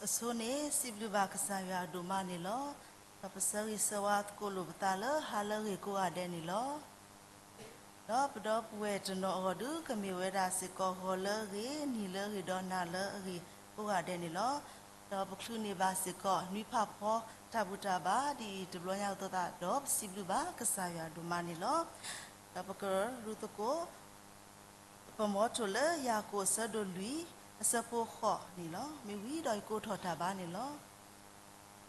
အဆိန့ၣ် စံးဘျုးဘၣ်ကစၢ်ယွၤအဒိၣ်မးန့ၣ်လီၤ. ဒီးပဆၢဂ့ၤဆၢဝါသကိးလိာ်ပသးလၢဟါလၢအဂ့ၤကိးဂၤဒဲးန့ၣ်လီၤ. ဒီးပဒီပုၢ်ဝဲၢ်တနီၤအဂီၢ်ဒုး ကမ့ၢ်ဝဲဒၣ်စ့ၢ်ကီးဂီၤလၢအဂ့ၤ, နံၤလၢအဂ့ၤ, ဒီးနၤလၢအဂ့ၤကိးဂၤဒဲးန့ၣ်လီၤ. ဒီးပချုးန့ၢ်ဘၣ်စ့ၢ်ကီး နွံဖးဖီတၢ်ဘူၣ်တၢ်ဘါ ဒ်အံၤတဘျီညါအသိးသတးဒီး ပစံးဘျုးဘၣ်ကစၢ်ယွၤအဒိၣ်မးန့ၣ်လီၤ. ဒီးပကရူၢ်သကိး ပမီထိၣ်လၢယၤကိာ်အဆၢဒိၣ်လွံၢ် အဆၢဖိဃိးန့ၣ်လီၤ. မ့ၢ်ဝံၤဒီးယကိးထီၣ်တၢ်ဘါန့ၣ်လီၤ.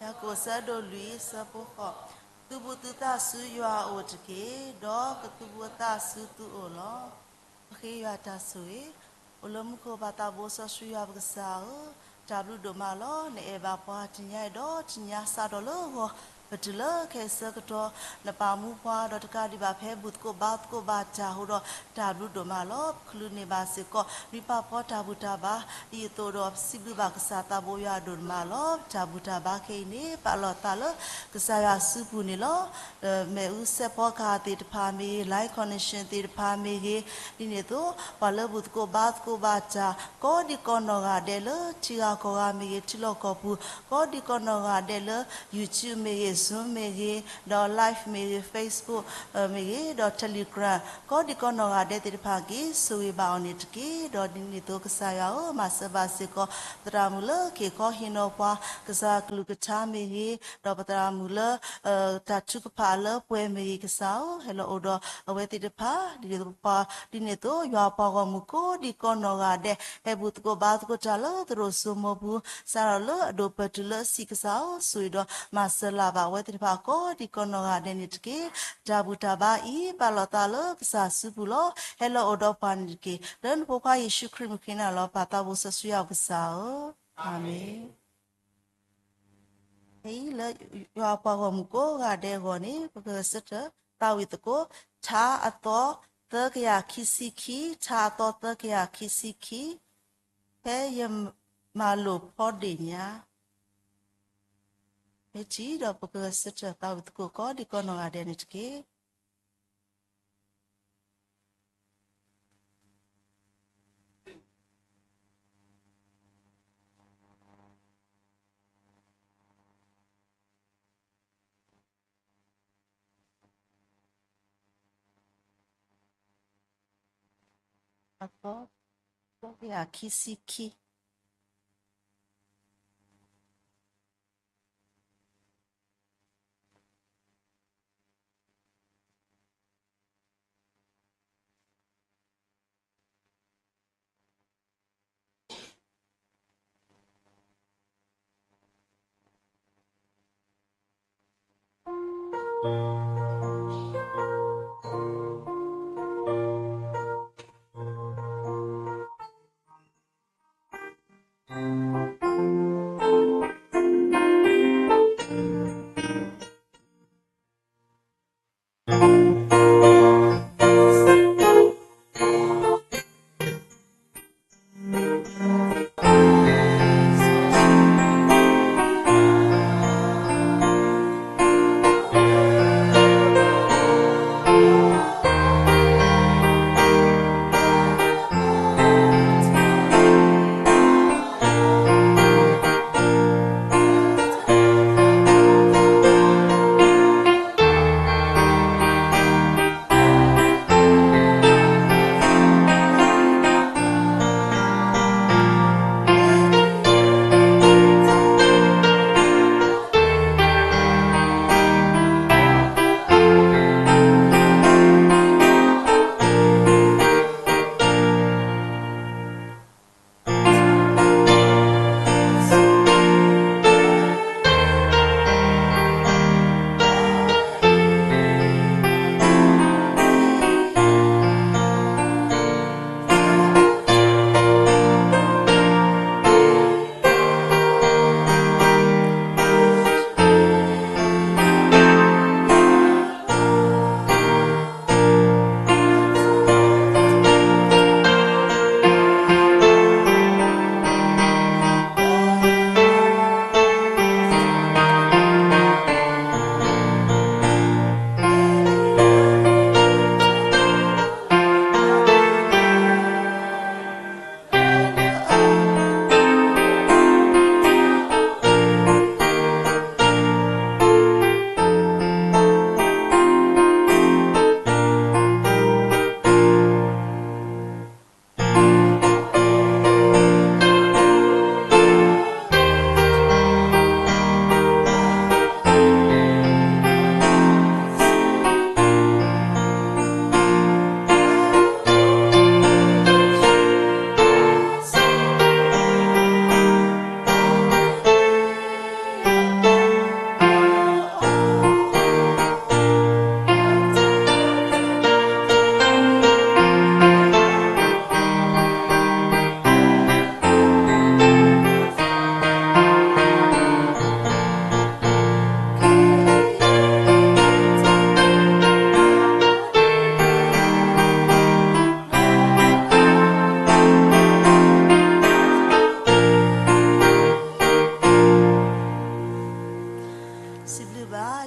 ယၤကိာ်အဆၢဒိၣ်လွံၢ် အဆၢဖိဃိး, သုဘူးသုသးဆူယွၤအအိၣ်တက့ၢ်, ဒီးကသုဘူးအသးဆူသုအိၣ်လီၤ. ပဃ့ယွၤတၢ်ဆိၣ်ဂ့ၤ, အိၣ်လၢမူခိၣ်ပၢ်သးဘိစီဆှံယွၤပကစၢ်ဧၢ, တၢ်ဘျုးဒိၣ်မးလီၤ. နအဲၣ်ဘၣ်ပှၤတနံၤအံၤဒီးတနံၤအံၤစးထီၣ်လၢဂီၤ ပတုၤလၢခဲအံၤဆၢကတီၢ် နပာ်မူပှၤဒီးတကးဒံးဘၣ်ဖဲဘူၣ်သကိးဘါသကိးဘၣ်တၢ်အဃိဒီး တၢ်ဘျုးဒိၣ်မးလီၤ. ပချုးန့ၢ်ဘၣ်စ့ၢ်ကီး နွံဖးဖီတၢ်ဘူၣ်တၢ်ဘါ ဒ်အံၤအသိးဒီးပစံးဘျုးဘၣ်ကစၢ်သးဘိယွၤအဒိၣ်မးလီၤ. တၢ်ဘူၣ်တၢ်ဘါခဲအံၤန့ၣ် ပာ်လီၤသးလၢကစၢ်ယွၤအစုပူၤန့ၣ်လီၤ. မ့ၣ်အူစဲးဖီကဟၣ်သ့ၣ်တဖၣ်မ့ၢ်ဂ့ၤ, line connection သ့ၣ်တဖၣ်မ့ၢ်ဂ့ၤ, ဒ်န့ၣ်အသိး ပှၤလၢဘူၣ်သကိးဘါသကိးဘၣ်တၢ် ကိးဒံကီးနီၢ်ဂၤဒဲးလၢထံဂၤကီၢ်ဂၤမ့ၢ်ဂ့ၤ, ထံလီၢ်ကီၢ်ပူၤ ကိးဒံကီးနီၢ်ဂၤဒဲးလၢ YouTube မ့ၢ်ဂ့ၤ, Zoom မ့ၢ်ဂ့ၤ, ဒီး live မ့ၢ်ဂ့ၤ, Facebook မ့ၢ်ဂ့ၤ, ဒီး Telegram ကိးဒံကီးနီၢ်ဂၤဒဲးသ့ၣ်တဖၣ်က့ၤ ဆိၣ်ဂ့ၤဘၣ်အီၤန့ၣ်တက့ၢ်. ဒီးဒ်န့ၣ်အသိးကစၢ်ယွၤဧၢ, မၤစၢၤဘၣ်စ့ၢ်ကီး သရၣ်မုၣ်လၢက့ၤခီဟ့ၣ်နီၤပှၤ ကစၢ်ကလုၢ်ကထါမ့ၢ်ဂ့ၤ, ဒီးပသရၣ်မုၣ်လၢ တၢ်ထုကဖၣ်လၢပှဲၤမ့ၢ်ဂ့ၤကစၢ်ဧၢ, ဟဲလီၤအိၣ်ဒီးအဝဲသ့ၣ်တဖၣ် ဒ်န့ၣ်အသိးယွၤပှၤဂီၢ်မုၢ်ကိးဒံကီးနီၢ်ဂၤဒဲး ဟဲဘူၣ်သကိးဘါသကိးတၢ်လၢသရိာ်စိမိၤပူၤ စးထီၣ်လၢအဒိၣ်ပၢၢ်တုၤလၢအဆံးကစၢ်ဧၢ, ဆိၣ်ဂ့ၤဒီးမၤစၢၤလၢ်ဘၣ်အဝဲသ့ၣ်တဖၣ်ကိးဒံကီးနီၢ်ဂၤဒဲးန့ၣ်တက့ၢ်. တၢ်ဘူၣ်တၢ်ဘါအံၤ ပာ်လီၤသးလၢကစၢ်စုပူၤလီၤ. ဟဲလီၤအိၣ်ဒီးပှၤန့ၣ်တက့ၢ်. လၢနဖိခွါယ့ၣ်ၡူးခရံာ်မုၣ်ဃ့နၤလီၤ. ပၢ်သးဘိစီဆှံယွၤပကစၢ်ဧၢ, အၤမ့ၣ်. ဖဲအံၤလၢယွၤပှၤဂီၢ်မုၢ်ကိးဂၤဒဲးအဂီၢ်န့ၣ် ပကဂဲၤဆၢထၢၣ်သးဝံၣ်သကိး ထါအသီသၢကယၤခံဆံခံ, ထါအသီသၢကယၤခံဆံခံ, ဖဲယမၤလိာ်ဖီဒ့ၣ်ညါ မ့ၢ်ထံၣ်ဒီး ပကဂဲၤဆၢထၢၣ်သးဝံၣ်သကိးကိးဒံကီးနီၢ်ဂၤဒဲးန့ၣ်တက့ၢ်. အသီသၢကယၤခံဆံခံ.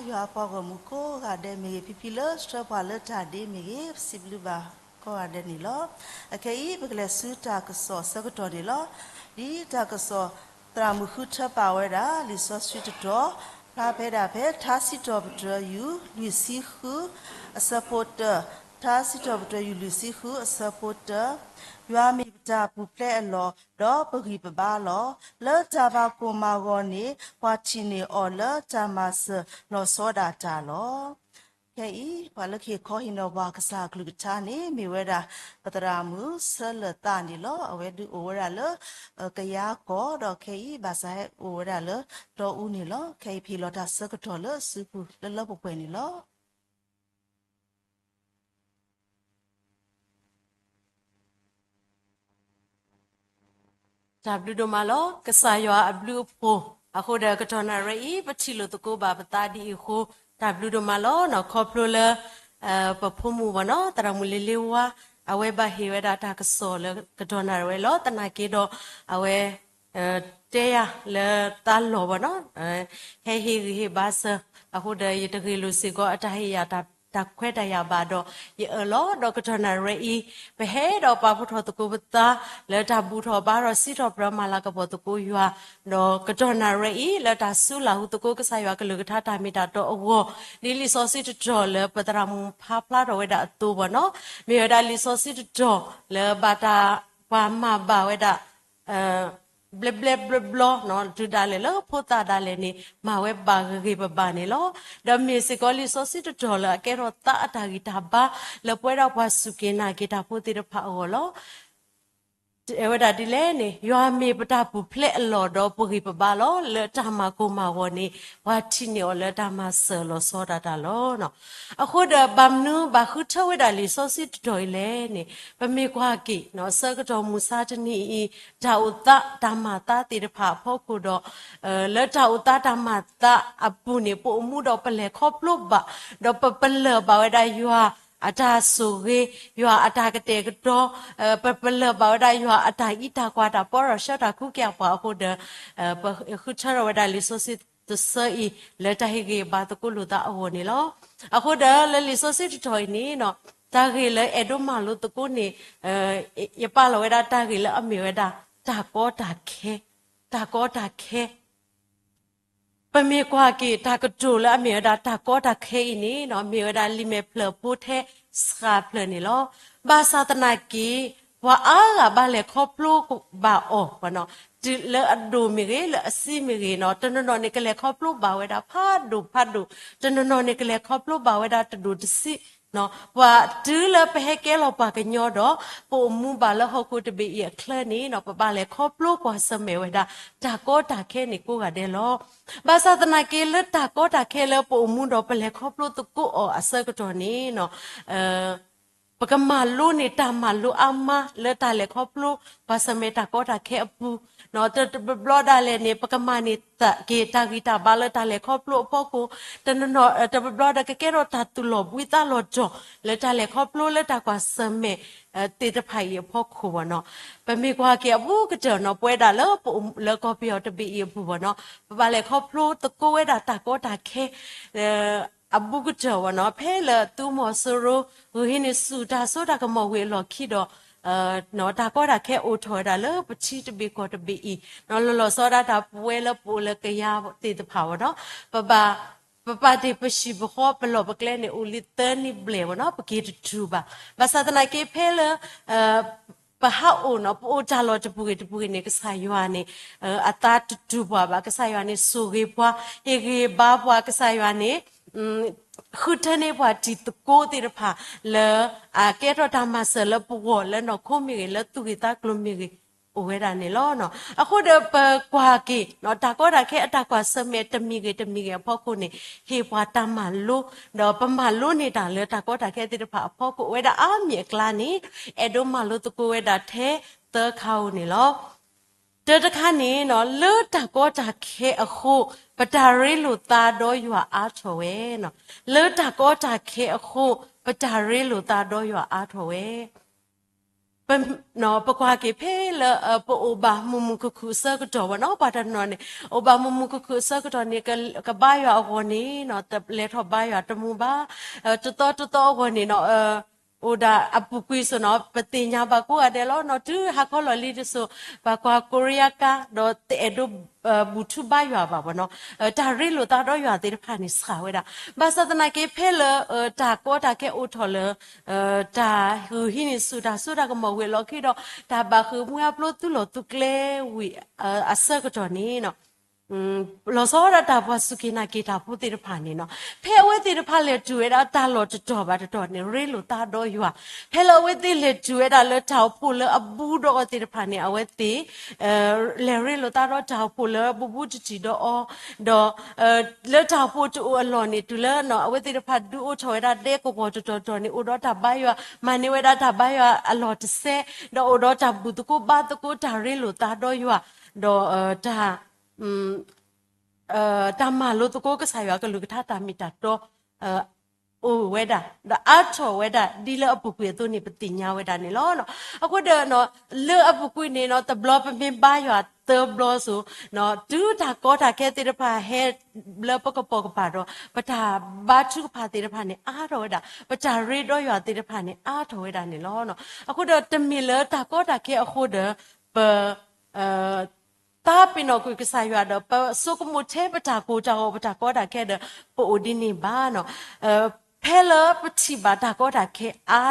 ယွၤအပှၤဂီၢ်မုၢ်ကိးဂၤဒဲးမ့ၢ်ဂ့ၤ, ဖံဖံလၢဆှၢပှၤလၢတၢ်ဒ့မ့ၢ်ဂ့ၤ, ပစံးဘျုးဘၣ်ကိးဂၤဒဲးန့ၣ်လီၤ. အခဲအံၤ ပကလဲၤဆူတၢ်ကစီၣ်အဆၢကတီၢ်န့ၣ်လီၤ. ဒ်တၢ်ကစီၣ်သရၣ်မုၣ်ဃုထၢပာ်ဝဲဒၣ် လံာ်စီဆှံတတီၤ ဖျါဖဲဒၣ်ဖဲ ထါစံးထီၣ်ပတြၢၤ ယူၢ်လွံၢ်ဆံဃု အဆၢဖိတၢ, ထါစံးထီၣ်ပတြၢၤ ယူၢ်လွံၢ်ဆံဃု အဆၢဖိတၢ, ယွၤမ့ၢ်ပတၢ်ပူၤဖျဲးအလီၢ် ဒီးပဂံၢ်ပဘါလီၤ. လၢတၢ်မၤကိၢ်မၤဂီၤန့ၣ် ပှၤထံၣ်န့ၢ်အီၤလၢတၢ်မၤစၢၤလီၤဆီဒၣ်တၢ်လီၤ. ခဲအံၤ ပှၤလၢကဟ့ၣ်ခီဟ့ၣ်နီၤပှၤကစၢ်အကလုၢ်ကထါန့ၣ် မ့ၢ်ဝဲဒၣ် ပသရၣ်မုၣ်ဆၢလၢာ်သးန့ၣ်လီၤ. အဝဲဒုးအိၣ်ဝဲဒၣ်လၢ ကယၤကီၢ် ဒီးခဲအံၤ ဘၣ်ဆၣ်ဟဲအိၣ်ဝဲဒၣ်လၢတီအူန့ၣ်လီၤ. ခဲအံၤ ပဟ့ၣ်လီၤတၢ်ဆၢကတီၢ်လၢအစုပူၤလၢလၢပှဲၤပှဲၤန့ၣ်လီၤ. တၢ်ဘျုးဒိၣ်မးလီၤ. ကစၢ်ယွၤအဘျုးအဖှိၣ်အဃိဒီး ကတီၢ်နၣ်ရံၣ်အံၤ ပထံၣ်လိာ်သကိးဘၣ်ပသးဒ်အံၤအဃိ တၢ်ဘျုးဒိၣ်မးလီၤ. ခီဖျိလၢ ပဖိမုၣ်ဘၣ်နီၤ သရၣ်မုၣ်လ့လ့ဝါ အဝဲဘၣ်ဟ့ၣ်ဝဲဒၣ်တၢ်ကစီၣ်လၢကတီၢ်နၣ်ရံၣ်ဝဲလီၤ. သနာ်က့ဒီး အဝဲ တဲယၤလၢသးလီၢ်ဘၣ်နီၤ ဟဲဟ့ၣ်ဂံၢ်ဟ့ၣ်ဘါစၢၤ အဃိဒီး ယတဂ့ၤလိာ်စ့ၢ်ကီးအတၢ်ဟ့ၣ်ယၤတၢ်ခွဲးတၢ်ယာ်ဘၣ်ဒီး ယအၢၣ်လီၤ ဒီးကတီၢ်နၣ်ရံၣ်အံၤ ပဟဲဒီးပာ်ဖှိၣ်ထီၣ်သကိးပသး လၢတၢ်ဘူၣ်ထီၣ်ဘါထီၣ်စံးထီၣ်ပတြၢၤမၤလၤကပီၤသကိးယွၤ ဒီးကတီၢ်နၣ်ရံၣ်အံၤ လၢတၢ်စုလၢ်ဟူသကိးကစၢ်ယွၤကလုၢ်ကထါတၢ်မ့ၢ်တၢ်တီအဂီၢ် ဒ်လံာ်စီဆှံတတီၤလၢပသရၣ်မုၣ်ဖးဖျါထီၣ်ဝဲဒၣ်အသိးဘၣ်နီၤ မ့ၢ်ဝဲဒၣ်လံာ်စီဆှံတတီၤလၢဘၣ်တၢ်ပှၤမၤဘၣ်ဝဲဒၣ် ဘျဲဘျဲဘျီဘျီနီၤ တုၤဒၣ်လဲာ်လၢဖိသၣ်ဒၣ်လဲာ်န့ၣ် မၤဝဲဘၣ်ဂ့ၤဂ့ၤဘၣ်ဘၣ်န့ၣ်လီၤ. ဒီးမ့ၢ်စ့ၢ်ကီးလံာ်စီဆှံတတီၤလၢအကဲထီၣ်သးအတၢ်ဂံၢ်တၢ်ဘါ လၢပဝဲဒၣ်ပှၤစူၢ်က့ၤနာ်က့ၤတၢ်ဖိသ့ၣ်တဖၣ်အဂီၢ်လီၤ. တဲဝဲဒၣ်ဒ်လဲၣ်န့ၣ် ယွၤမ့ၢ်ပတၢ်ပူၤဖျဲးအလီၢ်ဒီးပဂံၢ်ပဘါလီၤ. လၢတၢ်မၤကိၢ်မၤဂီၤန့ၣ် ပှၤထံၣ်န့ၢ်အီၤလၢတၢ်မၤစၢၤလီၤဆီဒၣ်တၢ်လီၤ. အဃိဒီးဘၣ်မနုၤဘၣ်ဃုထၢဝဲဒၣ်လံာ်စီဆှံတတီၤအံၤလဲၣ်န့ၣ် ပမ့ၢ်ကွၢ်က့ၤ ဆၢကတီၢ်မုၢ်ဆါတနံၤအံၤ တၢ်အိၣ်သးတၢ်မၤသးသ့ၣ်တဖၣ်အဖီခိၣ်ဒီး လၢတၢ်အိၣ်သးတၢ်မၤသးအပူၤန့ၣ် ပအိၣ်မူဒီးပလဲၤခီဖျိဘၣ် ဒီးပပလၢၢ်ဘၣ်ဝဲဒၣ်ယွၤအတၢ်ဆိၣ်ဂ့ၤ ယွၤအတၢ်ကတဲာ်ကတီၤ ပပလၢၢ်ဘၣ်ဝဲဒၣ်ယွၤအတၢ်အံးတၢ်ကွၢ်တၢ်ပီၢ်ဒီးဆှၢတၢ်ခူကၠၢ်ပှၤအဃိဒီး ပဃုထၢထီၣ်ဝဲဒၣ်လံာ်စီဆှံတဆၢအံၤ လၢတၢ်ဟ့ၣ်ဂံၢ်ဘါသကိးလိာ်သးအဂီၢ်န့ၣ်လီၤ. အဃိဒီးလၢလံာ်စီဆှံတတီၤအံၤန့ၣ် တၢ်ဂ့ၢ်လၢအဲၣ်ဒိးမၤလိသကိးန့ၣ် ယပာ်လီၤဝဲဒၣ်တၢ်ဂ့ၢ်လၢအမ့ၢ်ဝဲဒၣ် တၢ်ကီတၢ်ခဲ, တၢ်ကီတၢ်ခဲ ပမ့ၢ်ကွၢ်က့ၤတၢ်ကတိၤလၢအမ့ၢ်ဝဲဒၣ်တၢ်ကီတၢ်ခဲအံၤန့ၣ် မ့ၢ်ဝဲဒၣ်လံာ်မဲာ်ဖျၢၣ်ဖိထဲစှၤဖျၢၣ်န့ၣ်လီၤ. ဘၣ်ဆၣ်သနာ်က့ ပှၤအါဂၤဘၣ်လဲၤခီဖျိဘၣ်အီၤ တုၤလၢအဒိၣ်မ့ၢ်ဂ့ၤ လၢအဆံးမ့ၢ်ဂ့ၤနီၤ တနီၤနီၤန့ၣ်ကလဲၤခီဖျိဘၣ်ဝဲဒၣ်ဖးဒိၣ်ဖးဒိၣ်, တနီၤနီၤန့ၣ်ကလဲၤခီဖျိဘၣ်ဝဲဒၣ်တဒိၣ်တဆံး ပှၤတုၤလၢပဟဲကဲလီၤပှၤကညီဒီး ပအိၣ်မူဘၣ်လၢဟီၣ်ခိၣ်တဘ့ၣ်အံၤအချၢန့ၣ် ပဘၣ်လဲၤခီဖျိကွၢ်ဆၢၣ်မဲာ်ဝဲဒၣ် တၢ်ကီတၢ်ခဲန့ၣ်ကိးဂၤဒဲးလီၤ. ဘၣ်ဆၣ်သနာ်က့လၢတၢ်ကီတၢ်ခဲလၢပအိၣ်မူဒီးပလဲၤခီဖျိသကိးအီၤအဆၢကတီၢ်န့ၣ် ပကမၤလိန့ၢ်တၢ်မၤလိအါမးလၢတၢ်လဲၤခီဖျိ ကွၢ်ဆၢၣ်မဲာ်တၢ်ကီတၢ်ခဲအပူၤ, တဘျီဘျီဒၣ်လဲာ်န့ၣ် ပကမၤန့ၢ်က့ၤတၢ်ဂံၢ်တၢ်ဘါလၢတၢ်လဲၤခီဖျိအဖီခိၣ်, တဘျီဘျီဒီးကကဲထီၣ်တၢ်သူၣ်လီၤဘှံးသးလီၤတီၤ လၢတၢ်လဲၤခီဖျိလၢတၢ်ကွၢ်ဆၢၣ်မဲာ်သ့ၣ်တဖၣ်အံၤအဖီခိၣ်ဘၣ်နီၤ. ပမ့ၢ်ကွၢ်က့ၤအဘူးကတၢၢ်နီၤ ပဝဲဒၣ်လၢပအိၣ်လၢကီၢ်ပယီၤတဘ့ၣ်အံၤအပူၤဘၣ်နီၤ ပဘၣ်လဲၤခီဖျိသကိးဝဲဒၣ်တၢ်ကီတၢ်ခဲ အဘူးကတၢၢ်ဘၣ်နီၤ ဖဲလၢသုးမီၤစိရိၤ ဂုာ်ဟံးန့ၢ်ဆူၣ်တၢ်စိတၢ်ကမီၤဝံၤအလီၢ်ခံဒီး တၢ်ကီတၢ်ခဲအိၣ်ထီၣ်ဝဲဒၣ်လၢပထံတဘ့ၣ်ကီၢ်တဘ့ၣ်အံၤ လီၤလီၤဆီဒၣ်တၢ်ပဝဲလၢပအိၣ်လၢကယၤသ့ၣ်တဖၣ်ဘၣ်နီၤ ပဘၣ် ပပာ်တ့ၢ်ပဟံၣ်ပဃီပလီၢ်ပကျဲန့ၣ် အိၣ်လံသၢနံၣ်ဘျဲၣ်ဘၣ်နီၤ ပက့ၤတတုၤဘၣ်. ဘၣ်ဆၣ်သနာ်က့ဖဲလၢ ပဟးအိၣ်နီၤ ပအိၣ်တၢ်လီၢ်တပူၤဂ့ၤတပူၤဂ့ၤန့ၣ် ကစၢ်ယွၤန့ၣ် အသးတတူၢ်ပှၤဘၣ်, ကစၢ်ယွၤန့ၣ် ဆိၣ်ဂ့ၤပှၤ, ဟ့ၣ်ဂံၢ်ဘါပှၤ, ကစၢ်ယွၤန့ၣ် ဃုထၢန့ၢ်ပှၤတံၤသကိးသ့ၣ်တဖၣ် လၢအကဲထီၣ်တၢ်မၤစၢၤလၢပဂီၢ် လၢနီၢ်ခိမ့ၢ်ဂ့ၤ လၢသူၣ်ဂ့ၢ်သးကျိၤမ့ၢ်ဂ့ၤ အိၣ်ဝဲဒၣ်န့ၣ်လီၤ. အဃိဒီးပကွၢ်က့ၤ တၢ်ကီတၢ်ခဲအတၢ်ကွၢ်ဆၢၣ်မဲာ်တမံၤဂ့ၤတမံၤဂ့ၤအဖီခိၣ်န့ၣ် ဟ့ၣ်ပှၤတၢ်မၤလိ, ဒီးပမၤလိန့ၢ်တၢ်လၢတၢ်ကီတၢ်ခဲသ့ၣ်တဖၣ်အဖီခိၣ် အိၣ်ဝဲဒၣ်အါမံၤအကျါန့ၣ် အဲၣ်ဒိးမၤလိသကိးဝဲဒၣ်ထဲသၢခါဧိၤန့ၣ်လီၤ. တၢတခါန့ၣ် လၢတၢ်ကီတၢ်ခဲအဃိ ပတၢ်ရ့လိာ်သးဒီးယွၤအါထီၣ်ဝဲ, လၢတၢ်ကီတၢ်ခဲအဃိ ပတၢ်ရ့လိာ်သးဒီးယွၤအါထီၣ်ဝဲ. ပကွၢ်က့ၤဖဲလၢ ပအိၣ်ဘၣ်မုာ်မုာ်ခုၣ်ခုၣ်အဆၢကတီၢ်ဘၣ်နီၤ, ပှၤတနီၤန့ၣ် အိၣ်ဘၣ်မုာ်မုာ်ခုၣ်ခုၣ်အဆၢကတီၢ်န့ၣ် ကဘါယွၤအဂီၢ်န့ၣ် လဲၤထီၣ်ဘါယွၤတမူဘၣ်, တသီတသီအဂီၢ်န့ၣ်နီၤ အိၣ်ဒၣ်အပူၤကွံာ်စိၤနီၤ ပသ့ၣ်ညါဘၣ်ကိးဂၤဒဲးလီၤနီၤ, တုၤဟါခီလီၤလံတစိၤ ပှၤကွၢ်ကိရံယါကါ ဒီးတအဲၣ်ဒိး ဘူၣ်ထူဘါယွၤဘၣ်ဘၣ်နီၤ, တၢ်ရ့လိာ်သးဒီးယွၤသ့ၣ်တဖၣ်န့ၣ် စှၤဝဲဒၣ်. ဘၣ်ဆၣ်သနာ်က့ ဖဲလၢ တၢ်ကီတၢ်ခဲအိၣ်ထီၣ်လၢ တၢ်ဂုာ်ဟံးန့ၢ်ဆူၣ် တၢ်စိတၢ်ကမီၤဝံၤအလီၢ်ခံဒီး တၢ်ဘၣ်ဃ့ၢ်မှံဟးဖျိးသုးလီၢ်သုးကျဲဝံၤအဆၢကတီၢ်န့ၣ်နီၤ လီၤဆီဒၣ်တၢ် ပှၤစူၢ်က့ၤနာ်က့ၤတၢ်ဖိသ့ၣ်တဖၣ်န့ၣ်နီၤ, ဖဲအဝဲသ့ၣ်တဖၣ်လဲၤတုၤဝဲဒၣ်တၢ်လီၢ်တတီၤဘၣ်တတီၤန့ၣ် ရ့လိာ်သးဒီးယွၤ, ဖဲလၢအဝဲသ့ၣ်လဲၤတုၤဝဲဒၣ်လၢတၢ်အိၣ်ဖှိၣ်လၢအဘူးဒီးအီၤသ့ၣ်တဖၣ်န့ၣ် အဝဲသ့ၣ် လဲၤရ့လိာ်သးဒီးတၢ်အိၣ်ဖှိၣ်လၢဘူးဘူးတံၢ်တံၢ်ဒီးအီၤ, ဒီး လၢတၢ်အိၣ်ဖှိၣ်တအိၣ်အလီၢ်န့ၣ် တုၤလၢအဝဲသ့ၣ်တဖၣ်ဒုးအိၣ်ထီၣ်ဝဲဒၣ်ဒဲကဝီၤတတီၤတီၤန့ၣ် အိၣ်ဒီးတၢ်ဘါယွၤ မၤန့ၢ်ဝဲဒၣ်တၢ်ဘါယွၤအလီၢ်တစဲး, ဒီးအိၣ်ဒီးတၢ်ဘူၣ်သကိးဘါသကိး တၢ်ရ့လိာ်သးဒီးယွၤ, ဒီး တၢ် တၢ်မၤလိသကိးကစၢ်ယွၤအကလုၢ်ကထါ တၢ်မ့ၢ်တၢ်တီ အိၣ်ဝဲဒၣ် ဒီးအါထီၣ်ဝဲဒၣ် ဒ်လၢအပူၤကွံာ်အသိးန့ၣ် ပသ့ၣ်ညါဝဲဒၣ်န့ၣ်လီၤ. အဃိဒီး လၢအပူၤကွံာ်န့ၣ်နီၤ တဘျီပမ့ၢ်ဘါယွၤသၢဘျီစိၤ တုၤတၢ်ကီတၢ်ခဲသ့ၣ်တဖၣ်ဟဲလၢပကပိာ်ကပၤဒီး ပတၢ်ဘါထုကဖၣ်သ့ၣ်တဖၣ်န့ၣ် အါထီၣ်ဝဲဒၣ်, ပတၢ်ရ့ဒီးယွၤသ့ၣ်တဖၣ်န့ၣ် အါထီၣ်ဝဲဒၣ်န့ၣ်လီၤ. အဃိဒီးတမ့ၢ်လၢတၢ်ကီတၢ်ခဲအဃိဒီး ပ သးပ့ၤနီၣ်ကွံာ်ကစၢ်ယွၤဒီး ပဆိကမိၣ်ထဲပတၢ်ကိၢ်တၢ်ဂီၤ ပတၢ်ကီတၢ်ခဲဒီး ပအိၣ်ဒ်န့ၣ်ဘၣ်နီၤ. ဖဲလၢပထံၣ်ဘၣ်တၢ်ကီတၢ်ခဲအါ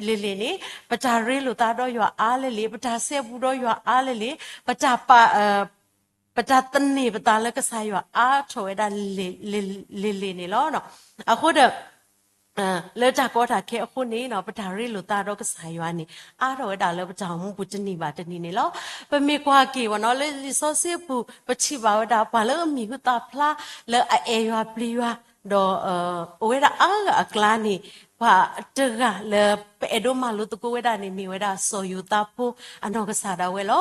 လၢာ်လၢာ်န့ၣ် ပတၢ်ရ့လိာ်သးဒီးယွၤအါလၢာ်လၢာ်, ပတၢ်စဲဘူးဒီးယွၤအါလၢာ်လၢာ်, ပတၢ်ပာ် ပတၢ်သန့ၤပသးလၢကစၢ်ယွၤအါထီၣ်ဝဲဒၣ်လၢာ်လၢာ်န့ၣ်လီၤ. အဃိဒီး လၢတၢ်ကီတၢ်ခဲအဃိန့ၣ် ပတၢ်ရ့လိာ်သးဒီးကစၢ်ယွၤန့ၣ် အါထီၣ်ဝဲဒၣ်လၢပတၢ်အိၣ်မူပူၤတနံၤဘၣ်တနံၤန့ၣ်လီၤ. ပမ့ၢ်ကွၢ်က့ၤဝဲနီၤ လၢလံာ်စီဆှံအပူၤ ပထံၣ်ဘၣ်ဝဲဒၣ်ပှၤလၢအမံၤဟူသၣ်ဖျါ လၢအအဲၣ်ယွၤပျံၤယွၤ ဒီး အိၣ်ဝဲဒၣ်အါဂၤအကျါန့ၣ် ပှၤတဂၤလၢပအဲၣ်ဒိးမၤလိသကိးဝဲဒၣ်န့ၣ် မ့ၢ်ဝဲဒၣ်စီၤယိၤသးဖိအနီၢ်ကစၢ်ဒၣ်ဝဲလီၤ.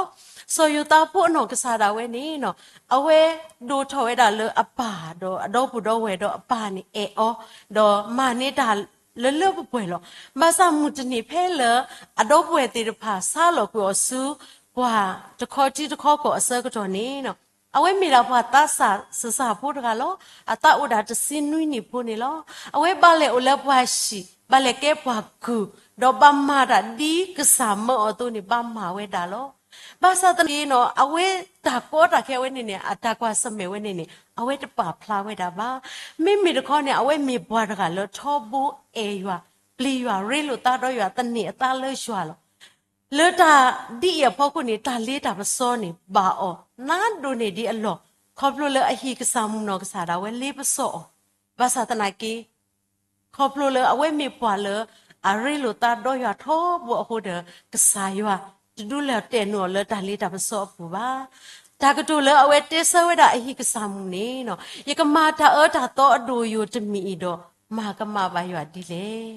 စီၤယိၤသးဖိအနီၢ်ကစၢ်ဒၣ်ဝဲန့ၣ် အဝဲဒိၣ်ထီၣ်ဝဲဒၣ်လၢအပၢ်ဒီးအဒီပုၢ်ဒီဝဲၢ်ဒီးအပၢ်န့ၣ်အဲၣ်အီၤ ဒီးမၤန့ၢ်တၢ်လၢလၢပှဲၤပှဲၤလီၤ. ဘၣ်ဆၣ်မုၢ်တနံၤဖဲလၢ အဒီပုၢ်ဝဲၢ်သ့ၣ်တဖၣ်ဆါလီၤကွံာ်အီၤဆူ ပှၤတခီထံတခီကီၢ်အဆၢကတီၢ်န့ၣ် အဝဲမ့ၢ်ဒၣ်ပှၤသးစၢ်စၢ်ဖိတဂၤလီၤ. အသးအိၣ်ဒၣ်တဆံနွံနံၣ်ဖိန့ၣ်လီၤ. အဝဲဘၣ်လဲၤအိၣ်လၢပှၤဟံၣ် ဘၣ်လဲၤကဲပှၤကုၢ် ဒီးဘၣ်မၤတၢ်ဒ်ကစၢ်မၢအီၤအသိးန့ၣ် ဘၣ်မၤဝဲဒၣ်လီၤ. ဘၣ်ဆၣ်သနာ်က့နီၤ အဝဲတၢ်ကီတၢ်ခဲအဝဲန့ၣ်န့ၣ် အတၢ်ကွၢ်ဆၢၣ်မဲာ်ဝဲန့ၣ်န့ၣ် အဝဲတပာ်ဖျါဝဲဒၣ်ဘၣ်. မ့မ့ၢ်တခီန့ၣ် အဝဲမ့ၢ်ပှၤတဂၤလၢထီဘိအဲၣ်ယွၤ ပျံၤယွၤ ရ့လိာ်သးဒီးယွၤ သန့ၤအသးလၢယွၤလီၤ. လၢတၢ်ဒ်အံၤအဖီခိၣ်န့ၣ် တၢ်လ့တၢ်ပစီန့ၣ် ဘၣ်အီၤနးဒိၣ်န့ၢ်ဒံးအလီၢ် ခီဖျိလၢအဟံၣ်ကစၢ်မုၣ်နီၢ်ကစၢ်ဒၣ်ဝဲလ့ပစီအီၤ, ဘၣ်ဆၣ်သနာ်က့ ခီဖျိလၢအဝဲမ့ၢ်ပှၤလၢ အရ့လိာ်သးဒီးယွၤထီဘိအဃိဒီး ကစၢ်ယွၤ တဒုးလဲၤတဲာ်နုာ်အီၤလၢတၢ်လ့တၢ်ပစီအပူၤဘၣ်. တၢ်ကတိၤလၢအဝဲတဲဆၢဝဲဒၣ်အဟံၣ်ကစၢ်မုၣ်န့ၣ် ယကမၤတၢ်အၢတၢ်သီအဒိၣ်ယိာ်တမံၤအံၤဒီး မၤကမၣ်ဘၣ်ယွၤဒ်လဲၣ်.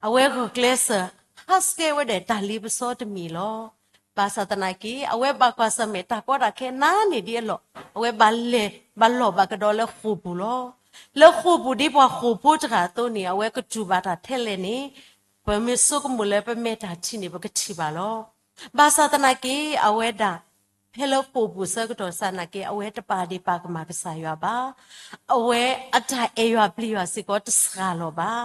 အဝဲဂုာ်ကျဲးစၢး ဟးဆှဲးဝဲဒၣ်တၢ်လ့ပစီတမံၤလီၤ. ဘၣ်ဆၣ်သနာ်က့ အဝဲဘၣ်ကွၢ်ဆၢၣ်မဲာ်တၢ်ကီတၢ်ခဲနးန့ၢ်ဒံးအလီၢ် အဝဲဘၣ်လဲၤဘၣ်လီၢ်ဘၣ်ကဒီးလၢဃိာ်ပူၤလီၤ. လၢဃိာ်ပူၤဒ်ပှၤဃိာ်ဖိတဂၤအသိးန့ၣ် အဝဲကတူၢ်ဘၣ်တၢ်ထဲလဲၣ်န့ၣ် ပမ့ၢ်ဆိကမိၣ်လၢပမဲာ်တၢ်ထံၣ်န့ၣ် ပကထံၣ်ဘၣ်လီၤ. ဘၣ်ဆၣ်သနာ်က့ အဝဲဒၣ် ဖဲလၢဃိာ်ပူၤဆၢကတီၢ်ဆၣ်သနာ်က့ အဝဲတပာ်ဒ့ၣ်ပာ်ကမၣ်ကစၢ်ယွၤဘၣ်. အဝဲအတၢ်အဲၣ်ယွၤပျံၤယွၤစ့ၢ်ကီးတစှၤလီၤဘၣ်.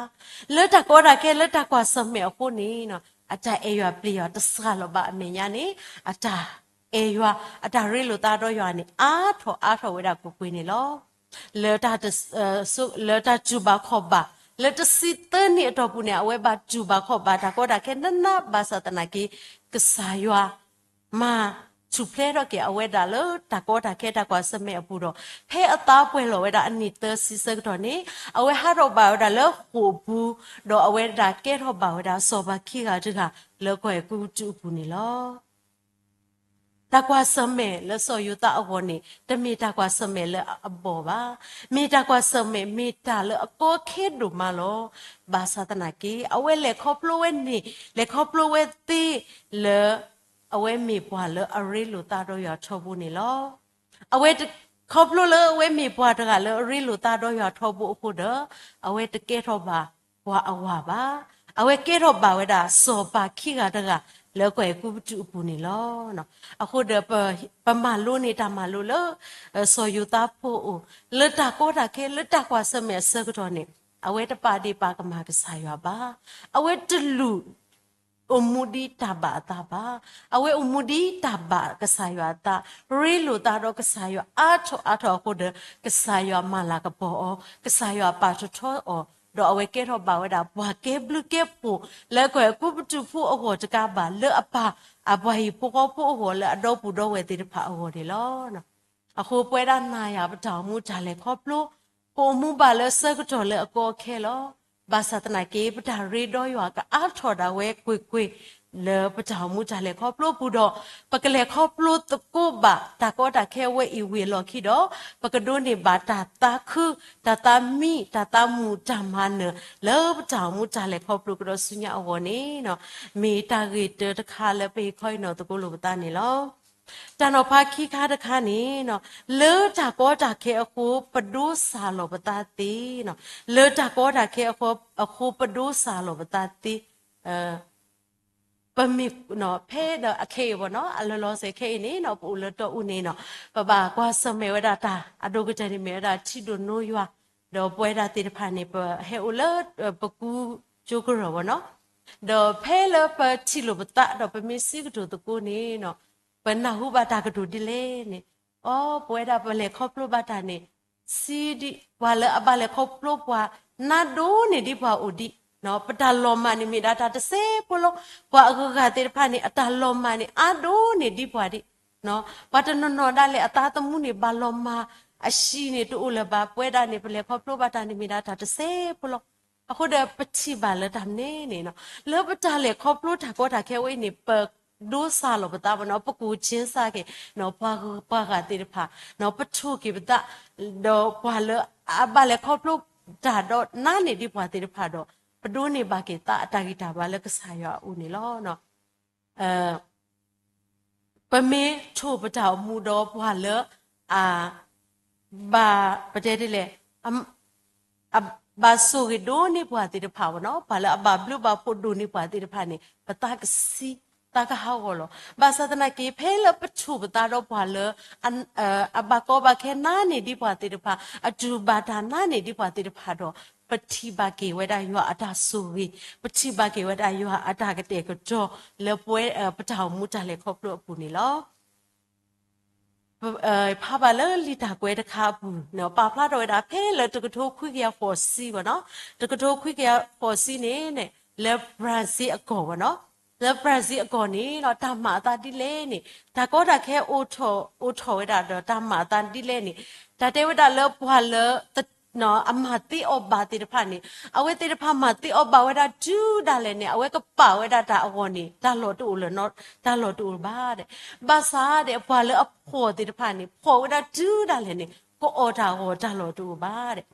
လၢတၢ်ကီတၢ်ခဲလၢတၢ်ကွၢ်ဆၢၣ်မဲာ်အဃိန့ၣ် အတၢ်အဲၣ်ယွၤပျံၤယွၤတစှၤလီၤဘၣ်အမဲာ်ညါန့ၣ် အတၢ်အဲၣ်ယွၤ အတၢ်ရ့လိာ်သးဒီးယွၤန့ၣ် အါထီၣ်အါထီၣ်ဝဲဒၣ်ကွ့ၢ်ကွ့ၢ်န့ၣ်လီၤ. လၢတၢ် လၢတၢ်တူၢ်ဘၣ်ခီၣ်ဘၣ် လၢတဆံသၢနံၣ်အတီၢ်ပူၤန့ၣ် အဝဲဘၣ်တူၢ်ဘၣ်ခီၣ်ဘၣ်တၢ်ကီတၢ်ခဲနးနး ဘၣ်ဆၣ်သနာ်က့ ကစၢ်ယွၤ မၤထူၣ်ဖျဲးထီၣ်က့ၤအဝဲဒၣ်လၢတၢ်ကီတၢ်ခဲတၢ်ကွၢ်ဆၢၣ်မဲာ်အပူၤဒီး ဖဲအသးပှဲၤလီၤဝဲဒၣ်အနံၣ်သၢဆံဆၢကတီၢ်န့ၣ် အဝဲဟးထီၣ်ဘၣ်ဝဲဒၣ်လၢဃိာ်ပူၤ ဒီးအဝဲဒၣ်ကဲထီၣ်ဘၣ်ဝဲဒၣ်စီၤပၤခံဂၤတဂၤ လၢကီၢ်အဲၤကူပတူးအပူၤန့ၣ်လီၤ. တၢ်ကွၢ်ဆၢၣ်မဲာ်လၢစီၤယိၤသးအဂီၢ်န့ၣ် တမ့ၢ်တၢ်ကွၢ်ဆၢၣ်မဲာ်လၢအဘီၣ်ဘၣ်. မ့ၢ်တၢ်ကွၢ်ဆၢၣ်မဲာ် မ့ၢ်တၢ်လၢအကီခဲဒိၣ်မးလီၤ. ဘၣ်ဆၣ်သနာ်က့ အဝဲလဲၤခီဖျိဝဲန့ၣ် လဲၤခီဖျိဝဲသ့လၢ အဝဲမ့ၢ်ပှၤလၢအရ့လိာ်သးဒီးယွၤထီဘိန့ၣ်လီၤ. အဝဲ ခီဖျိလၢအဝဲမ့ၢ်ပှၤတဂၤလၢအရ့လိာ်သးဒီးယွၤထီဘိအဃိဒီး အဝဲတကဲထီၣ်ဘၣ်ပှၤအဝၤဘၣ်. အဝဲကဲထီၣ်ဘၣ်ဝဲဒၣ်စီၤပၤခံဂၤတဂၤ လၢကီၢ်အဲၤကူပတူးအပူၤန့ၣ်လီၤ. အဃိဒီး ပမၤလိန့ၢ်တၢ်မၤလိလၢ စီၤယိၤသးဖိအအိၣ် လၢတၢ်ကီတၢ်ခဲ လၢတၢ်ကွၢ်ဆၢၣ်မဲာ်အဆၢကတီၢ်န့ၣ် အဝဲတပာ်ဒ့ၣ်ပာ်ကမၣ်ကစၢ်ယွၤဘၣ်. အဝဲတလူၤ အိၣ်မူဒ်တၢ်ဘၣ်အသးဘၣ်. အဝဲအိၣ်မူဒ်တၢ်ဘၣ်ကစၢ်ယွၤအသး, ရ့လိာ်သးဒီးကစၢ်ယွၤအါထီၣ်အါထီၣ်အဃိဒီး ကစၢ်ယွၤမၤလၤကပီၤအီၤ, ကစၢ်ယွၤပာ်ထီၣ်ထီအီၤ, ဒီးအဝဲကဲထီၣ်ဘၣ်ဝဲဒၣ် ပှၤကဲဘျုးကဲဖှိၣ် လၢကီၢ်အဲၤကူပတူးဖိအဂီၢ်တကးဘၣ်, လၢအပၢ်အပှၤဟံၣ်ဖိဃီဖိအဂီၢ် လၢအဒီပုၢ်ဒီဝဲၢ်သ့ၣ်တဖၣ်အဂီၢ်န့ၣ်လီၤ. အဃိပဝဲဒၣ်နၤယၤပတၢ်အိၣ်မူတၢ်လဲၤခီဖျိ ပအိၣ်မူဘၣ်လၢဆၢကတီၢ်လၢအကီအခဲလီၤ. ဘၣ်ဆၣ်သနာ်က့ ပတၢ်ရ့ဒီးယွၤကအါထီၣ်ဒၣ်ဝဲကွ့ၢ်ကွ့ၢ် လၢပတၢ်အိၣ်မူတၢ်လဲၤခီဖျိပူၤဒီး ပကလဲၤခီဖျိသကိးဘၣ် တၢ်ကီတၢ်ခဲဝဲအံၤဝံၤအလီၢ်ခံဒီး ပကဒိးန့ၢ်ဘၣ်တၢ်သးခု, တၢ်သးမံ, တၢ်သးမုာ်တၢ်မၤနၢၤ လၢပတၢ်အိၣ်မူတၢ်လဲၤခီဖျိကဒီးဆူညါအဂီၢ်န့ၣ် မ့ၢ်တၢ်ဂ့ၢ်တၢတခါလၢပဟ့ၣ်ခီဟ့ၣ်နီၤသကိးလိာ်ပသးန့ၣ်လီၤ. တၢ်နီၤဖးခံခါတခါန့ၣ် လၢတၢ်ကီတၢ်ခဲအဃိ ပဒိးစၢ်လီၤပသးသ့, လၢတၢ်ကီတၢ်ခဲအဃိ ပဒိးစၢ်လီၤပသးသ့, ပမ့ၢ် ဖဲဒီးအခဲအံၤဘၣ်နီၤ အလီၤလီၤဆဲးခဲအံၤန့ၣ် ပအိၣ်လၢတီအူန့ၣ်နီၤ ပဘၣ်ကွၢ်ဆၢၣ်မဲာ်ဝဲဒၣ်တၢ်အဒိၣ်ကတၢၢ်န့ၣ် မ့ၢ်ဝဲဒၣ်ထံဒိၣ်နိယွၤ, ဒီးပဝဲဒၣ်သ့ၣ်တဖၣ်န့ၣ် ပဟဲအိၣ်လၢ ပကူကၠိကရၢၢ်ဘၣ်နီၤ, ဒီးဖဲလၢပထံၣ်လိာ်ပသးဒီးပမ့ၢ်စံးကတိၤသကိးန့ၣ်နီၤ ပနၢ်ဟူဘၣ်တၢ်ကတိၤဒ်လဲၣ်န့ၣ်, အိ ပဝဲဒၣ်ပလဲၤခီဖျိဘၣ်တၢ်န့ၣ် စံးဒ် ပှၤလၢအဘၣ်လဲၤခီဖျိပှၤ နါဒိၣ်န့ၢ်ဒ်ပှၤအိၣ်ဒံး, ပတၢ်လီၤမၢ်န့ၣ်မ့ၢ်ဒၣ်တၢ်တစဲးဖိလီၤ. ပှၤအဂုၤအဂၤသ့ၣ်တဖၣ်န့ၣ် အတၢ်လီၤမၢ်န့ၣ် အါဒိၣ်န့ၢ်ဒ်ပှၤဒံး, ပှၤတနီၤနီၤဒၣ်လဲာ် အသးသမူန့ၣ် ဘၣ်လီၤမၢ် အဟံၣ်န့ၣ်တအိၣ်လၢၤဘၣ်. ပဝဲဒၣ်န့ၣ် ပလဲၤခီဖျိဘၣ်တၢ်န့ၣ်မ့ၢ်ဒၣ်တၢ်တစဲးဖိလီၤ. အဃိဒီးပထံၣ်ဘၣ်လၢတၢ်မနုၤန့ၣ်နီၤ လၢပတၢ်လဲၤခီဖျိတၢ်ကီတၢ်ခဲဝဲအံၤန့ၣ် ပဒိးစၢ်လီၤပသးဘၣ်နီၤ ပကူၣ်ကၠ့စၢ်က့ၤ ပှၤဂုၤပှၤဂၤသ့ၣ်တဖၣ် ပထိၣ်က့ၤပသး ဒီးပှၤလၢအဘၣ်လဲၤခီဖျိတၢ်ဒီးနါန့ၢ်ဒ်ပှၤသ့ၣ်တဖၣ်ဒီး ပဒိးန့ၢ်ဘၣ်က့ၤသးအတၢ်ဂံၢ်တၢ်ဘါလၢကစၢ်ယွၤအအိၣ်န့ၣ်လီၤ. ပမ့ၢ်ထိၣ်ပတၢ်အိၣ်မူဒီးပှၤလၢ အ ဘၣ် ပတဲဒ်လဲၣ် အ ဘၣ်ဆိၣ်ဂ့ၤဒိၣ်န့ၢ်ပှၤသ့ၣ်တဖၣ်ဘၣ်နီၤ ပှၤလၢအဘၣ်ဘျုးဘၣ်ဖှိၣ်ဒိၣ်န့ၢ်ပှၤသ့ၣ်တဖၣ်န့ၣ် ပသးကဆံး သးကဟးဂီၤလီၤ. ဘၣ်ဆၣ်သနာ်က့ ဖဲလၢပထိၣ်ပသးဒီးပှၤလၢ အဘၣ်ကီဘၣ်ခဲနါန့ၢ်ဒ်ပှၤသ့ၣ်တဖၣ် အတူၢ်ဘၣ်တၢ်နါန့ၢ်ဒ်ပှၤသ့ၣ်တဖၣ်ဒီး ပထံၣ်ဘၣ်က့ၤဝဲဒၣ်ယွၤအတၢ်ဆိၣ်ဂ့ၤ ပထံၣ်ဘၣ်က့ၤဝဲဒၣ်ယွၤအတၢ်ကတဲာ်ကတီၤ လၢပဝဲ ပတၢ်အိၣ်မူတၢ်လဲၤခီဖျိအပူၤန့ၣ်လီၤ. ဖးဘၣ်လၢလံာ်တၢ်ကွဲးတခါအပူၤ ပာ်ဖျါထီၣ်ဝဲဒၣ်ဖဲလၢတကထိခွံကယၤဃိးဆံဘၣ်နီၤ တကထိခွံကယၤဃိးဆံန့ၣ် လၢ Brazil အကီၢ်ဘၣ်နီၤ လၢ Brazil အကီၢ်န့ၣ် တၢ်မၤအသးဒ်လဲၣ်န့ၣ် တၢ်ကီတၢ်ခဲအိၣ်ထီၣ်ဝဲဒၣ်ဒီးတၢ်မၤအသးဒ်လဲၣ်န့ၣ် တၢ်တဲဝဲဒၣ်လၢပှၤလၢ အမၤသ့အီၣ်ဘၣ်သ့ၣ်တဖၣ်န့ၣ် အဝဲသ့ၣ်တဖၣ်မၤသ့အီၣ်ဘၣ်ဝဲဒၣ်တုၤဒၣ်လဲာ်န့ၣ် အဝဲကပာ်ဝဲဒၣ်တၢ်အဂီၢ်န့ၣ် တၢ်လီၢ်တအိၣ်လၢၤ တၢ်လီၢ်တအိၣ်ဘၣ်ဒီး ဘၣ်ဆၣ်ဒီးပှၤလၢအဖှီၣ်သ့ၣ်တဖၣ်န့ၣ် ဖှီၣ်ဝဲဒၣ်တုၤ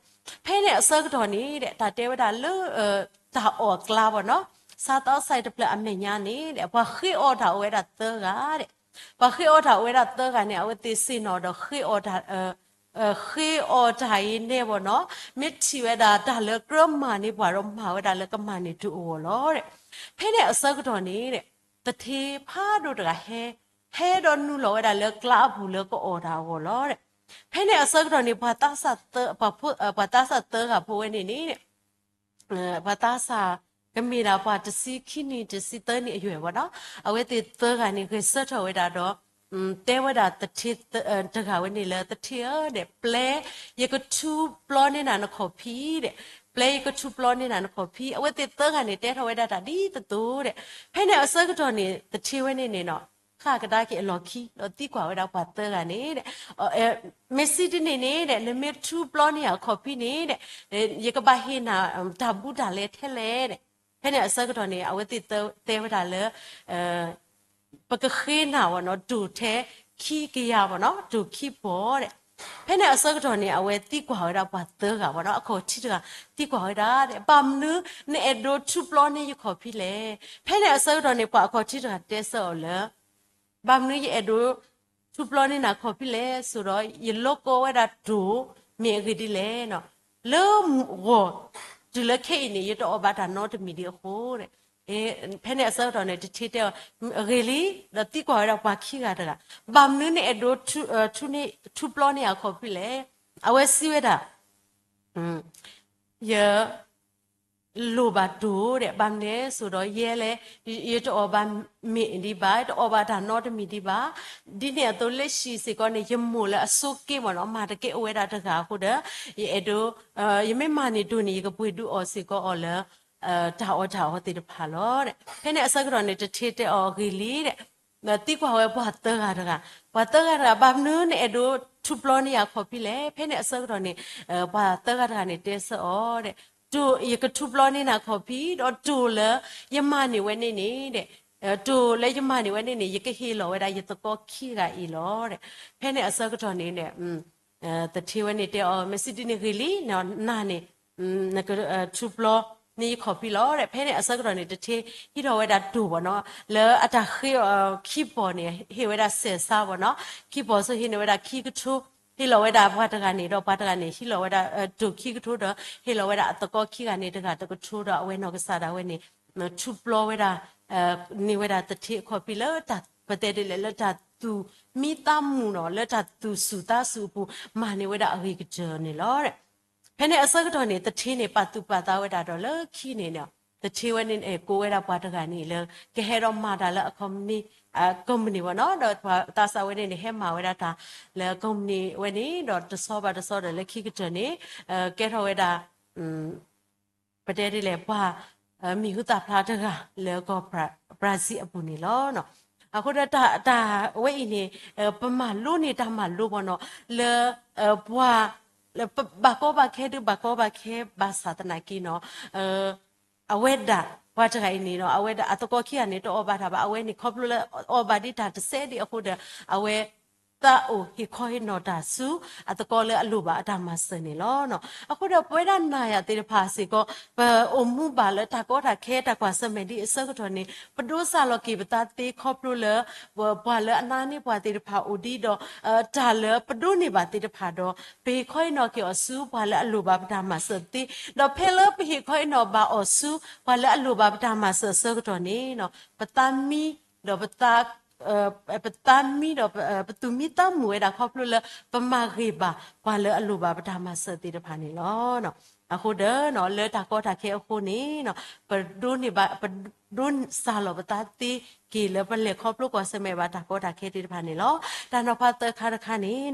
ဒၣ်လဲာ်န့ၣ် ကအီၣ်တၢ်အဂီၢ်တၢ်လီၢ်တအိၣ်ဘၣ်ဒီး ဖဲန့ၣ်အဆၢကတီၢ်န့ၣ်ဒီး တၢ်တဲဝဲဒၣ်လၢ တၢ်အီၣ်အကျါဘၣ်နီၤ စးသီစဲးတဖျၢၣ်အမဲာ်ညါန့ၣ်ဒီး ပှၤဃ့အီၣ်တၢ်အိၣ်ဝဲဒၣ်သၢဂၤဒီး ပှၤဃ့အီၣ်တၢ်အိၣ်ဝဲဒၣ်သၢဂၤန့ၣ် အဝဲသ့ၣ်ဆ့ၣ်နီၤဒီးဃ့အီၣ်တၢ် ဃ့အီၣ်တၢ်အံၤန့ၣ်ဘၣ်နီၤ မ့ၢ်ထံၣ်ဝဲဒၣ်တၢ်လၢကြၢးမၤန့ၢ်ပှၤဒီးမၤဝဲဒၣ်လၢကမၤန့ၢ်တုၤအဂီၢ်လီၤဒီး ဖဲန့ၣ်အဆၢကတီၢ်န့ၣ်ဒီး သထ့ဖးဒိၣ်တဂၤဟဲ ဟဲဒီးနုာ်လီၤဝဲဒၣ်လၢကျါအပူၤလၢကအီၣ်တၢ်အဂီၢ်လီၤဒီး ဖဲန့ၣ်အဆၢကတီၢ်န့ၣ် ပှၤသးစၢ်သၢဂၤဖိဝဲန့ၣ်န့ၣ် ပှၤသးစၢ် ကမ့ၢ်ဒၣ်ပှၤတဆံခံနံၣ်တဆံသၢနံၣ်အရွယ်ဘၣ်နီၤ အဝဲသ့ၣ်သၢဂၤန့ၣ် ဂဲၤဆၢထၢၣ်ဝဲဒၣ်ဒီး တဲဝဲဒၣ်သထ့တဂၤဝဲန့ၣ်လၢ သထ့ဧၢဒီး ပျဲယကထူပျီန့ၢ်နၤနခီၣ်ဖံးဒီး ပျဲယကထူပျီန့ၢ်နၤနခီၣ်ဖံး အဝဲသ့ၣ်သၢဂၤန့ၣ် တဲထီၣ်ဝဲဒၣ်တၢ်ဒ်သိးသိးဒီး ဖဲန့ၣ်အဆၢကတီၢ်န့ၣ် သထ့ဝဲန့ၣ်န့ၣ်နီၤ ဃၣ်ကဒါက့ၤအလီၢ်ခံ ဒီးသံကွၢ်ဝဲဒၣ်ပှၤသၢဂၤန့ၣ်ဒီး မ့ၢ်စံးတန့ၢ်န့ၣ်ဒီး နမ့ၢ်ထူပျီန့ၢ်ယၤခီၣ်ဖံးန့ၣ်ဒီး ယကဘၣ်ဟ့ၣ်နၤ တၢ်ဘူးတၢ်လဲထဲလဲၣ်ဒီး ဖဲန့ၣ်အဆၢကတီၢ်န့ၣ် အဝဲသ့ၣ်တဲဝဲဒၣ်လၢ ပကဃ့နၤဘၣ်နီၤ တိၢ်ထဲခံကယၤဘၣ်နီၤ တိၢ်ခံပီၤဒီး ဖဲန့ၣ်အဆၢကတီၢ်န့ၣ် အဝဲသံကွၢ်ဝဲဒၣ်ပှၤသၢဂၤဘၣ်နီၤ အခီၣ်ထံးတဂၤ သံကွၢ်ဝဲဒၣ်ဒီး ဘၣ်မနုၤနအဲၣ်ဒိးထူပျီန့ၢ်ယခီၣ်ဖံးလဲၣ်. ဖဲန့ၣ်အဆၢကတီၢ်န့ၣ် ပှၤအခီၣ်ထံးတဂၤတဲဆၢအီၤလၢ ဘၣ်မနုၤယအဲၣ်ဒိး ထူပျီန့ၢ်နၤခီၣ်ဖံးလဲၣ် ဆိးဒီး ယလိၣ်ကိးဝဲဒၣ်တိၢ် မ့ၢ်အဂ့ၢ်ဒ်လဲၣ်နီၤ လၢဂီၤ တုၤလၢခဲအံၤန့ၣ် ယတအီၣ်ဘၣ်တၢ်နီတမံၤဒံးအဃိဒီး ဖဲန့ၣ်အဆၢကတီၢ်န့ၣ် တထ့တဲအီၤ, ဂ့ၤလံ, ဒီးသံကွၢ်ဝဲဒၣ်ပှၤခံဂၤတဂၤ, ဘၣ်မနုၤနအဲၣ်ဒိးထူပျီန့ၢ်ယၤခီဖံးလဲၣ်. အဝဲစံးဝဲဒၣ်, ယ လိၣ်ဘၣ်တိၢ်ဒဲး, ဘၣ်မနုၤလဲၣ်စိဒီး ယဲလဲၣ်, ယတအီၣ်ဘၣ်မ့ၢ်ဒံးဘၣ်, တအီၣ်ဘၣ်တၢ်နီတမံၤဒံးဘၣ်. ဒ်န့ၣ်အသိးလၢဟံၣ်စ့ၢ်ကီးန့ၣ် ယမိၢ်လၢအဆိးက့မ့ၢ်နီၤ မၤတကဲအိၣ်ဝဲဒၣ်တဂၤအဃိဒီး ယအဲၣ်ဒိး, ယမ့ၢ်မၤန့ၢ်တိၢ်န့ၣ် ယကပှ့ၤဒုးအီၣ်စ့ၢ်ကီးအီၤလၢ တၢ်အီၣ်တၢ်အီသ့ၣ်တဖၣ်လီၤ. ဖဲန့ၣ်အဆၢကတီၢ်န့ၣ် တထ့တဲအီၤဂ့ၤလံဒီး သံကွၢ်ဝဲပှၤသၢဂၤတဂၤ, ပှၤသၢဂၤတဂၤ ဘၣ်မနုၤနအဲၣ်ဒိးထူပျီန့ၢ်ယၤခီဖံးလဲၣ်. ဖဲန့ၣ်အဆၢကတီၢ်န့ၣ် ပှၤသၢဂၤတဂၤန့ၣ် တဲဆၢအီၤဒဲး, တိၢ်ယကထူပျီန့ၢ်နၤခီဖံး ဒီးတိၢ်လၢယမၤန့ၢ်ဝဲန့ၣ်န့ၣ်ဒဲး, တိၢ်လၢယမၤန့ၢ်ဝဲန့ၣ်န့ၣ် ယကဟ့ၣ်လီၤဝဲဒၣ်ယသကိးခံဂၤအံၤလီၤ. ဖဲန့ၣ်အဆၢကတီၢ်န့ၣ် တထ့ဝဲန့ၣ်တဲအီၤ မ့ၢ်စံးဒ်န့ၣ်ဂ့ၤလံ, နၤန့ၣ် နကထူပျီန့ၢ်ယခီဖံးလီၤ. ဖဲန့ၣ်အဆၢကတီၢ်န့ၣ် တထ့ဟံးထီၣ်ဝဲဒၣ်တိၢ်ဘၣ်နီၤ, လၢအတၢ်ဃ့အီၤခံပီၢ်န့ၣ် ဟ့ၣ်ဝဲဒၣ်စဲးစါဘၣ်နီၤ, ခံပီၢ်ဆိဟ့ၣ်န့ၢ်ဝဲဒၣ်ခံကထိ, ဟ့ၣ်လီၤဝဲဒၣ်ပှၤတဂၤန့ၣ်ဒီး ပှၤတဂၤန့ၣ် ဟ့ၣ်လီၤဝဲဒၣ်တိၢ်ခံကထိဒီး ဟ့ၣ်လီၤဝဲဒၣ်အသကိးခံဂၤန့ၣ်တဂၤတကထိဒီး အဝဲနီၢ်ကစၢ်ဒၣ်ဝဲန့ၣ် ထူပျီဝဲဒၣ် န့ၢ်ဝဲဒၣ်တထ့အခီဖံးလၢတၢ် ပတဲဒ်လဲၣ်လၢတၢ်သူၣ်မံသးမုာ်နီၤ လၢတၢ်သူၣ်ဆူၣ်သးဆူၣ်အပူၤ မၤန့ၢ်ဝဲဒၣ်အဂ့ၤကတၢၢ်န့ၣ်လီၤ. ဖဲန့ၣ်အဆၢကတီၢ်န့ၣ် တထ့န့ၣ် ပာ်သူၣ်ပာ်သးဝဲဒၣ်ဒီးလၢခံန့ၣ် တထ့ဝဲန့ၣ် ကိးဝဲဒၣ်ပှၤတဂၤန့ၣ်လၢ ကဟဲဒီးမၤတၢ်လၢအ company ဘၣ်နီၤ, ဒီးပှၤသးစၢ်ဝဲန့ၣ်န့ၣ် ဟဲမၤဝဲဒၣ်တၢ်လၢ company ဝဲန့ၣ် ဒီးတဆီဘၣ်တဆီဒီးလၢခံကတၢၢ်န့ၣ် ကဲထီၣ်ဝဲဒၣ် ပတဲဒ်လဲၣ် ပှၤမံၤဟူသၣ်ဖျါတဂၤလၢကီၢ် Brazil အပူၤန့ၣ်လီၤ. အဃိဒီး တၢ်ဝဲအံၤန့ၣ် ပမၤလိန့ၢ်တၢ်မၤလိဘၣ်နီၤ လၢ ပှၤ ဘၣ်ကီဘၣ်ခဲဒုး ဘၣ်ကီဘၣ်ခဲဘၣ်ဆၣ်သနာ်က့နီၤ အဝဲဒၣ်ပှၤတဂၤအံၤန့ၣ်နီၤ အဝဲဒၣ်အသကိးခံဂၤန့ၣ် တအီၣ်ဘၣ်တၢ်ဘၣ် အဝဲန့ၣ်ခီဖျိလၢအအီၣ်ဘၣ်ဒ်တၢ်တစဲးဒ်အဃိဒီး အဝဲ သးအိၣ်ဟ့ၣ်ခီဟ့ၣ်နီၤတၢ်ဆူ အသကိးလၢအလိၣ်ဘၣ်အတၢ်မၤစၢၤန့ၣ်လီၤ. အဃိဒီးပဝဲဒၣ်နၤယၤသ့ၣ်တဖၣ်စ့ၢ်ကီး ပအိၣ်မူဘၣ်လၢတၢ်ကီတၢ်ခဲတၢ်ကွၢ်ဆၢၣ်မဲာ်ဒ်အဆၢကတီၢ်န့ၣ် ပဒိးစၢ်လီၤက့ၤပသးသ့ခီဖျိလၢ ပှၤလၢအနာ်န့ၢ်ပှၤသ့ၣ်တဖၣ်အိၣ်ဒံးဒီး တၢ်လၢပဒိးန့ၢ်ဘၣ်သ့ၣ်တဖၣ်ဒီး ပဟ့ၣ်ခီဟ့ၣ်နီၤက့ၤအီၤဆူပှၤလၢအလိၣ်ဘၣ်ပတၢ်မၤစၢၤသ့, ဒီးဖဲလၢပဟ့ၣ်ခီဟ့ၣ်နီၤဘၣ်အီၤဆူ ပှၤလၢအလိၣ်ဘၣ်ပတၢ်မၤစၢၤအဆၢကတီၢ်န့ၣ် ပသးမံ ဒီး ပသးမံဒီး ပသူၣ်မံသးမုာ်ဝဲဒၣ်ခီဖျိလၢ ပမၤဂ့ၤဘၣ်ပှၤလၢအလိၣ်ဘၣ်ပတၢ်မၤစၢၤသ့ၣ်တဖၣ်န့ၣ်လီၤ. အဃိဒီး လၢတၢ်ကီတၢ်ခဲအဃိန့ၣ် ပဒိးန့ၢ်ဘၣ် ပဒိးစၢ်လီၤပသးသ့က့ၤလၢပလဲၤခီဖျိကွၢ်ဆၢၣ်မဲာ်ဘၣ်တၢ်ကီတၢ်ခဲသ့ၣ်တဖၣ်န့ၣ်လီၤ. တၢ်နီၤဖးသၢခါတခါန့ၣ်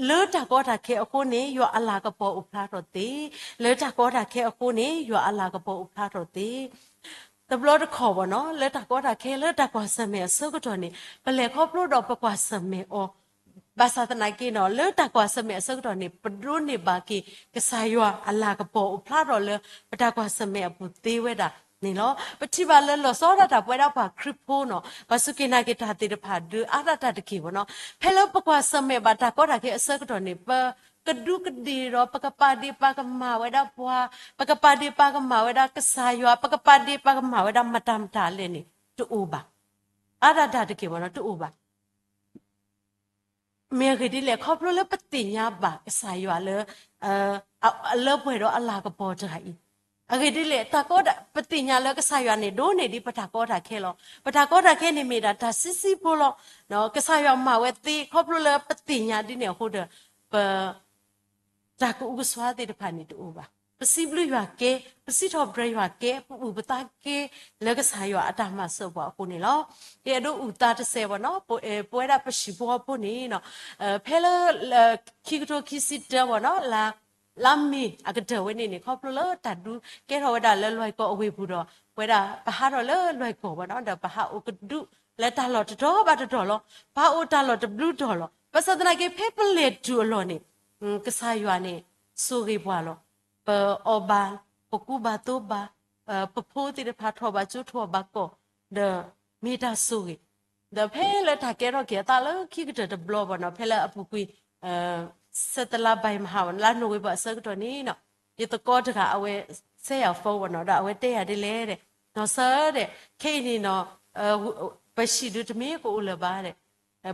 လၢတၢ်ကီတၢ်ခဲအဃိန့ၣ် ယွၤအလၤကပီၤအိၣ်ဖျါထီၣ်သ့, လၢတၢ်ကီတၢ်ခဲအဃိန့ၣ် ယွၤအလၤကပီၤအိၣ်ဖျါထီၣ်သ့ တဘျီတခီၣ်ဘၣ်နီၤ လၢတၢ်ကီတၢ်ခဲလၢတၢ်ကွၢ်ဆၢၣ်မဲာ်အဆၢကတီၢ်န့ၣ် ပလဲၤခီဖျိဒီးပကွၢ်ဆၢၣ်မဲာ်အီၤ ဘၣ်ဆၣ်သနာ်က့နီၤ လၢတၢ်ကွၢ်ဆၢၣ်မဲာ်အဆၢကတီၢ်န့ၣ် ပဒိးန့ၢ်ဘၣ်က့ၤ ကစၢ်ယွၤအလၤကပီၤအိၣ်ဖျါထီၣ်လၢ ပတၢ်ကွၢ်ဆၢၣ်မဲာ်အပူၤသ့ဝဲဒၣ်န့ၣ်လီၤ. ပထံၣ်ဘၣ်လၢလီၤဆီဒၣ်တၢ်ပဝဲဒၣ်ပှၤခရံာ်ဖိနီၤ ပှၤစူၢ်က့ၤနာ်က့ၤတၢ်သ့ၣ်တဖၣ်ဒုး အါဒၣ်တၢ်တက့ၢ်ဘၣ်နီၤ ဖဲလၢပကွၢ်ဆၢၣ်မဲာ်ဘၣ်တၢ်ကီတၢ်ခဲအဆၢကတီၢ်န့ၣ် ပ ကဒူးကဒ့ၣ်ဒီး ပကပာ်ဒ့ၣ်ပာ်ကမၣ်ဝဲဒၣ်ပှၤ, ပကပာ်ဒ့ၣ်ပာ်ကမၣ်ဝဲဒၣ်ကစၢ်ယွၤ, ပကပာ်ဒ့ၣ်ပာ်ကမၣ်ဝဲဒၣ်မတၤမတၤလဲၣ်န့ၣ် တအိၣ်ဘၣ်. အါဒၣ်တၢ်တက့ၢ်ဘၣ်နီၤ တအိၣ်ဘၣ်. မ့ၢ်အဂ့ၢ်ဒ်လဲၣ် ခီဖျိလၢပသ့ၣ်ညါဘၣ်ကစၢ်ယွၤလၢ လၢပှဲၤဒီးအလၤကပီၤတဂၤအံၤ, အဂ့ၢ်ဒ်လဲၣ် တၢ်ကီ ပသ့ၣ်ညါလၢကစၢ်ယွၤန့ၣ် ဒိးန့ၢ်ဒံးပတၢ်ကီတၢ်ခဲလီၤ. ပတၢ်ကီတၢ်ခဲန့ၣ်မ့ၢ်ဒၣ်တၢ်ဆံးဆံးဖိလီၤ. ကစၢ်ယွၤမၤဝဲသ့ ခီဖျိလၢပသ့ၣ်ညါဒ်န့ၣ်အဃိဒီး ပ တၢ်ကအုကစွါသ့ၣ်တဖၣ်န့ၣ်တအိၣ်ဘၣ်. ပစံးဘျုးယွၤကဲ, ပစံးထီၣ်ပတြၢၤယွၤကဲ, ပအုၣ်ပသးကဲလၢကစၢ်ယွၤအတၢ်မၤစၢၤပှၤအဃိန့ၣ်လီၤ. ယအဲၣ်ဒိးအုၣ်သးတစဲးဘၣ်နီၤ, ပဝဲဒၣ်ပဟံၣ်ဖိဃီဖိန့ၣ် ဖဲလၢ ခံကထိခံဆံတၢဘၣ်နီၤ, လါမ့ၤအကတၢၢ်ဝဲန့ၣ်န့ၣ် ခီဖျိလၢတၢ်ဒုးကဲထီၣ်ဝဲဒၣ်လၢလွဲၢ်ကီၢ်အဝ့ၢ်ပူၤဒီး ပဝဲဒၣ်ပဟးထီၣ်လၢလွဲၢ်ကီၢ်ဘၣ်နီၤ, ဒီးပဟးအိၣ်ကဒုလၢတၢ်လီၢ်တတီၤဘၣ်တတီၤလီၤ. ပဟးအိၣ်တၢ်လီၢ်တဘျုးတီၤလီၤ. ဘၣ်ဆၣ်သနာ်က့ ဖဲပလဲၤတုၤအလီၢ်န့ၣ် ကစၢ်ယွၤန့ၣ် ဆိၣ်ဂ့ၤပှၤလီၤ. ပအီၣ်ဘၣ်, ပကူဘၣ်သိဘၣ်, ပဖိသ့ၣ်တဖၣ်ထီၣ်ဘၣ်ကၠိထီၣ်ဘၣ်ကီၢ်, ဒီးမ့ၢ်တၢ်ဆိၣ်ဂ့ၤ, ဒီးဖဲလၢတၢ်ကဲထီၣ်က့ၤအသးလၢခံကတၢၢ်တဘျီဘၣ်နီၤ, ဖဲလၢအပူၤကွံာ် ဆဲးသလါဘၣ်မဟါဘၣ်နီၤ, လါနိၣ်ဝ့ဘၢၣ်အဆၢကတီၢ်န့ၣ်နီၤ, ယသကိးတဂၤအဝဲ ဆဲးယၤ phone ဘၣ်နီၤ, ဒီးအဝဲတဲယၤဒ်လဲၣ်ဒီး, နီၢ်စၢၤဒီး ခဲအံၤန့ၣ်နီၤ ပဟံၣ်ဒုးတမ့ၢ်ကအိၣ်လၢၤဘၣ်ဒီး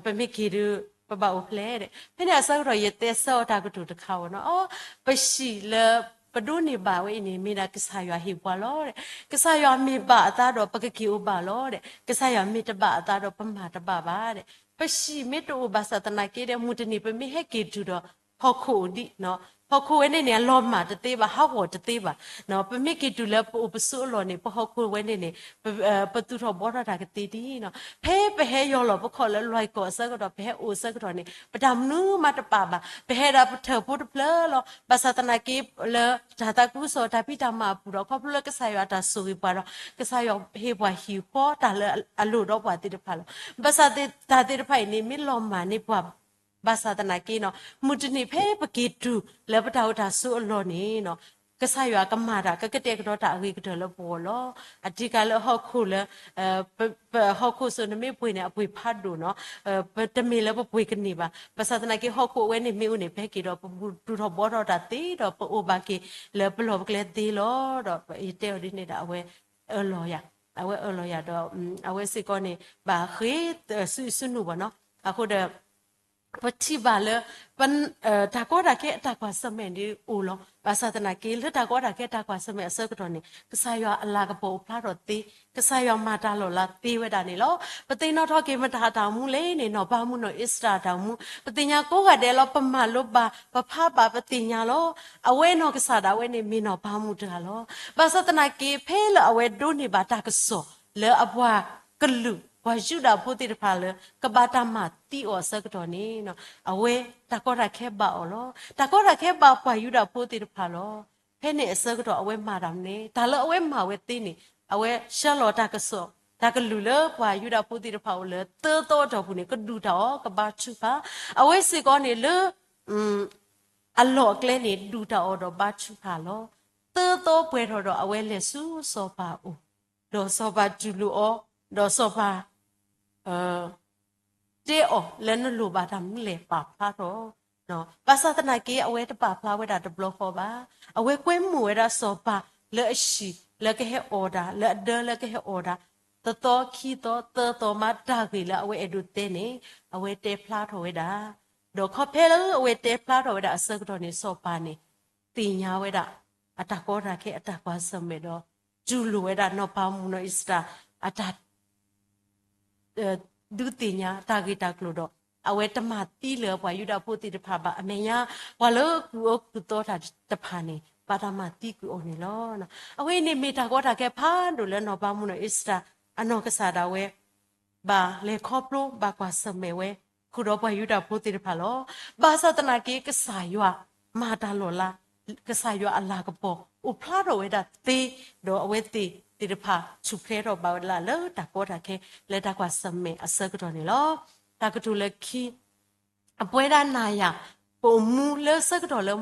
ပမ့ၢ်က့ၤဒုး ပဘၣ်အိၣ်ဖျဲၣ်ဒီး ဖဲန့ၣ်အဆၢကတီၢ် ယတဲဆၢအီၤတၢ်ကတိၤတခါဘၣ်နီၤ, အ ပဟံၣ်လၢ ပဒိးန့ၢ်ဘၣ်ဝဲအံၤန့ၣ် မ့ၢ်ဒၣ်ကစၢ်ယွၤဟ့ၣ်ပှၤလီၤ. ကစၢ်ယွၤမ့ၢ်ဘၣ်အသးဒီး ပကက့ၤအိၣ်ဘၣ်လီၤ. ကစၢ်ယွၤမ့ၢ်တဘၣ်အသးဒီး ပမၤတဘၣ်ဘၣ်. ပဟံၣ်မ့ၢ်တအိၣ်ဘၣ်ဆၣ်သနာ်က့ဒီး မုၢ်တနံၤပမ့ၢ်ဟဲက့ၤတုၤဒီး ဟီၣ်ခိၣ်အိၣ်ဒံး, ဟီၣ်ခိၣ်ဝဲန့ၣ်န့ၣ် အလီၤမၢ်တသ့ဘၣ်, ဟးဂီၤတသ့ဘၣ်. ပမ့ၢ်က့ၤတုၤလၢပအိၣ်ပဆိးအလီၢ်န့ၣ် ပဟီၣ်ခိၣ်ဝဲန့ၣ်န့ၣ် ပသူၣ်ထီၣ်ဘှီထီၣ်တၢ်ကသ့ဒံး. ဖဲပဟဲယီၢ်လီၤပခီၣ်လၢလွဲၢ်ကီၢ်အဆၢကတီၢ် ပဟဲအိၣ်အဆၢကတီၢ်န့ၣ် ပတၢ်မနုၤမးတပာ်ဘၣ်. ပဟဲဒၣ်ပထၢၣ်ဖိတဖျၢၣ်လီၤ. ဘၣ်ဆၣ်သနာ်က့လၢတၢ်သးခုကစီၣ် တၢ်ဖံးတၢ်မၤအပူၤဒီး ခီဖျိလၢကစၢ်ယွၤအတၢ်ဆိၣ်ဂ့ၤပှၤဒီး ကစၢ်ယွၤဟ့ၣ်ပှၤဟံၣ်ဃီတၢ်လၢအလိၣ်ဒီးပှၤသ့ၣ်တဖၣ်လီၤ. ဘၣ်ဆၣ်တၢ်သ့ၣ်တဖၣ်အံၤန့ၣ် မ့ၢ်လီၤမၢ်န့ၢ်ပှၤ ဘၣ်ဆၣ်သနာ်က့နီၤ မုၢ်တနံၤဖဲပက့ၤတုၤလၢပတၢ်အိၣ်တၢ်ဆိးအလီၢ်န့ၣ်နီၤ ကစၢ်ယွၤကမၤတၢ် ကကတဲာ်ကတီၤတၢ်အဂ့ၤကတၢၢ်လၢပဂီၢ်လီၤ. အတံကၤလၢဟီၣ်ခိၣ်လၢ ပဟီၣ်ခိၣ်စိၤနမ့ၢ်ပှ့ၤန့ၣ် အပှ့ၤဖးဒိၣ်နီၤ တမ့ၢ်လၢပပှ့ၤကန့ၢ်ဘၣ်. ဘၣ်ဆၣ်သနာ်က့ဟီၣ်ခိၣ်အဝဲန့ၣ်မ့ၢ်အိၣ်န့ၣ် ပဟဲက့ၤဒီးပသူၣ်ထီၣ်ဘှီထီၣ်တၢ်သ့ဒီး ပအိၣ်ဘၣ်က့ၤလၢပလီၢ်ပကျဲသ့လီၤ. ဒီးယတဲအီၤဒ်န့ၣ်ဒီး အဝဲအၢၣ်လီၤယၤ, အဝဲအၢၣ်လီၤယၤဒီး အဝဲစ့ၢ်ကီးန့ၣ် ဘၣ်ဃ့ၢ်ဆူအံၤဆူနုာ်ဘၣ်နီၤ. အဃိဒီး ပထံၣ်ဘၣ်လၢ တၢ်ကီတၢ်ခဲအတၢ်ကွၢ်ဆၢၣ်မဲာ်ဒ်အိၣ်လီၤ. ဘၣ်ဆၣ်သနာ်က့ လၢတၢ်ကီတၢ်ခဲအတၢ်ကွၢ်ဆၢၣ်မဲာ်အဆၢကတီၢ်န့ၣ် ကစၢ်ယွၤအလၤကပီၤအိၣ်ဖျါထီၣ်သ့, ကစၢ်ယွၤမၤတၢ်လီၤလးသ့ဝဲဒၣ်န့ၣ်လီၤ. ပသ့ၣ်နီၣ်ထီၣ်က့ၤမတၤအတၢ်အိၣ်မူလဲၣ်န့ၣ် နီၢ်ပၤမုၣ်နီၢ်အ့စတၢ်အတၢ်အိၣ်မူ ပသ့ၣ်ညါကိးဂၤဒဲးလီၤ. ပမၤလိဘၣ် ပဖးဘၣ် ပသ့ၣ်ညါလီၤ. အဝဲနီၢ်ကစၢ်ဒၣ်ဝဲန့ၣ် မ့ၢ်နီၢ်ပၤမုၣ်တဂၤလီၤ. ဘၣ်ဆၣ်သနာ်က့ ဖဲလၢအဝဲဒိးန့ၢ်ဘၣ်တၢ်ကစီၣ်လၢအပှၤကလုာ် ပှၤယူဒၤဖိသ့ၣ်တဖၣ်လၢ ကဘၣ်တၢ်မၤသံအီၤအဆၢကတီၢ်န့ၣ် အဝဲတၢ်ကီတၢ်ခဲဘၣ်အီၤလီၤ. တၢ်ကီတၢ်ခဲဘၣ်ပှၤယူဒၤဖိသ့ၣ်တဖၣ်လီၤ. ဖဲန့ၣ်အဆၢကတီၢ်အဝဲမၤတၢ်မနုၤလဲၣ်, တၢ်လၢအဝဲမၤဝဲသ့န့ၣ် အဝဲဆှၢလီၤတၢ်ကစီၣ် တၢ်ကလုၢ်လၢပှၤယူဒၤဖိသ့ၣ်တဖၣ်အိၣ်လၢသၢသီအတီၢ်ပူၤန့ၣ် ကဒူၣ်တၢ်အီၤ ကဘါထုကဖၣ်, အဝဲစ့ၢ်ကီးန့ၣ်လၢ အလီၢ်အကျဲန့ၣ် ဒူၣ်တၢ်အီၤဒီးဘါထုကဖၣ်လီၤ. သၢသီပှဲၤထီၣ်ဒီးအဝဲလဲၤဆူစီၤပၤအအိၣ်, ဒီးစီၤပၤတူၢ်လိာ်အီၤ, ဒီးစီၤပၤ တဲအီၤလၢနလိၣ်ဘၣ်တၢ်မနုၤလဲၣ် ပာ်ဖျါထီၣ်. ဘၣ်ဆၣ်သနာ်က့ အဝဲတပာ်ဖျါဝဲဒၣ်တဘျီဃီဘၣ်. အဝဲကွဲမုာ်ဝဲဒၣ်စီၤပၤလၢအဟံၣ်လၢကဟဲအီၣ်တၢ် လၢအဒၢလၢကဟဲအီၣ်တၢ် တသီခံသီသၢသီမးတၢ်ဂ့ၢ်လၢအဝဲအဲၣ်ဒိးတဲန့ၣ် အဝဲတဲဖျါထီၣ်ဝဲဒၣ်. ဒီးခီဖဲလၢအဝဲတဲဖျါထီၣ်ဝဲဒၣ်အဆၢကတီၢ်န့ၣ် စီၤပၤန့ၣ် သ့ၣ်ညါဝဲဒၣ် အတၢ်ကီတၢ်ခဲအတၢ်ကွၢ်ဆၢၣ်မဲာ်ဒီး တူၢ်လိာ်ဝဲဒၣ်နီၢ်ပၤမုၣ်နီၢ်အ့စတၢ် အတၢ် ဒုးသ့ၣ်ညါတၢ်ဂ့ၢ်တၢ်ကျိၤဒီး အဝဲတမၤသံလၢၤပှၤယူဒၤဖိသ့ၣ်တဖၣ်ဘၣ်. အမဲာ်ညါ ပှၤလၢကူၣ်အၢကူၣ်သီတၢ်တဖၣ်န့ၣ် ဘၣ်တၢ်မၤသံကွံာ်အီၤန့ၣ်လီၤ. အဝဲအံၤန့ၣ်မ့ၢ်တၢ်ကီတၢ်ခဲဖးဒိၣ်လၢနီၢ်ပၤမုၣ်နီၢ်အ့စတၢ် အနီၢ်ကစၢ်ဒၣ်ဝဲ ဘၣ်လဲၤခီဖျိဘၣ်ကွၢ်ဆၢၣ်မဲာ်ဝဲ ဃုာ်ဒီးပှၤယူဒၤဖိသ့ၣ်တဖၣ်လီၤ. ဘၣ်ဆၣ်သနာ်က့ ကစၢ်ယွၤမၤတၢ်လီၤလး, ကစၢ်ယွၤအလၤကပီၤ အိၣ်ဖျါထီၣ်ဝဲဒၣ်သ့, ဒီးအဝဲသ့ၣ်သ့ၣ်တဖၣ် ထူၣ်ဖျဲးထီၣ်ဘၣ်ဝဲဒၣ်လၢတၢ်ကီတၢ်ခဲ လၢတၢ်ကွၢ်ဆၢၣ်မဲာ်အဆၢကတီၢ်န့ၣ်လီၤ. တၢ်ကတိၤလၢခံ အပဝဲဒၣ်နၤယၤ ပအိၣ်မူလၢဆၢကတီၢ်လၢ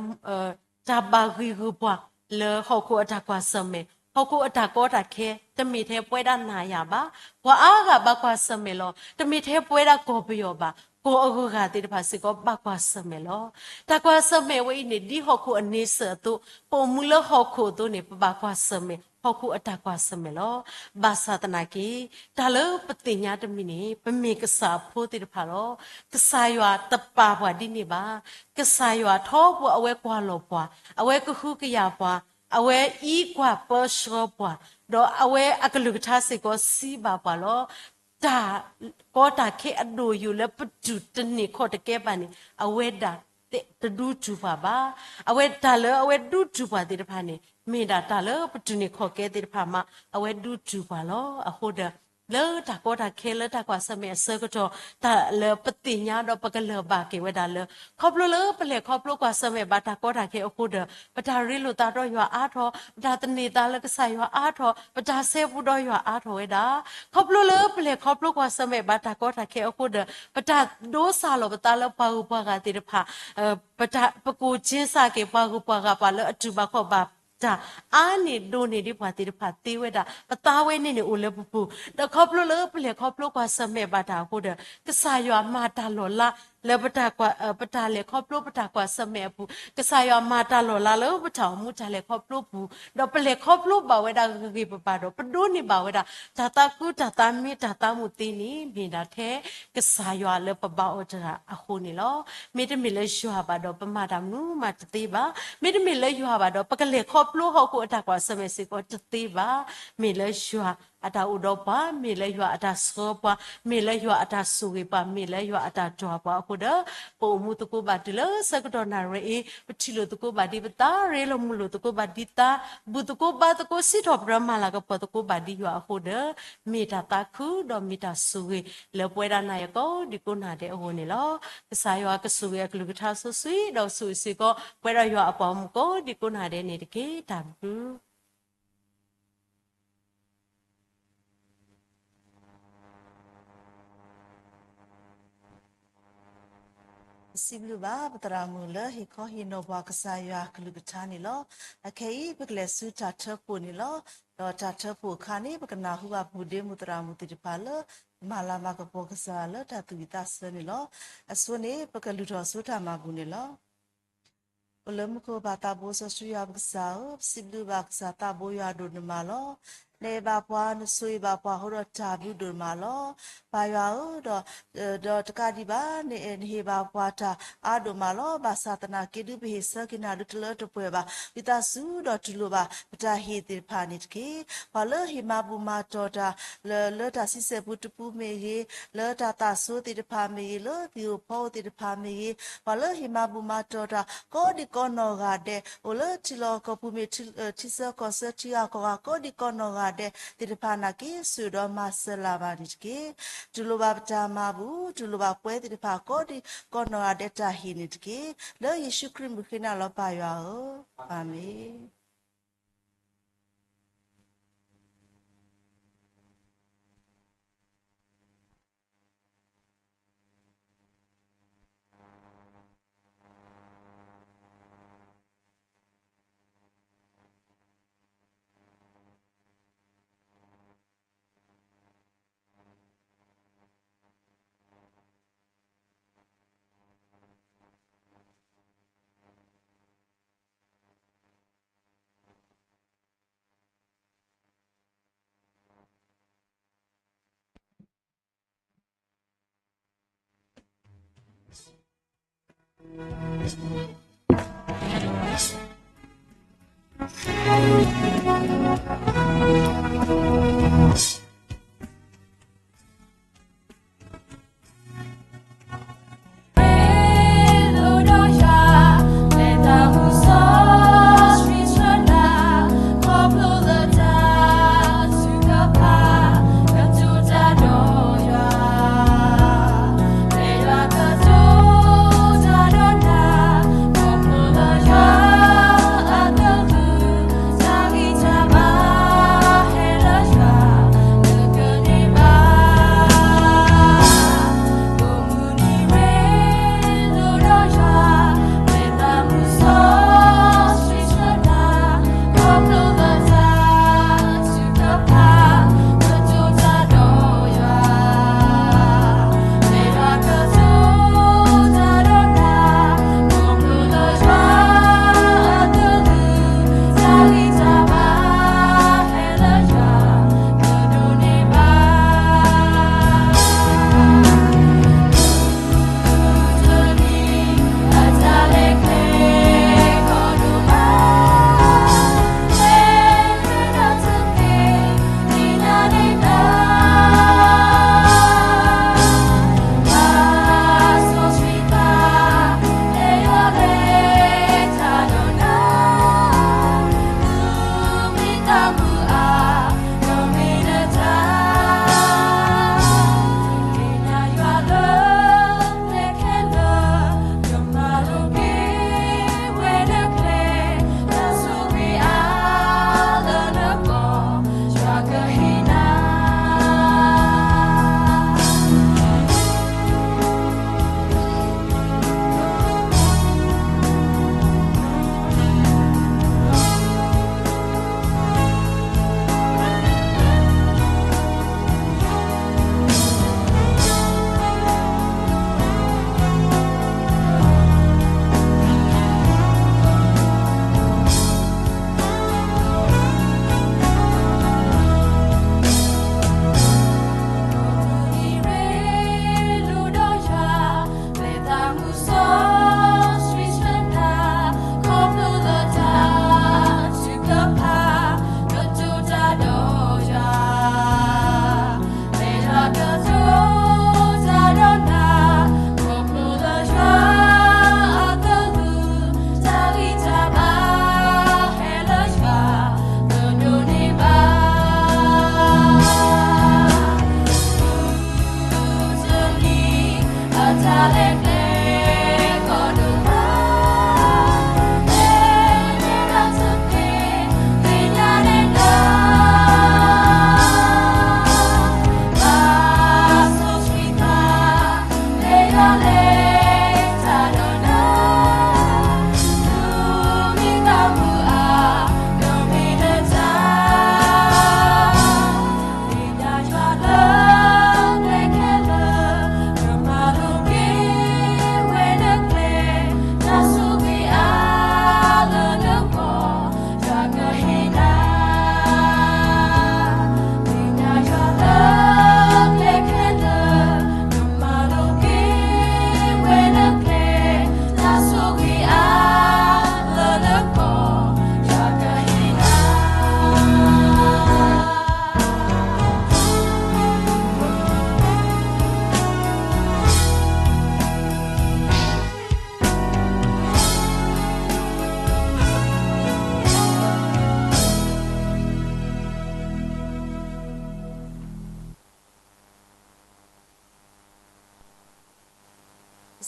တၢ်ဘၣ်ဂံၢ်ဂုာ်ပှၤလၢဟီၣ်ခိၣ်အတၢ်ကွၢ်ဆၢၣ်မဲာ်, ဟီၣ်ခိၣ်အတၢ်ကီတၢ်ခဲ တမ့ၢ်ထဲပဝဲဒၣ်နၤယၤဘၣ်. ပှၤအါဂၤဘၣ်ကွၢ်ဆၢၣ်မဲာ်လီၤ. တမ့ၢ်ထဲပဝဲဒၣ်ကီၢ်ပယီၤဘၣ်, ကီၢ်အဂုၤအဂၤသ့ၣ်တဖၣ်စ့ၢ်ကီးဘၣ်ကွၢ်ဆၢၣ်မဲာ်လီၤ. တၢ်ကွၢ်ဆၢၣ်မဲာ်ဝဲအံၤန့ၣ် ဒ်ဟီၣ်ခိၣ်အန့ဆၢၣ်အသိး ပအိၣ်မူလၢဟီၣ်ခိၣ်အသိးန့ၣ် ပဘၣ်ကွၢ်ဆၢၣ်မဲာ် ဟီၣ်ခိၣ်အတၢ်ကွၢ်ဆၢၣ်မဲာ်လီၤ. ဘၣ်ဆၣ်သနာ်က့ တၢ်လၢပသ့ၣ်ညါတမံၤန့ၣ် ပမ့ၢ်ကစၢ်အဖိသ့ၣ်တဖၣ်လီၤ. ကစၢ်ယွၤတပာ်ပှၤဒ်န့ၣ်ဘၣ်. ကစၢ်ယွၤထီဘိအဝဲကွၢ်လီၤပှၤ, အဝဲကဟုကယာ်ပှၤ, အဝဲအံးကွၢ်ပၢဆှၢပှၤ, ဒီးအဝဲအကလုၢ်ကထါစ့ၢ်ကီးစံးဘၣ်ပှၤလီၤ. တၢ်ကီတၢ်ခဲအဒိၣ်ယိာ်လၢပတူၢ်တန့ၢ်ခီၣ်တကဲဘၣ်န့ၣ် အဝဲဒၣ်တဒူထူၣ်ပှၤဘၣ်. အဝဲတၢ်လၢအဝဲဒူထူၣ်ပှၤသ့ၣ်တဖၣ်န့ၣ် မ့ၢ်ဒၣ်တၢ်လၢပတူၢ်န့ၢ်ခီၣ်ကဲသ့ၣ်တဖၣ်မး အဝဲဒူထူၣ်ပှၤလီၤ. အဃိဒီး လၢတၢ်ကီတၢ်ခဲလၢတၢ်ကွၢ်ဆၢၣ်မဲာ်အဆၢကတီၢ် တၢ်လၢပသ့ၣ်ညါဒီးပကလၢၤဘၣ်က့ၤဝဲဒၣ်လၢ ခီဖျိလၢပလဲၤခီဖျိကွၢ်ဆၢၣ်မဲာ်ဘၣ်တၢ်ကီတၢ်ခဲအဃိဒီး ပတၢ်ရ့လိာ်သးဒီးယွၤအါထီၣ်, ပတၢ်သန့ၤသးလၢကစၢ်ယွၤအါထီၣ်, ပတၢ်ဆဲးပူဒီးယွၤအါထီၣ်ဝဲဒၣ်. ခီဖျိလၢပလဲၤခီဖျိကွၢ်ဆၢၣ်မဲာ်ဘၣ်တၢ်ကီတၢ်ခဲအဃိဒီး ပတၢ်ဒိစၢ်လီၤပသးလၢပှၤဂုၤပှၤဂၤသ့ၣ်တဖၣ် ပတၢ်ပကိၣ်က့စၢ်က့ၤ ပှၤဂုၤပှၤဂၤပှၤလၢအတူၢ်ဘၣ်ခီၣ်ဘၣ်တၢ် အါန့ၢ်ဒိၣ်န့ၢ်ဒ်ပှၤသ့ၣ်တဖၣ်သ့ဝဲဒၣ် ပသးဝဲန့ၣ်န့ၣ်အိၣ်လၢပပူၤ, ဒီးခီဖျိလၢပလဲၤခီဖျိကွၢ်ဆၢၣ်မဲာ်ဘၣ်တၢ်အဃိဒီး ကစၢ်ယွၤမၤတၢ်လီၤလး လၢပတၢ်ကွၢ် ပတၢ်လဲၤခီဖျိပတၢ်ကွၢ်ဆၢၣ်မဲာ်အပူၤ, ကစၢ်ယွၤမၤတၢ်လီၤလးလၢပတၢ်အိၣ်မူတၢ်လဲၤခီဖျိပူၤ, ဒီးပလဲၤခီဖျိဘၣ်ဝဲဒၣ်ဂ့ၤဂ့ၤဘၣ်ဘၣ်ဒီး ပဒိးန့ၢ်ဘၣ်ဝဲဒၣ် တၢ်သးခုတၢ်သးမံတၢ်သးမုာ်သ့န့ၣ် မ့ၢ်ဒၣ်ထဲကစၢ်ယွၤလၢပဘါအီၤတဂၤအဃိန့ၣ်လီၤ. မ့တမ့ၢ်လၢယွၤဘၣ်ဒီးပမၤတၢ်မနုၤမးတသ့ဘၣ်. မ့တမ့ၢ်လၢယွၤဘၣ်ဒီး ပကလဲၤခီဖျိဟီၣ်ခိၣ်အတၢ်ကွၢ်ဆၢၣ်မဲာ်စ့ၢ်ကီးတသ့ဘၣ်. မ့ၢ်လၢယွၤအတၢ်အိၣ်ဒီးပှၤ, မ့ၢ်လၢယွၤအတၢ်ဆှၢပှၤ, မ့ၢ်လၢယွၤအတၢ်ဆိၣ်ဂ့ၤပှၤ, မ့ၢ်လၢယွၤအတၢ်တွၢ်ပှၤအဃိဒီး ပအိၣ်မူသကိးဘၣ်တုၤလၢဆၢကတီၢ်နၣ်ရံၣ်အံၤ, ပထံၣ်လိာ်သကိးဘၣ်ဒ်ပသး, ရ့လိာ်မုာ်လိာ်သကိးဘၣ်ဒ်သး, ဘူၣ်သကိးဘါသကိး စံးထီၣ်ပတြၢၤမၤလၤကပီၤသကိးဘၣ်ဒ်ယွၤအဃိဒီး, မ့ၢ်တၢ်သးခုဒီးမ့ၢ်တၢ်ဆိၣ်ဂ့ၤလၢပဝဲဒၣ်နၤယၤကိးဒံကိးနၤဒဲးအဂီၢ်န့ၣ်လီၤ. ကစၢ်ယွၤကဆိၣ်ဂ့ၤအကလုၢ်ကထါစီဆှံ ဒီးကဆိၣ်ဂ့ၤစ့ၢ်ကီး ပဝဲဒၣ်ယွၤအပှၤဂီၢ်မုၢ်ကိးဒံကိးနၤဒဲးန့ၣ်တက့ၢ်. တၢ်ဘျုး ပစံးဘျုးဘၣ်ပသရၣ်မုၣ်လၢဟ့ၣ်ခီဟ့ၣ်နီၤပှၤကစၢ်ယွၤကလုၢ်ကထါန့ၣ်လီၤ. အခဲအံၤ ပကလဲၤဆူတၢ်ထၢဖှိၣ်န့ၣ်လီၤ. ဒီးတၢ်ထၢဖှိၣ်အခါန့ၣ် ပကနၢ်ဟူဘၣ်ဘူၣ်ဒ့မုၣ်သရၣ်မုၣ်သ့ၣ်တဖၣ်လၢ မၤလၤမၤကပီၤကစၢ်ယွၤလၢတၢ်သူၣ်ဝံၣ်သးဆၢန့ၣ်လီၤ. အဆိန့ၣ် ပကလုၢ်ထီၣ်ဆူတၢ်မၤဘူၣ်န့ၣ်လီၤ. အိၣ်လၢမူခိၣ်ပၢ်သးဘိစီဆှံယွၤပကစၢ်ဧၢ, ပစံးဘျုးဘၣ်ကစၢ်သးဘိယွၤဒိၣ်န့ၢ်မးလီၤ. နအဲၣ်ဘၣ်ပှၤ နဆိၣ်ဂ့ၤဘၣ်ပှၤအဃိဒီးတၢ်ဘျုးဒိၣ်န့ၢ်မးလီၤ. ပၢ်ယွၤဧၢ, ဒီး ဒီးတကးဒံးဘၣ် နအဲၣ်နဟ့ၣ်ဘၣ်ပှၤတၢ်အါဒိၣ်မးလီၤ. ဘၣ်ဆၣ်သနာ်က့ဒုး ပဟ့ၣ်ဆၢက့ၤနၤဒုးတလၢတပှဲၤဘၣ်. ဝံသးစူၤဒီးတူၢ်လိာ်ဘၣ် ပတၢ်ဟ့ၣ်သ့ၣ်တဖၣ်န့ၣ်တက့ၢ်. ပှၤလၢဟ့ၣ်မၤဘူၣ်မၤတီၤတၢ် လၢ လၢတၢ်ဆံဆဲၣ်ပူတပူမ့ၢ်ဂ့ၤ, လၢတၢ်သးစိသ့ၣ်တဖၣ်မ့ၢ်ဂ့ၤ, လၢသံၣ်ဧိၤဖီဧိၤသ့ၣ်တဖၣ်မ့ၢ်ဂ့ၤ, ပှၤလၢဟ့ၣ်မၤဘူၣ်မၤတီၤတၢ် ကိးဒံကိးနီၢ်ဂၤဒဲး အိၣ်လၢထံလီၢ်ကီၢ်ပူၤမ့ၢ် ထံဆၢကီၢ်ဆၢထံဂၤကီၢ်ဂၤ ကိးဒံကိးနီၢ်ဂၤဒဲးသ့ၣ်တဖၣ်နာ်က့ ဆိၣ်ဂ့ၤဒီးမၤစၢၤလၢ်ဘၣ်န့ၣ်တက့ၢ်. တူၢ်လိာ်ဘၣ်ပတၢ်မၤဘူၣ်, တူၢ်လိာ်ဘၣ်ပှၤသ့ၣ်တဖၣ် ကိးဒံကိးနီၢ်ဂၤဒဲးတၢ်ဟ့ၣ်န့ၣ်တက့ၢ်. လၢယ့ၣ်ၡူးခရံာ်မုၢ်ဃ့နၤလီၤပၢ်ယွၤဧၢ, အၤမ့ၣ်.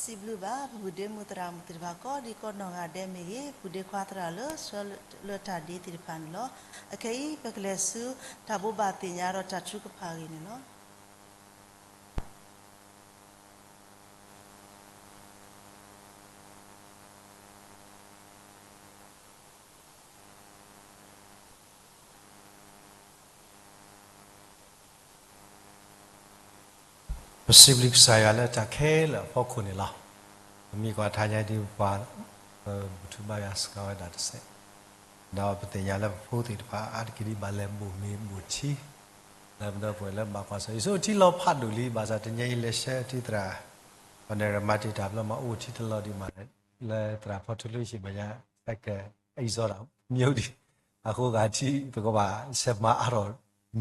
စံးဘျုးဘၣ် ပပုၢ်ဒ့မုၣ်သရၣ်မုၣ်သ့ၣ်တဖၣ်ကိးဒံကိးနီၢ်ဂၤဒဲးမ့ၢ်ဂ့ၤ, ပုၢ်ဒ့ခွါသရၣ်လၢဆှၢလၢတၢ်ဒ့သ့ၣ်တဖၣ်န့ၣ်လီၤ. အခဲအံၤ ပကလဲၤဆူတၢ်ဘိးဘၣ်သ့ၣ်ညါဒီးတၢ်ထုကဖၣ်အဂ့ၢ်န့ၣ်လီၤ. ပစံးဘျုးကစၢ်ယွၤလၢတၢ်ခဲလၢာ်အဖီခိၣ်န့ၣ်လီၤ. ပမ့ၢ်ကွၢ်ထါညါဒ်ပှၤ ပဘူၣ်ထီၣ်ဘါယွၤစှၤဝဲဒၣ်တစဲး, ဒီးပသ့ၣ်ညါလၢပဖိသ့ၣ်တဖၣ်အါတက့ၢ်ဒ်ဘၣ်လဲၤဘိၣ်မ့ၤဘိၣ်ထံ လၢပဒီပုၢ်ဝဲၢ်လၢဘၣ်ကွၢ်ဆၢၣ် ယဆိကမိၣ်ထံလီၤဖးဒိၣ်လံ, ဘၣ်ဆၣ်တနံၤအံၤလဲၤဆှၢထံသရၣ် ပှၤန့ၣ်မၤတံာ်တာ်ဘျီမးအိၣ်ထံတလီၤဒံးမး, လၢသရၣ်ဖီထူလၢယဟံၣ်ဘၣ်ယါ စဲးကဲအံၤစီဒီး မ့ၢ်အိၣ်ဒံး အဃိဂၤထံ ပကဘၣ်ဆဲးမၤအါထီၣ်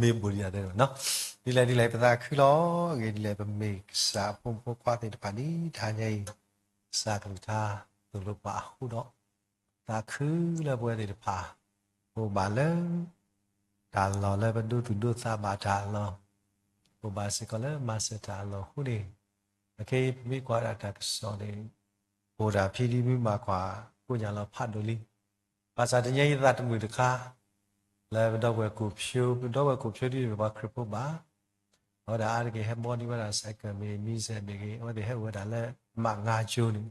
မ့ၤဘိၣ်ဒံးယၤသ့ၣ်တဖၣ်နီၤ. ဒ်လဲၣ်ဒ်လဲၣ် ပသးခုလီၤအဂ့ၢ်ဒ်လဲၣ် ပမ့ၢ်ကစၢ်အဖိမုၣ်ဖိခွါသ့ၣ်တဖၣ်န့ၣ် တဟါညါအံၤ ကစၢ်ကလုၢ်ကထါသိၣ်လိပှၤအဃိဒီး သးခုလၢပဝဲသ့ၣ်တဖၣ် ပအိၣ်ဘၣ်လၢ တၢ်လီၢ်လၢပဒိသူၣ်ဒိသးဘၣ်တၢ်အလီၢ်, ပအိၣ်ဘၣ်စ့ၢ်ကီးလၢမၤစၢၤတၢ်အလီၢ်အဃိန့ၣ်, အခဲအံၤပမ့ၢ်ကွၢ်ဒၣ်တၢ်ကစီၣ်န့ၣ် အိၣ်ဒၣ်ဖဲဒ်မ့ၢ်မၤကွၢ်ကိးညါလီၤဖးဒိၣ်လံ. ဘၣ်ဆၣ်တနံၤအံၤသးတမုာ်တခါ လၢပဒီပုၢ်ဝဲၢ်ကိၣ်ဖၠိ, ပဒီပုၢ်ဝဲၢ်ကိၣ်ဖၠိဒ်မ့ၢ်ပှၤခရံာ်ဖိဘၣ် အဝဲဒၣ်အါတက့ၢ်ဟဲဘီဒံးဝဲဒၣ် စဲးကဲမ့ၤ မံစဲးမ့ၢ်ဂ့ၤ, အဝဲသ့ၣ်ဟဲအိၣ်ဝဲဒၣ်လၢမးငါကၠိန့ၣ် ဒီး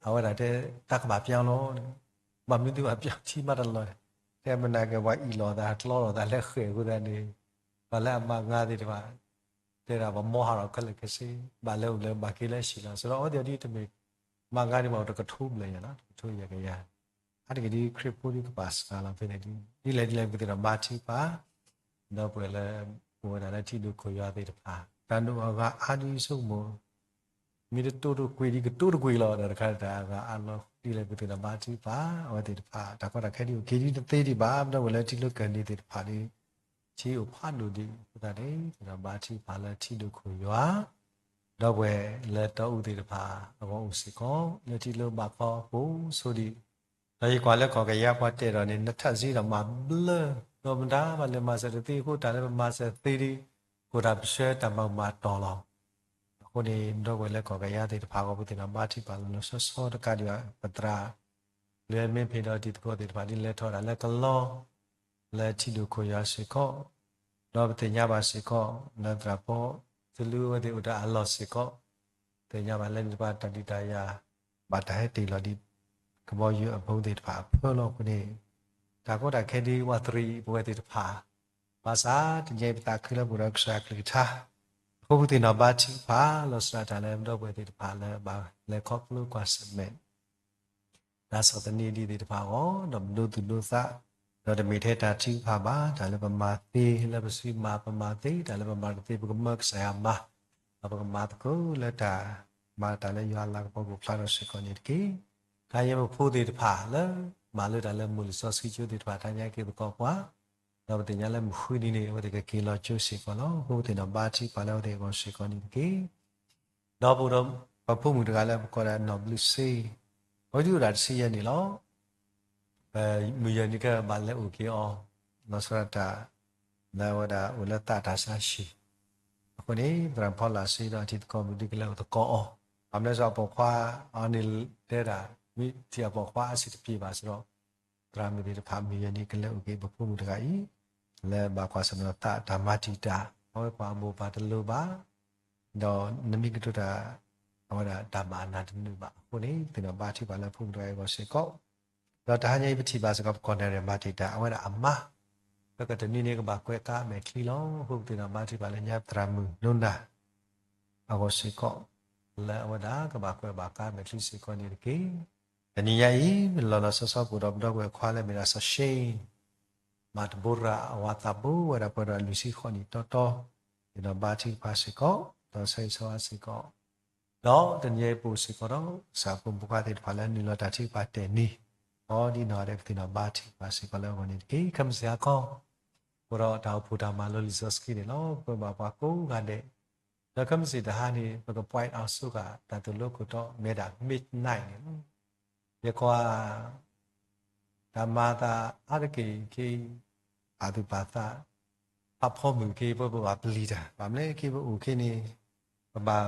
အဝဲဒၣ်တဲ တၢ်ကဘၣ်ပျီလီၤ, ဘၣ်မနုၤသုဘၣ်ပျီထံမးတလီၢ်, တဲမနၤက့ၤပှၤအံၣ်လိာ်သးကျီလိာ်သးလၢဃဲၣ်အဃိသတးန့ၣ်, ပှၤလၢအမးငါသ့ၣ်တဖၣ် တဲဒၣ်ပှၤမီဟးထီၣ်ခဲလၢာ်ခဲဆ့, ဘၣ်လဲၤအိၣ်လၢဘၣ်က့ၤလၢဟံၣ်လီၤ. စးထီၣ်အဝဲသ့ၣ်ဒ်တမ့ၢ် မးငါန့ၣ်ဘၣ်အိၣ်တကထိဘျဲၣ်ညါလီၤ, တကထိယဲၢ်ကယၤ အါတက့ၢ်ဒ်ခရံာ်ဖိဒ်ကပာ်စှၤလီၤဖဲန့ၣ်ဒ် ဒ်လဲၣ်ဒ်လဲၣ်ပကသ့ၣ်နီၣ်ဘါထုကဖၣ် ဒီပုၢ်ဝဲၢ်လၢ အိၣ်ဝဲဒၣ်လၢထံဒိၣ်ခိၣ်ယွၤသ့ၣ်တဖၣ် တၢ်ဒိၣ်အဂၤအါဒ်ဆိကမိၣ် မ့ၢ်တတိၢ်တကွံာ်ဒ်ကတိၢ်တကွံာ်လီၤ ဒီးတခါတၢ်အဂၤအါလီၤ ဒ်လဲၣ်ပကသ့ၣ်နီၣ်ဘါထုကဖၣ် အဝဲသ့ၣ်တဖၣ် တၢ်ကီတၢ်ခဲဒ်အိၣ်က့ၤဒ်တသ့ဒံးဘၣ် ပဒီပုၢ်ဝဲၢ်လၢထံလၢကီၢ်န့ၣ်သ့ၣ်တဖၣ်ဒ် ထံအိၣ်ဖးဒိၣ်ဒံးအဃိသတးန့ၣ် သ့ၣ်နီၣ်ဘါထုကဖၣ်လၢထံဒိၣ်ခိၣ်ယွၤ ဒီပုၢ်ဝဲၢ်လၢတီအူသ့ၣ်တဖၣ်အဂီၢ်အိၣ်စ့ၢ်ကီး လၢထံလၢဘးခီပိာ်ဆိဒံး ဒီးယကွၢ်လၢကီၢ်ကယၤပှၤတဲဒီးန့ၣ် နထးစ့ဒီးမၤဘျၢ ဒီးမတၤဘၣ်လဲၤမၤစၢၤတသ့အဃိ တၢ်လၢပမၤစၢၤသ့ဒ် ကိၣ်တၢ်ပဆှၢတၢ်မၤမၤတီၤလီၤ. အဃိန့ၣ် ဒီပုၢ်ဝဲၢ်လၢကီၢ်ကယၤသ့ၣ်တဖၣ်အဂီၢ် ပသ့ၣ်နီၣ်ဘါထုကဖၣ်လီၤလီၤဆီဆီတကးဒံးဘၣ် ပသရၣ် လွံၢ်မ့ၢ်ဖ့ဒီးတံၤသကိးသ့ၣ်တဖၣ်ဒ်လဲၤထီၣ်ဒၣ်လၢကလီ လၢထံဒိၣ်ခိၣ်ယွၤစ့ၢ်ကီး ဒီးပသ့ၣ်ညါဘၣ်စ့ၢ်ကီး လၢသရၣ်ဖိ သလုးအဝဲသ့ၣ်အိၣ်တၢ်အလီၢ်စ့ၢ်ကီး သ့ၣ်ညါဘၣ်လၢန့ၣ်တဖၣ်တၢ်ဒုးတၢ်ယၤ ဘၣ်တၢ်ဟဲတ့ၢ်လီၤဒ် ကဘီယူၤအပူၤသ့ၣ်တဖၣ်အဖၢလီၤအဃိန့ၣ် တၢ်ကီတၢ်ခဲဒ်ဝးတရံးပဝဲသ့ၣ်တဖၣ် ဘၣ်ဆၣ်တနံၤအံၤပသးခုလၢပအိၣ်ဒီးကစၢ်ကလုၢ်ကထါ အဃိပသ့ၣ်နီၣ်ဘါထုကဖၣ်လီၤစှၤတၢ်လၢပဒီပုၢ်ဝဲၢ်သ့ၣ်တဖၣ်လၢဘၣ်လဲၤခီဖျိကွၢ်ဆၢၣ်မဲာ် တၢ်ဆီၣ်သနံးဒ်သ့ၣ်တဖၣ်အဂီၢ် ဒီးပဒိသူၣ်ဒိသး ဒီးတမ့ၢ်ထဲတၢ်ထုကဖၣ်ဘၣ် တၢ်လၢပမၤသ့ လၢပစုမၤပမၤသ့ တၢ်လၢပမၤတသ့ ပကမၢကစၢ်ယွၤမၤ ဒီးပကမၤသကိးလၢတၢ် မၤတၢ်လၢယွၤအလၤကပီၤကအိၣ်ဖျါထီၣ်စ့ၢ်ကီးန့ၣ်တက့ၢ်. တၢ်ယဲၢ်ပဖိသ့ၣ်တဖၣ်လၢ မၤလၢတၢ်လၢမုၢ်လံၤစီဆှံကၠိသ့ၣ်တဖၣ် တၢ်ညါက့ၤသကိးပှၤ ဒီးပသ့ၣ်ညါလၢမုၢ်ဃုနံၤန့ၣ် အဝဲသ့ၣ်ကက့ၤလီၤကၠိစ့ၢ်ကီးလီၤ. အဃိပသ့ၣ်နီၣ်ဘါထုကဖၣ်လၢအဝဲသ့ၣ်အဂီၢ်စ့ၢ်ကီးန့ၣ်တက့ၢ်. ဒီးပအိၣ်ဒီး ပဖိမုၣ်တဂၤလၢပကိးဒၣ်နီၢ်ဘျုးစ့, အဝဲဒၣ်အိၣ်ဒၣ်တဆံယဲၢ်နံၣ်လီၤ. မုၢ်ယဲၢ်နံၣ်ခဲအံၤဘၣ်လဲၤအိၣ်က့ၤအီၤ လီၤဆီဒၣ်တၢ် လၢအဝဲဒၣ်အိၣ်လၢသးတၢ်ဆါဟံၣ်, အဃိန့ၣ် သရၣ်ဖီလာ်စ့ဒီးအတံၤသကိးမုၣ်ဒုးကလဲၤအိၣ်သကိးအီၤ, အမ့ၢ်စ့ၢ်အပိာ်ခွါအီၤန့ၣ်တဲဒၣ် မ့ၢ်ထံၣ်အပိာ်ခွါအဆံးတပျ့ၤဘၣ်စ့ၢ်ဒီး သရၣ်မုၣ်သ့ၣ်တဖၣ်မုၢ်ယဲၢ်နံၣ်ကလဲၤအိၣ်က့ၤပဖိမုၣ်တဂၤအံၤ လၢဘၣ်ကွၢ်ဆၢၣ်မဲာ်သးတၢ်မၤတံာ်တာ် အဝဲကွၢ်အဘိၣ်ဘၣ်တလိၤဘၣ် ဒီးနမ့ၢ်ကတိၤတၢ် အဝဲဒၣ်တၢ်ဘၣ်အနၢ်တနုာ်ဘၣ်အဃိန့ၣ် ပသ့ၣ်နီၣ်ဘါထုကဖၣ်လၢဖိမုၣ်တဂၤအံၤအဂီၢ်စ့ၢ်ကီး, ဒီးတဟါညါအံၤပထံၣ်ဘၣ်စ့ၢ်ကီး ပကီၢ်နဲၣ်ရဲၣ်မၤတံာ်တာ် အဝဲဒၣ်အမါ, လၢကတနံၤန့ၣ်ကဘၣ်ကွဲးကါမဲာ်ချံလီၤ. အဃိပသ့ၣ်နီၣ်ဘါထုကဖၣ်လၢညါသရၣ်မုၣ်နိနၤ အဂီၢ်စ့ၢ်ကီး လၢအဝဲဒၣ်ကဘၣ်ကွဲးဘၣ်ကါမဲာ်ချံစ့ၢ်ကီးန့ၣ်တက့ၢ်. တနံၤညါအံၤ လီၤလီၤဆီဆီပအိၣ်ဒီးပဒီပုၢ်ဝဲၢ်ခွါလၢမ့ၢ်ဒၣ်စီၤၡ့ မၤတဘိရၤအဝၤသးဘိဝဲဒၣ်ပှဲၤဒီးအလွံၢ်ဆံဃိးနံၣ်တီတီ, သ့ၣ်နီၣ်ဘါထုကဖၣ်စ့ၢ်ကီး, ဒီးဆၢဂ့ၤဆၢဝါစ့ၢ်ကီး, ဒီးတနံၤအံၤပအိၣ်စ့ၢ်ကီးဒီး ကစၢ်ဖိမုၣ်ဖိခွါသ့ၣ်တဖၣ်လၢနုာ်လီၤတၢ်ထုကဖၣ်တဲာ်နံၤ, အီၤဒ်နီၢ်ဂၤဒဲး ပသ့ၣ်နီၣ်ဘါထုကဖၣ်စ့ၢ်ကီးလၢအဂီၢ်န့ၣ်တက့ၢ်. ခဲမုၢ်ဆ့ၣ်ဟါခီ ပအိၣ်ဒီးတၢ်အိၣ်ဖှိၣ်တၢ်မၤလိလံာ်စီဆှံန့ၣ်လီၤ. ပကွဲးဘၣ်ပှၤကိးဂၤဒဲး, ဒီးခဲမုၢ်ဆ့ၣ်တဟါန့ၣ် ပက point out ဆိဃာ် တၢ်သိၣ်လိခိၣ်တီမ့ၢ်ဒၣ် midnight န့ၣ်လီၤ. ယကွၢ် တၢ်မၤအသးအါတက့ၢ်ခဲအံၤ ပာ်သူၣ်ပာ်သး ဖးဖီမုၢ်ခဲအံၤ ပဘၣ်ပျံၤတၢ် ဘၣ်မနုၤလဲၣ် ခဲအံၤပအိၣ်ခဲအံၤန့ၣ် ပဘၣ်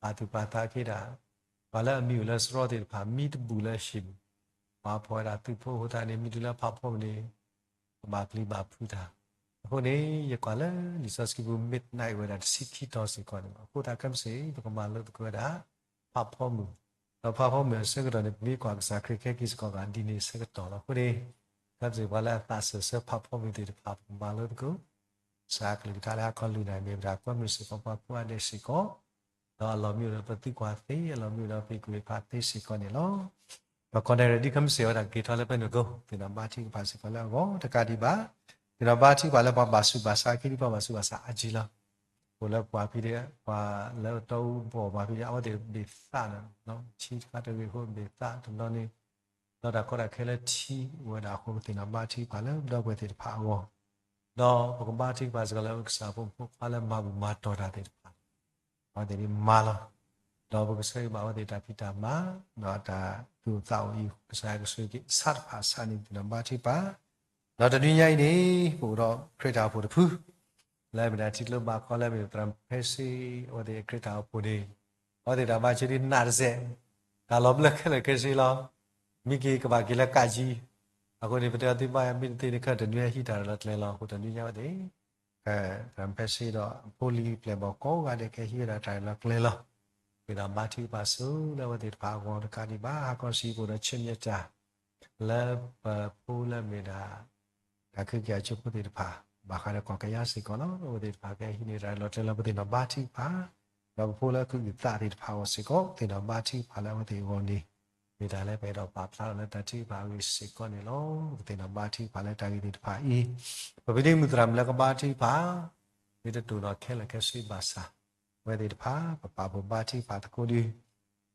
ပာ်သူၣ်ပာ်သးက့ၤဒၣ် ပှၤလၢအမံၤအိၣ်လၢစရီသ့ၣ်တဖၣ် မံတဘူၣ်လၢဟံၣ်ပူၤ, ပှၤဖီၣ်ဝဲဒၣ်သုးဖိအဃိသတးန့ၣ် မ့ၢ်တုၤလၢဖးဖီမုၢ်န့ၣ် ကဘၣ်ပျံၤဘၣ်ဖုးတၢ်. အဃိန့ၣ် ယကွၢ်လၢလံာ်စီဆှံပူၤ midnight ဝဲဒၣ်တဆံခံတီၤစ့ၢ်ကီးန့ၣ်လီၤ. အဃိသတးခဲမုၢ်ဆ့ၣ် ပကမၤလိသကိးဝဲဒၣ် ဖးဖီမုၢ်, ဒီးဖးဖီမုၢ်အဆၢကတီၢ်န့ၣ် ပမ့ၢ်ကွၢ်ကစၢ်ခရံာ်ကဲက့ၤစ့ၢ်ကီးဂၤဒ်န့ၣ်အဆၢကတီၢ်လီၤ. အဃိန့ၣ် ခဲမုၢ်ဆ့ၣ်ပှၤလၢအသးစၢၢ်ဆၢဖးဖီမုၢ်သ့ၣ်တဖၣ် ပကမၤလိသကိး ကစၢ်အကလုၢ်ကထါလၢဟါခီလွံၢ်နၣ်ရံၣ် မ့ၢ်ဝဲဒၣ်ကွဲမုာ်စ့ၢ်ကီးပှၤကိးဂၤဒဲးစ့ၢ်ကီး, ဒီးအလီၢ်မ့ၢ်အိၣ်ဒီးပသုးကွၢ်သ့, အလီၢ်မ့ၢ်အိၣ်ဒီးပဟ့ၣ်ကူၣ်ဟ့ၣ်ဖးသ့စ့ၢ်ကီးန့ၣ်လီၤ. ပှၤကိးဂၤဒဲး ဒ်ခဲမုၢ်ဆ့ၣ်ဝဲဒၣ်က့ၤထီၣ်လၢပနီၢ်ခိ သ့ၣ်နီၣ်ဘါထုကဖၣ်စ့ၢ်ကီးလၢအဂီၢ်တကးဒံးဘၣ်, သ့ၣ်နီၣ်ဘါထုကဖၣ်လၢပှၤဘၣ်ဆူးဘၣ်ဆါ က့ဒ်ပှၤဘၣ်ဆူးဘၣ်ဆါအါကံလီၤ. အိၣ်လၢပှၤဖဲဒၣ် ပှၤလၢအတီအူဘီၣ်ဘၣ်ဖဲဒၣ် အဝဲသ့ၣ်ဘ့ၣ်သးန့ၣ်, ထံတခါတဂ့ၤအဃိဘ့ၣ်သးတဘျီန့ၣ်, ဒီးတၢ်ကီတၢ်ခဲလၢထံအိၣ်ဝဲဒၣ်အဃိ ပသ့ၣ်နီၣ်ဘါထုကဖၣ်လၢပဒီပုၢ်ဝဲၢ်သ့ၣ်တဖၣ်အဂီၢ်, ဒီးပကဘါထုကဖၣ်စ့ၢ်ကီးလၢပကစၢ်ဖိမုၣ်ဖိခွါလၢမၤဘူၣ်မၤတီၢ်တၢ်သ့ၣ်တဖၣ် အဝဲသ့ၣ်န့ၣ်မၤလီၤ. ဒီးပကဆၢဂ့ၤဘၣ်အဝဲသ့ၣ်တၢ်ဖံးတၢ်မၤ, ဒီးတၢ်သူၣ်အိၣ်သးအိၣ်အံၤ ကစၢ်ယွၤကဆိၣ်ဂ့ၤက့ၤအဆၣ်တဖၣ်အဆၣ်န့ၣ် ပသ့ၣ်နီၣ်ဘါထုကဖၣ်, ဒီးတနွံညါအံၤန့ၣ် ပအိၣ်ဒီးခရံာ်တၢ်အိၣ်ဖှိၣ်တဖု လၢအမ့ၢ်ဒၣ်ထံကျိဘးကီလၢအမ့ၢ်သရၣ်ဖဲစ့ အဝဲသ့ၣ်ခရံာ်တၢ်အိၣ်ဖှိၣ်န့ၣ်, အဝဲသ့ၣ်တၢ်ဘါထုကဖၣ်ဒ်နးတစဲး, တၢ်လီၤဘျၢခဲလၢာ်ခဲဆ့လီၤ. မ့ၢ်က့ၤကဘၣ်က့ၤလၢကးကံ, အဃိန့ၣ် ပတဲအီၤသုဘၣ်မ့ၢ်တသ့န့ၣ် ခဲတနွံဟံးတၢ်လီၤကျဲလီၤ. အဃိတနွံညါဝဲသ့ၣ် သရၣ်ဖဲစ့ဒီး ဖိလံၤပျဲၢ်ဘီၣ်ကိးဂၤဒဲးကဟံးဝဲဒၣ်တၢ်လီၤကျဲလီၤ. ပသ့ၣ်နီၣ်ဘါထုကဖၣ်ဆိလၢအဝဲသ့ၣ်တဖၣ်အဂီၢ်တကးဒံးဘၣ် ဟါခီဆံးပအိၣ်ဒီးဆၢမံၤတၢ် လၢပဖိလၢအမ့ၢ်ဒၣ် တၢ်ခဲကၢ်အကၠိဖိသ့ၣ်တဖၣ် ဘၣ်ဃးဒီးကီၢ်ကယါစ့ၢ်ကီးလီၤ. အဝဲသ့ၣ်တဖၣ်ကဟံးန့ၢ်တၢ်လီၤကျဲလီၤ ပသ့ၣ်နီၣ်ဘါထုကဖၣ်, ဒီးပဖိလၢကအုၣ်သးသ့ၣ်တဖၣ်အဂီၢ်စ့ၢ်ကီး ပသ့ၣ်နီၣ်ဘါထုကဖၣ်လၢအဝဲသ့ၣ်အဂီၢ်န့ၣ် မ့ၢ်တၢ်လၢပအဲၣ်ဒိးပာ်ဖျါထီၣ်လၢတၢ်ထုကဖၣ်အဂ့ၢ်စ့ၢ်ကီးန့ၣ်လီၤ. ပသ့ၣ်နီၣ်ဘါထုကဖၣ်လၢတၢ်ဂ့ၢ်သ့ၣ်တဖၣ်အံၤ ပဖံးဒ့မုၣ်သရၣ်မုၣ်လၢကဘါထုကဖၣ် မ့ၢ်တတိၢ်နီၣ်ခဲလၢာ်ခဲဆ့ဘၣ်ဆၣ် အဝဲသ့ၣ်တဖၣ် ပပာ်ဖှိၣ်ဘါထုကဖၣ်သကိးဒီး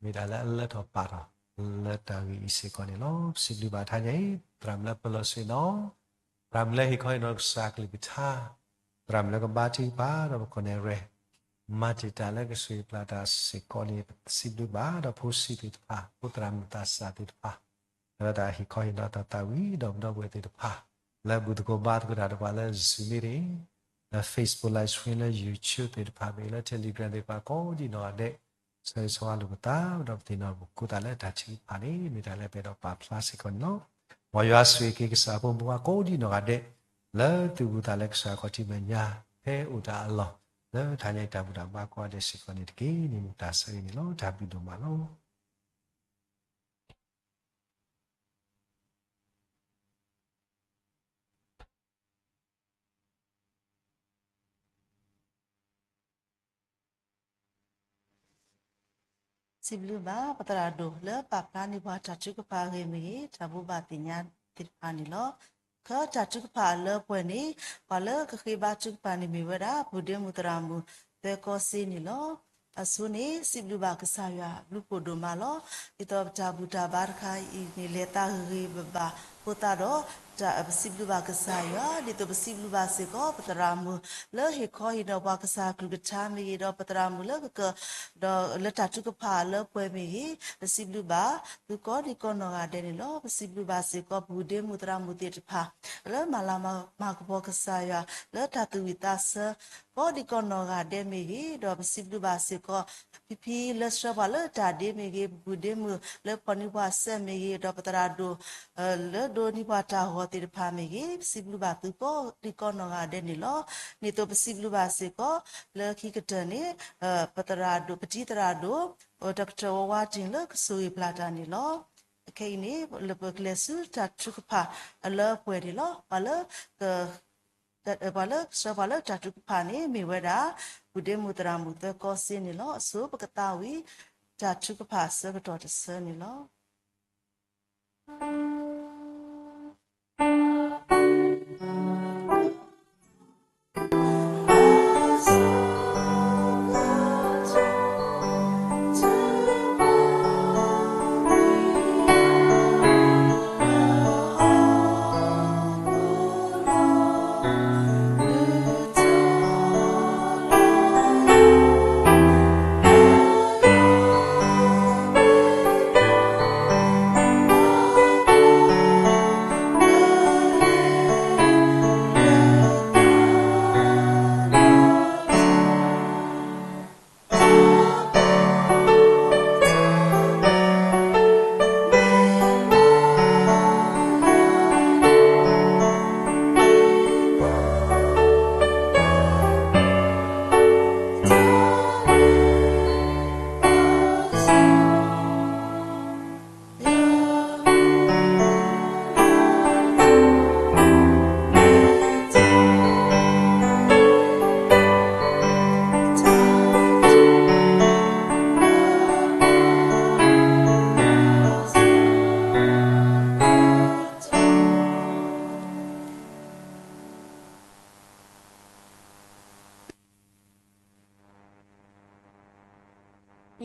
မ့ၢ်တၢ်လၢအလၢထီၣ်ပာ်ထီၣ်လၢတၢ်ဂ့ၢ်အံၤစ့ၢ်ကီးန့ၣ်လီၤ. ပစံးဘျုးဘၣ်တဟါညါအံၤ သရၣ်မုၣ်လၢပလီၢ်ဆ့ၣ်နီၤ, သရၣ်မုၣ်လၢဟ့ၣ်ခီဟ့ၣ်နီၤကစၢ်အကလုၢ်ကထါ, သရၣ်မုၣ်လၢကဘါထုကဖၣ်ဒီးပကီၢ်နဲၣ်ရဲၣ် မၤတ့ၢ်တၢ်လၢကဆိၣ်ဂ့ၤပျၢ်တၢ်စ့ၢ်ကီးန့ၣ် ပစံးဘျုးဘၣ်ဒီးဖိဆံးသ့ၣ်တဖၣ် ဖိသရၣ်မုၣ်သးစၢ်သ့ၣ်တဖၣ် လၢတၢ်ဟ့ၣ်ခီဟ့ၣ်နီၤတၢ်သးဝံၣ်ဒီးပဒီပုၢ်ဝဲၢ်သ့ၣ်တဖၣ် လၢဘူၣ်သကိးဘါသကိးတၢ်ဒီးပှၤလၢ Zoom meeting လၢ Facebook Live Stream လၢ YouTube သ့ၣ်တဖၣ်မ့ၢ်ဂ့ၤ လၢ Telegram သ့ၣ်တဖၣ်ကိးဒံနီၢ်ဂၤဒဲး ဆၢဂ့ၤဆၢဝါလိာ်ပသး ဒီးပသ့ၣ်နီၣ်ပကိးသးလၢတၢ်ထုကဖၣ်န့ၣ် မ့ၢ်တၢ်လၢပအဲၣ်ဒိးပာ်ဖျါစ့ၢ်ကီးန့ၣ်လီၤ. မ်ယွၤဆိၣ်ဂ့ၤက့ၤကစၢ်ဖိမုၣ်ဖိခွါကိးဒံနီၢ်ဂၤဒဲး လၢသုးဘူးသးလၢကစၢ်ခီၣ်ထံးမဲာ်ညါ ဖဲအိၣ်တၢ်အလီၢ် လၢတဟါညါအံၤတၢ်ဘူၣ်တၢ်ဘါကိးဂၤဒဲးစ့ၢ်ကီးန့ၣ်တက့ၢ်. န့ၣ်မ့ၢ်တၢ်ဆိၣ်ဂ့ၤန့ၣ်လီၤ. တၢ်ဘျုးဒိၣ်မးလီၤ. စံးဘျုးဘၣ် ပသရၣ်ဒိၣ်လၢပာ်ဖျါန့ၢ်ပှၤတၢ်ထုကဖၣ်အဂ့ၢ်မ့ၢ်ဂ့ၤ တၢ်ဘိးဘၣ်သ့ၣ်ညါသ့ၣ်တဖၣ်န့ၣ်လီၤ. ခဲတၢ်ထုကဖၣ်အလၢပှဲၤန့ၣ် ပှၤလၢကဃ့ဘါထုကဖၣ်န့ၣ်မ့ၢ်ဝဲဒၣ် ပူၤဒ့မုၣ်သရၣ်မုၣ် သၢကီစ့န့ၣ်လီၤ. အဆိန့ၣ် စံးဘျုးဘၣ်ကစၢ်ယွၤဘျုးဖှိၣ်ဒိၣ်မးလီၤ. ဒ်သိးပတၢ်ဘူၣ်တၢ်ဘါတခါအံၤန့ၣ် လဲၤသးဂ့ၤဂ့ၤဘၣ်ဘၣ်အဃိသတးဒီး ပစံးဘျုးဘၣ်ကစၢ်ယွၤ ဒ်သိးပစံးဘျုးဘၣ်စ့ၢ်ကီး ပသရၣ်မုၣ်လၢဟ့ၣ်ခီဟ့ၣ်နီၤပှၤကစၢ်အကလုၢ်ကထါမ့ၢ်ဂ့ၤ ဒီးပသရၣ်မုၣ်လၢကက ဒီးလၢတၢ်ထုကဖၣ်အလၢပှဲၤမ့ၢ်ဂ့ၤ ပစံးဘျုးဘၣ်သုကိးဒံကိးနီၢ်ဂၤဒဲးန့ၣ်လီၤ. ပစံးဘျုးဘၣ်စ့ၢ်ကီး ပူၤဒ့မုၣ်သရၣ်မုၣ်သ့ၣ်တဖၣ် လၢမၤလၤမၤကပီၤကစၢ်ယွၤ လၢတၢ်သူၣ်ဝံၣ်သးဆၢ ကိးဒံကိးနီၢ်ဂၤဒဲးမ့ၢ်ဂ့ၤ ဒီးပစံးဘျုးဘၣ်စ့ၢ်ကီး ဖံဖံလၢဆှၢပှၤလၢတၢ်ဒ့မ့ၢ်ဂ့ၤ ပူၤဒ့မုၣ်လၢဖီၣ်န့ၢ်ပှၤစဲးမ့ၢ်ဂ့ၤ ဒီးပသရၣ်ဒိၣ် လၢဒိးန့ၢ်ပှၤတၢ်ဂီၤသ့ၣ်တဖၣ်မ့ၢ်ဂ့ၤ ပစံးဘျုးဘၣ်သုကိးဒံကိးနီၢ်ဂၤဒဲးန့ၣ်လီၤ. ဒ်သိးပစံးဘျုးဘၣ်စ့ၢ်ကီး လၢခံကတၢၢ်န့ၣ် ပသရၣ်ဒိၣ် ပတံၤသရၣ်ဒိၣ် တၢ်ကတၢၢ်ဝဲဝါတ့ၢ်လၢကဆိၣ်ဂ့ၤပျၢ်တၢ်န့ၣ်လီၤ. အခဲအံၤန့ၣ် လၢပကလဲၤဆူတၢ်ထုကဖၣ်အလၢအပှဲၤန့ၣ်လီၤ. ပှၤလၢ ပှၤလၢကဆှၢပှၤလၢတၢ်ထုကဖၣ်န့ၣ် မ့ၢ်ဝဲဒၣ် ပူၤဒ့မုၣ်သရၣ်မုၣ်သၢကီစ့န့ၣ်လီၤ. အဆိပကသးဝံၣ် တၢ်ထုကဖၣ်အဆၢကတီၢ်တဆၢန့ၣ်လီၤ.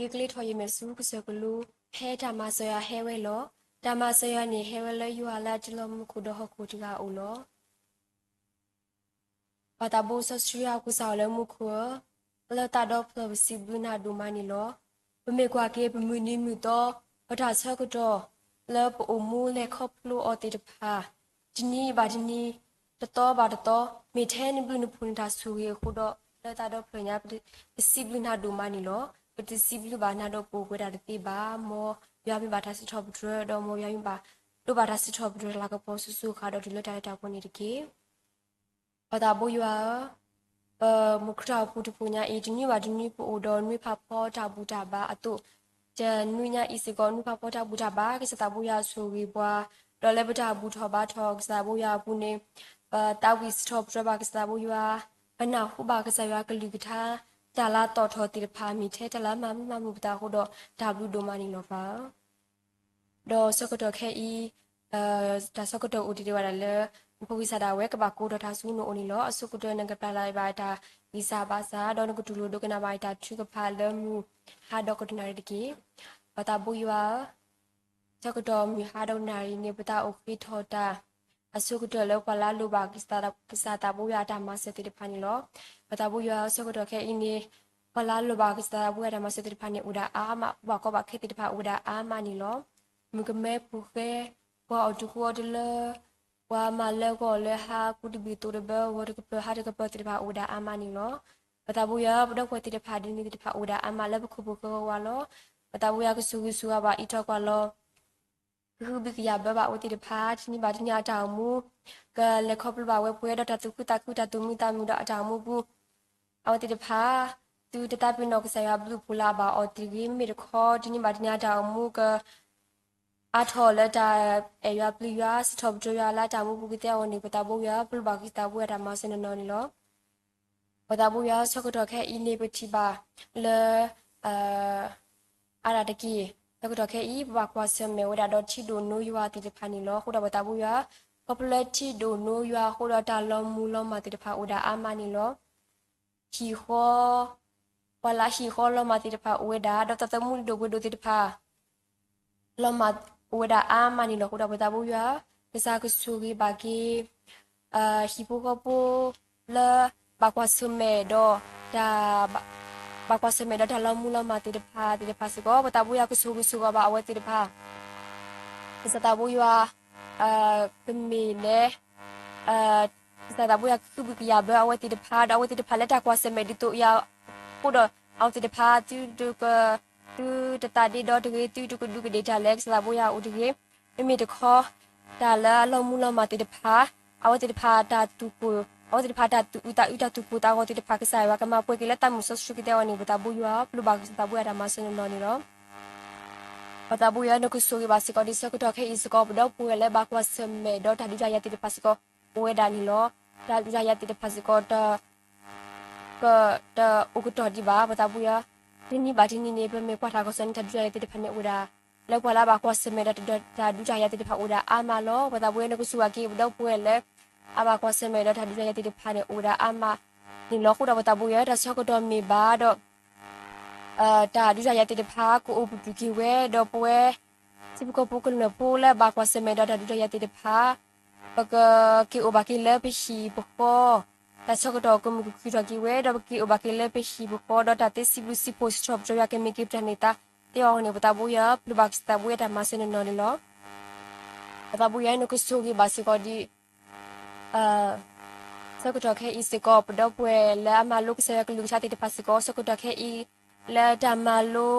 ယကျ့ထီၣ်ယမဲာ်ဆူကစၢၢ်ကလိ, ဖဲတၢ်မၤစၢၤယွၤဟဲဝဲလီၤ. တၢ်မၤစၢၤယွၤန့ၣ်ဟဲဝဲလၢယွၤလၢအတံၤလီၢ်မူခိၣ်ဒီးဟီၣ်ခိၣ်တဂၤအအိၣ်လီၤ. ပှၤသးဘိစီဆှံအကစၢ်အိၣ်လၢမူခိၣ်ဧၢ, လၢသးဒီဖျၢၣ်ပစံးဘျုးနၤဒိၣ်မးန့ၣ်လီၤ. ပမ့ၢ်ကွၢ်က့ၤပမုၢ်နံၤမုၢ်သီ, ပတၢ်ဆၢကတီၢ် လၢပအိၣ်မူလဲၤခီဖျိအီၤသ့ၣ်တဖၣ်, တနံၤဘၣ်တနံၤ, တသီဘၣ်တသီ, မ့ၢ်ထဲနဘျုးနဖှိၣ်နတၢ်ဆိၣ်ဂ့ၤအဃိဒီး လၢသးဒီဖျၢၣ်ညါ ပစံးဘျုးနၤဒိၣ်မးန့ၣ်လီၤ. ပတစံးဘျုးဘၣ်နၤဒီးပအိၣ်ပှဲၤတၢ်တသ့ဘၣ်. မ်ယွၤမ့ၢ်ဘၣ်တၢ်စံးထီၣ်ပတြၢၤ, ဒီးမ်ယွၤမ့ၢ်ဘၣ်ဒိဘၣ်တၢ်စံးထီၣ်ပတြၢၤလၤကပီၤစိၤစိၤဃၣ်ဒီးတုၤလၢတၢ်လၢတၢ်ပှဲၤန့ၣ်တက့ၢ်. ပှၤသးဘိယွၤဧၢ, ပမူခိၣ်တၢ်အိၣ်ဖှိၣ်တဖှိၣ်ညါအံၤ တနွံဘၣ်တနွံပအိၣ်ဒီးနွံဖးဖီတၢ်ဘူၣ်တၢ်ဘါအသိး, တနွံညါအံၤစ့ၢ်ကီး နွံဖးဖီတၢ်ဘူၣ်တၢ်ဘါ ကစၢ်သးဘိယွၤဆိၣ်ဂ့ၤပှၤ, ဒီးလၢပတၢ်ဘူၣ်ထီၣ်ဘါထီၣ်ကစၢ်သးဘိယွၤအပူၤန့ၣ်, ပသးဝံၣ်စံးထီၣ်ပတြၢၤဘၣ်ကစၢ်သးဘိယွၤ, ပနၢ်ဟူဘၣ်ကစၢ်ယွၤကလုၢ်ကထါ, တၢ်လၢသီၣ်ထီၣ်သ့ၣ်တဖၣ် မ့ၢ်ထဲတၢ်လၢမၤမုာ်မၤမုာ်ပသးအဃိဒီး တၢ်ဘျုးဒိၣ်မးန့ၣ်လီၤပၢ်ဧၢ. ဒီးဆၢကတီၢ်ခဲအံၤ, တၢ်ဆၢကတီၢ်အိၣ်တ့ၢ်ဒံးဝဲဒၣ်လၢ ဖိဂံၢ်စၢ်ဒၣ်ဝဲကဘၣ်ကိးထီၣ်တၢ်ဆူနအိၣ်န့ၣ်လီၤ. အဆိကတၢၢ်နကပျၢ်လၢ်ဘၣ်တၢ်ဂံၢ်စၢ်ဘါစၢ်, ဒီးနကတူၢ်လိာ်ဒိကနၣ်ဘၣ်တၢ်ထုကဖၣ်လၢမုၢ်ဟါဒီးကတနၣ်ရံၣ်တက့ၢ်. ပှၤသးဘိယွၤဧၢ, ဆၢကတီၢ်မုၢ်ဟါဒီးကနၣ်ရံၣ်န့ၣ် ပသးအိၣ်ဃ့ထီၣ်တၢ် အဆိကတၢၢ်လၢပှၤလၢအလိၣ်ဘၣ်ကစၢ်သးဘိယွၤအတၢ်မၤစၢၤသ့ၣ်တဖၣ်န့ၣ်လီၤ. ပှၤသးဘိယွၤဧၢ, ဆၢကတီၢ်ခဲအံၤန့ၣ်, ပှၤလၢအလိၣ်ဘၣ်ကစၢ်သးဘိယွၤအတၢ်မၤစၢၤသ့ၣ်တဖၣ်န့ၣ် အိၣ်ဝဲဒၣ်အါမး, ပှၤဘၣ်ကီဘၣ်ခဲသ့ၣ်တဖၣ်အိၣ်ဝဲဒၣ်အါမးန့ၣ်လီၤ. မုၣ်ကမဲဖိဃဲ, ပှၤအီၣ်တဃူအီတလၢ, ပှၤမၤလၢဂီၢ်လၢဟါ, ကူတဘ့ၣ်သိးတဘၢ, ဂီၤတကပၢၤဟါတကပၢၤသ့ၣ်တဖၣ်အိၣ်ဝဲဒၣ်အါမးန့ၣ်လီၤ. ပှၤသးဘိယွၤဧၢ, ပဒီပုၢ်ဝဲၢ်သ့ၣ်တဖၣ်ဒ်န့ၣ်သ့ၣ်တဖၣ်အိၣ်ဝဲဒၣ်အါမးလၢပခိၣ်ပဃၢၤဝဲလီၤ. ပှၤသးဘိယွၤကဆိၣ်ဂ့ၤဆိၣ်ဝါဘၣ်အံးထီၣ်ကွၢ်လီၤ ကဟုကယာ်ဘၢဘၣ်အဝဲသ့ၣ်တဖၣ်, တနံၤဘၣ်တနံၤအတၢ်အိၣ်မူ, ကလဲၤခီဖျိဘၣ်ဝဲပှဲၤဒီးတၢ်သူၣ်ခုသးခု တၢ်သူၣ်မံသးမုာ်ဒီးအတၢ်အိၣ်မူပူၤ, အဝဲသ့ၣ်တဖၣ်, သုတသးပ့ၤနီၣ်ကစၢ်ယွၤဘျုးဖှိၣ်လၢအဘၣ်အီၤတဂ့ၤ, မ့မ့ၢ်တခီ တနံၤဘၣ်တနံၤအတၢ်အိၣ်မူက အါထီၣ်လၢတၢ်အဲၣ်ယွၤပျံၤယွၤ စံးထီၣ်ပတြၢၤယွၤလၢအတၢ်အိၣ်မူပူၤကသ့အဂီၢ်န့ၣ် ပှၤသးဘိယွၤ ပလိၣ်ဘၣ်ကစၢ်သးဘိယွၤတၢ်မၤစၢၤနီၢ်နီၢ်န့ၣ်လီၤ. ပှၤသးဘိယွၤ ဆၢကတီၢ်ခဲအံၤန့ၣ် ပထံၣ်ဘၣ်လၢ အါဒၣ်တက့ၢ်, ဆၢကတီၢ်ခဲအံၤ ပဘၣ်ကွၢ်ဆၢၣ်မဲာ်ဝဲဒၣ်ဒီးထံဒိၣ်နိယွၤသ့ၣ်တဖၣ်န့ၣ်လီၤ. အဃိဒီးပှၤသးဘိယွၤ, ခီဖျိလၢထံဒိၣ်နိယွၤအဃိဒီးတၢ်လီၤမူလီၤမၢ်သ့ၣ်တဖၣ်အိၣ်ဝဲဒၣ်အါမးန့ၣ်လီၤ. ဟံၣ်ဃီ, ပှၤလၢအဟံၣ်ဃီလီၤမၢ်သ့ၣ်တဖၣ်အိၣ်ဝဲဒၣ်, ဒီးတၢ်သမူဒိၣ်ပှ့ၤဒိၣ်သ့ၣ်တဖၣ် လီၤမၢ်အိၣ်ဝဲဒၣ်အါမးန့ၣ်လီၤ. အဃိဒီးပှၤသးဘိယွၤ, ကစၢ်ကဆိၣ်ဂ့ၤဘၣ်က့ၤ ဟံၣ်ဖိဃီဖိ လၢ ဘၣ်ကွၢ်ဆၢၣ်မဲာ်ဒီး တၢ် ဘၣ်ကွၢ်ဆၢၣ်မဲာ်ဒီးတၢ်လီၤမူလီၤမၢ်သ့ၣ်တဖၣ် သ့ၣ်တဖၣ်စ့ၢ်ကီး ပှၤသးဘိယွၤကဆိၣ်ဂ့ၤဆိၣ်ဝါဘၣ်အဝဲသ့ၣ်တဖၣ် ကစၢ်သးဘိယွၤ ကမ့ၢ်လၢ ကစၢ်သးဘိယွၤကဟုကယာ်ဘၢအဝဲသ့ၣ်တဖၣ် ဒီးအဝဲသ့ၣ်တဖၣ်လၢတၢ်ကွၢ်ဆၢၣ်မဲာ်ဒ်သိးယၤအဃိဒီး အဝဲသ့ၣ်တဖၣ် သုတ သုတသးဒ့ဒီတဂ့ၤ, သုတကဒူးကဒ့ၣ်တၢ်လၢကစၢ်သးဘိယွၤအအိၣ်တဂ့ၤ. မ့မ့ၢ်တခီ တၢ်လၢအလီၤမူလီၤမၢ်သ့ၣ်တဖၣ် အဝဲသ့ၣ်တဖၣ်တၢ်သူၣ်ကိၢ် အဝဲသ့ၣ်တဖၣ်တၢ်သူၣ်အုးသးအုးတၢ်သူၣ်ကိၢ်သးဂီၤသ့ၣ်တဖၣ် ကစၢ်ယွၤကမၤပှဲၤက့ၤလၢသးမုၢ်စီဆှံကသ့အဂီၢ်န့ၣ် ပှၤသးဘိယွၤ ပလိၣ်ဘၣ်ကစၢ်သးဘိယွၤတၢ်မၤစၢၤနီၢ်နီၢ်န့ၣ်လီၤ. ပှၤသးဘိယွၤ နကဆိၣ်ဂ့ၤဘၣ်စ့ၢ်ကီးဒ်ဆၢကတီၢ်ခဲအံၤစ့ၢ်ကီး ပဒီပုၢ်ဝဲၢ်လၢဘၣ်ကွၢ်ဆၢၣ်မဲာ်ဒီးတၢ်ဒုးတၢ်ယၤသ့ၣ်တဖၣ်စ့ၢ်ကီး အိၣ်ဝဲဒၣ်န့ၣ်လီၤ. တၢ်ဒုးတၢ်ယၤသ့ၣ်တဖၣ်စ့ၢ်ကီး တ ကတအိၣ်ကတီၢ်ဒံးဘၣ် ပှၤသးဘိယွၤ, တနံၤဘၣ်တနံၤန့ၣ် ပမ့ၢ်ကွၢ်တၢ်ကစီၣ်န့ၣ် တၢ်ဒုးတၢ်ယၤသ့ၣ်တဖၣ်န့ၣ်အိၣ်ဝဲဒၣ်, လၢပှၤလၢအဘၣ်ကွၢ်ဆၢၣ်မဲာ်ဒီးတၢ်ဒုးတၢ်ယၤသ့ၣ်တဖၣ်အိၣ်ဝဲဒၣ်အါမးလီၤ. ပှၤသးဘိယွၤ နကဆိၣ်ဂ့ၤက့ၤပဒီပုၢ်ဝဲၢ်လၢ အဘၣ်ကွၢ်ဆၢၣ်မဲာ်ဒီးတၢ်ဒုးတၢ်ယၤသ့ၣ်တဖၣ်န့ၣ် အိၣ်ဝဲဒၣ်အါမးန့ၣ်လီၤ. အဃိဒီးပှၤသးဘိယွၤ တၢ်ဆၢကတီၢ်မ့ၢ်ဘၣ်ဒီး တၢ်ဒုးတၢ်ယၤသ့ၣ်တဖၣ် ကအိၣ်ပတုာ်က့ၤဝဲ ဒီးပဝဲ ထံဖိကီၢ်ဖိကမျၢၢ်ဖိလၢဘၣ်ကွၢ်ဆၢၣ်မဲာ်ဒီးတၢ်ဒုးတၢ်ယၤသ့ၣ်တဖၣ် ပကက့ၤအိၣ်ဘၣ်က့ၤလၢပဟံၣ်ပဃီ, တၢ်ဆၢကတီၢ်ကမုာ်ကခုၣ်ထီၣ်က့ၤဝဲ ဒီးပက့ၤအိၣ်ဘၣ်က့ၤလၢပဟံၣ်ပဃီ ဒီးတၢ်သ့စံးဘျုးစံးဖှိၣ်စံးထီၣ်ပတြၢၤယွၤ ကမ့ၢ်က့ၤပတၢ်န့ၢ်သါသ့အဂီၢ်န့ၣ် ပှၤသးဘိယွၤ ပလိၣ်ဘၣ်ကစၢ်သးဘိယွၤတၢ်မၤစၢၤနီၢ်နီၢ်န့ၣ်လီၤ. ပှၤသးဘိယွၤ နကဆိၣ်ဂ့ၤဘၣ်စ့ၢ်ကီးဒ် ဆၢကတီၢ်ခဲအံၤစ့ၢ်ကီး ပဒီပုၢ်ဝဲၢ်လၢအမၤလိကစၢ်ယွၤကလုၢ်ကထါသ့ၣ်တဖၣ်စ့ၢ်ကီး ဆၢကတီၢ်ခဲအံၤ လၢတၢ်မၤလိ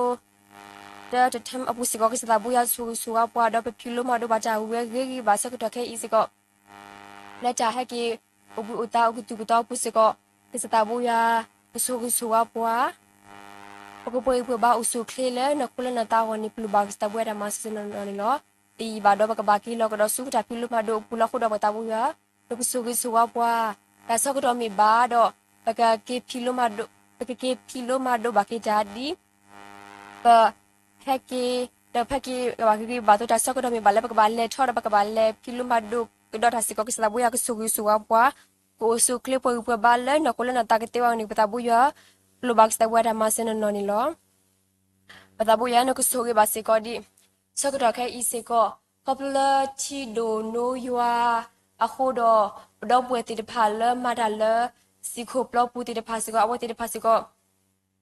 တၢ်တထၢအပူၤစ့ၢ်ကီး ကစၢ်သးဘိယွၤဆိၣ်ဂ့ၤဆိၣ်ဝါပှၤ ဒီးပဖံးလိမၤဒိးဘၣ်တၢ်ဝံၤဝဲဂ့ၤဂ့ၤဘၣ် ဆၢကတီၢ်ခဲအံၤစ့ၢ်ကီး လၢတၢ်ဟဲက့ၤ အိၣ်ဘှံးအိၣ်သါအိၣ်ကသူၣ်ကသီအပူၤစ့ၢ်ကီး ကစၢ်သးဘိယွၤ ကဆိၣ်ဂ့ၤဆိၣ်ဝါပှၤ ပကပှဲၤဂံၢ်ပှဲၤဘါအိၣ်ဆူၣ်အိၣ်ချ့လၢနဃိလၢနသးအဂီၢ်န့ၣ် ပလိၣ်ဘၣ်ကစၢ်သးဘိယွၤတၢ်မၤစၢၤနီၢ်နီၢ်န့ၣ်လီၤ. တယံာ်ဘၣ်ဒီးပကဘၣ်က့ၤလီၤကဒီးဆူတၢ်ဖံးလိမၤဒိးအပူၤလီၤ. အဃိဒီးပှၤသးဘိယွၤ နကဆိၣ်ဂ့ၤဆိၣ်ဝါပှၤ တၢ်ဆၢကတီၢ်မ့ၢ်ဘၣ်ဒီး ပကက့ၤဖံးလိမၤဒိး ပကက့ၤဖံးလိမၤဒိးဘၣ်က့ၤတၢ်ဒ် ပ ဟဲက့ၤ ဒီးပဟဲက့ၤကဘၣ်ဂ့ၤဂ့ၤဘၣ်သိး တၢ်ဆၢကတီၢ်မ့ၢ်ဘၣ်လၢပကဘၣ်လဲၤထီၣ်ဒီးပကဘၣ်လဲၤဖံးလိမၤဒိးကဒီးတၢ်စ့ၢ်ကီး ကစၢ်သးဘိယွၤကဆိၣ်ဂ့ၤဆိၣ်ဝါပှၤ ကအိၣ်ဆူၣ်အိၣ်ချ့ပှဲၤဂံၢ်ပှဲၤဘါလၢနဃိလၢနသးကသ့အဂီၢ်န့ၣ် ပှၤသးဘိယွၤ ပလိၣ်ဘၣ်ကစၢ်သးဘိယွၤတၢ်မၤစၢၤနီၢ်နီၢ်န့ၣ်လီၤ. ပသးဘိယွၤ နကဆိၣ်ဂ့ၤဘၣ်စ့ၢ်ကီးဒ် ဆၢကတီၢ်ခဲအံၤစ့ၢ်ကီး ခီဖျိလၢထံဒိၣ်နိယွၤအဃိဒီး ပဒီပုၢ်ဝဲၢ်သ့ၣ်တဖၣ်လၢမၤတၢ်လၢ စံၣ်ခိၣ်ပျီပူၤသ့ၣ်တဖၣ်စ့ၢ်ကီး အဝဲသ့ၣ်တဖၣ်စ့ၢ်ကီး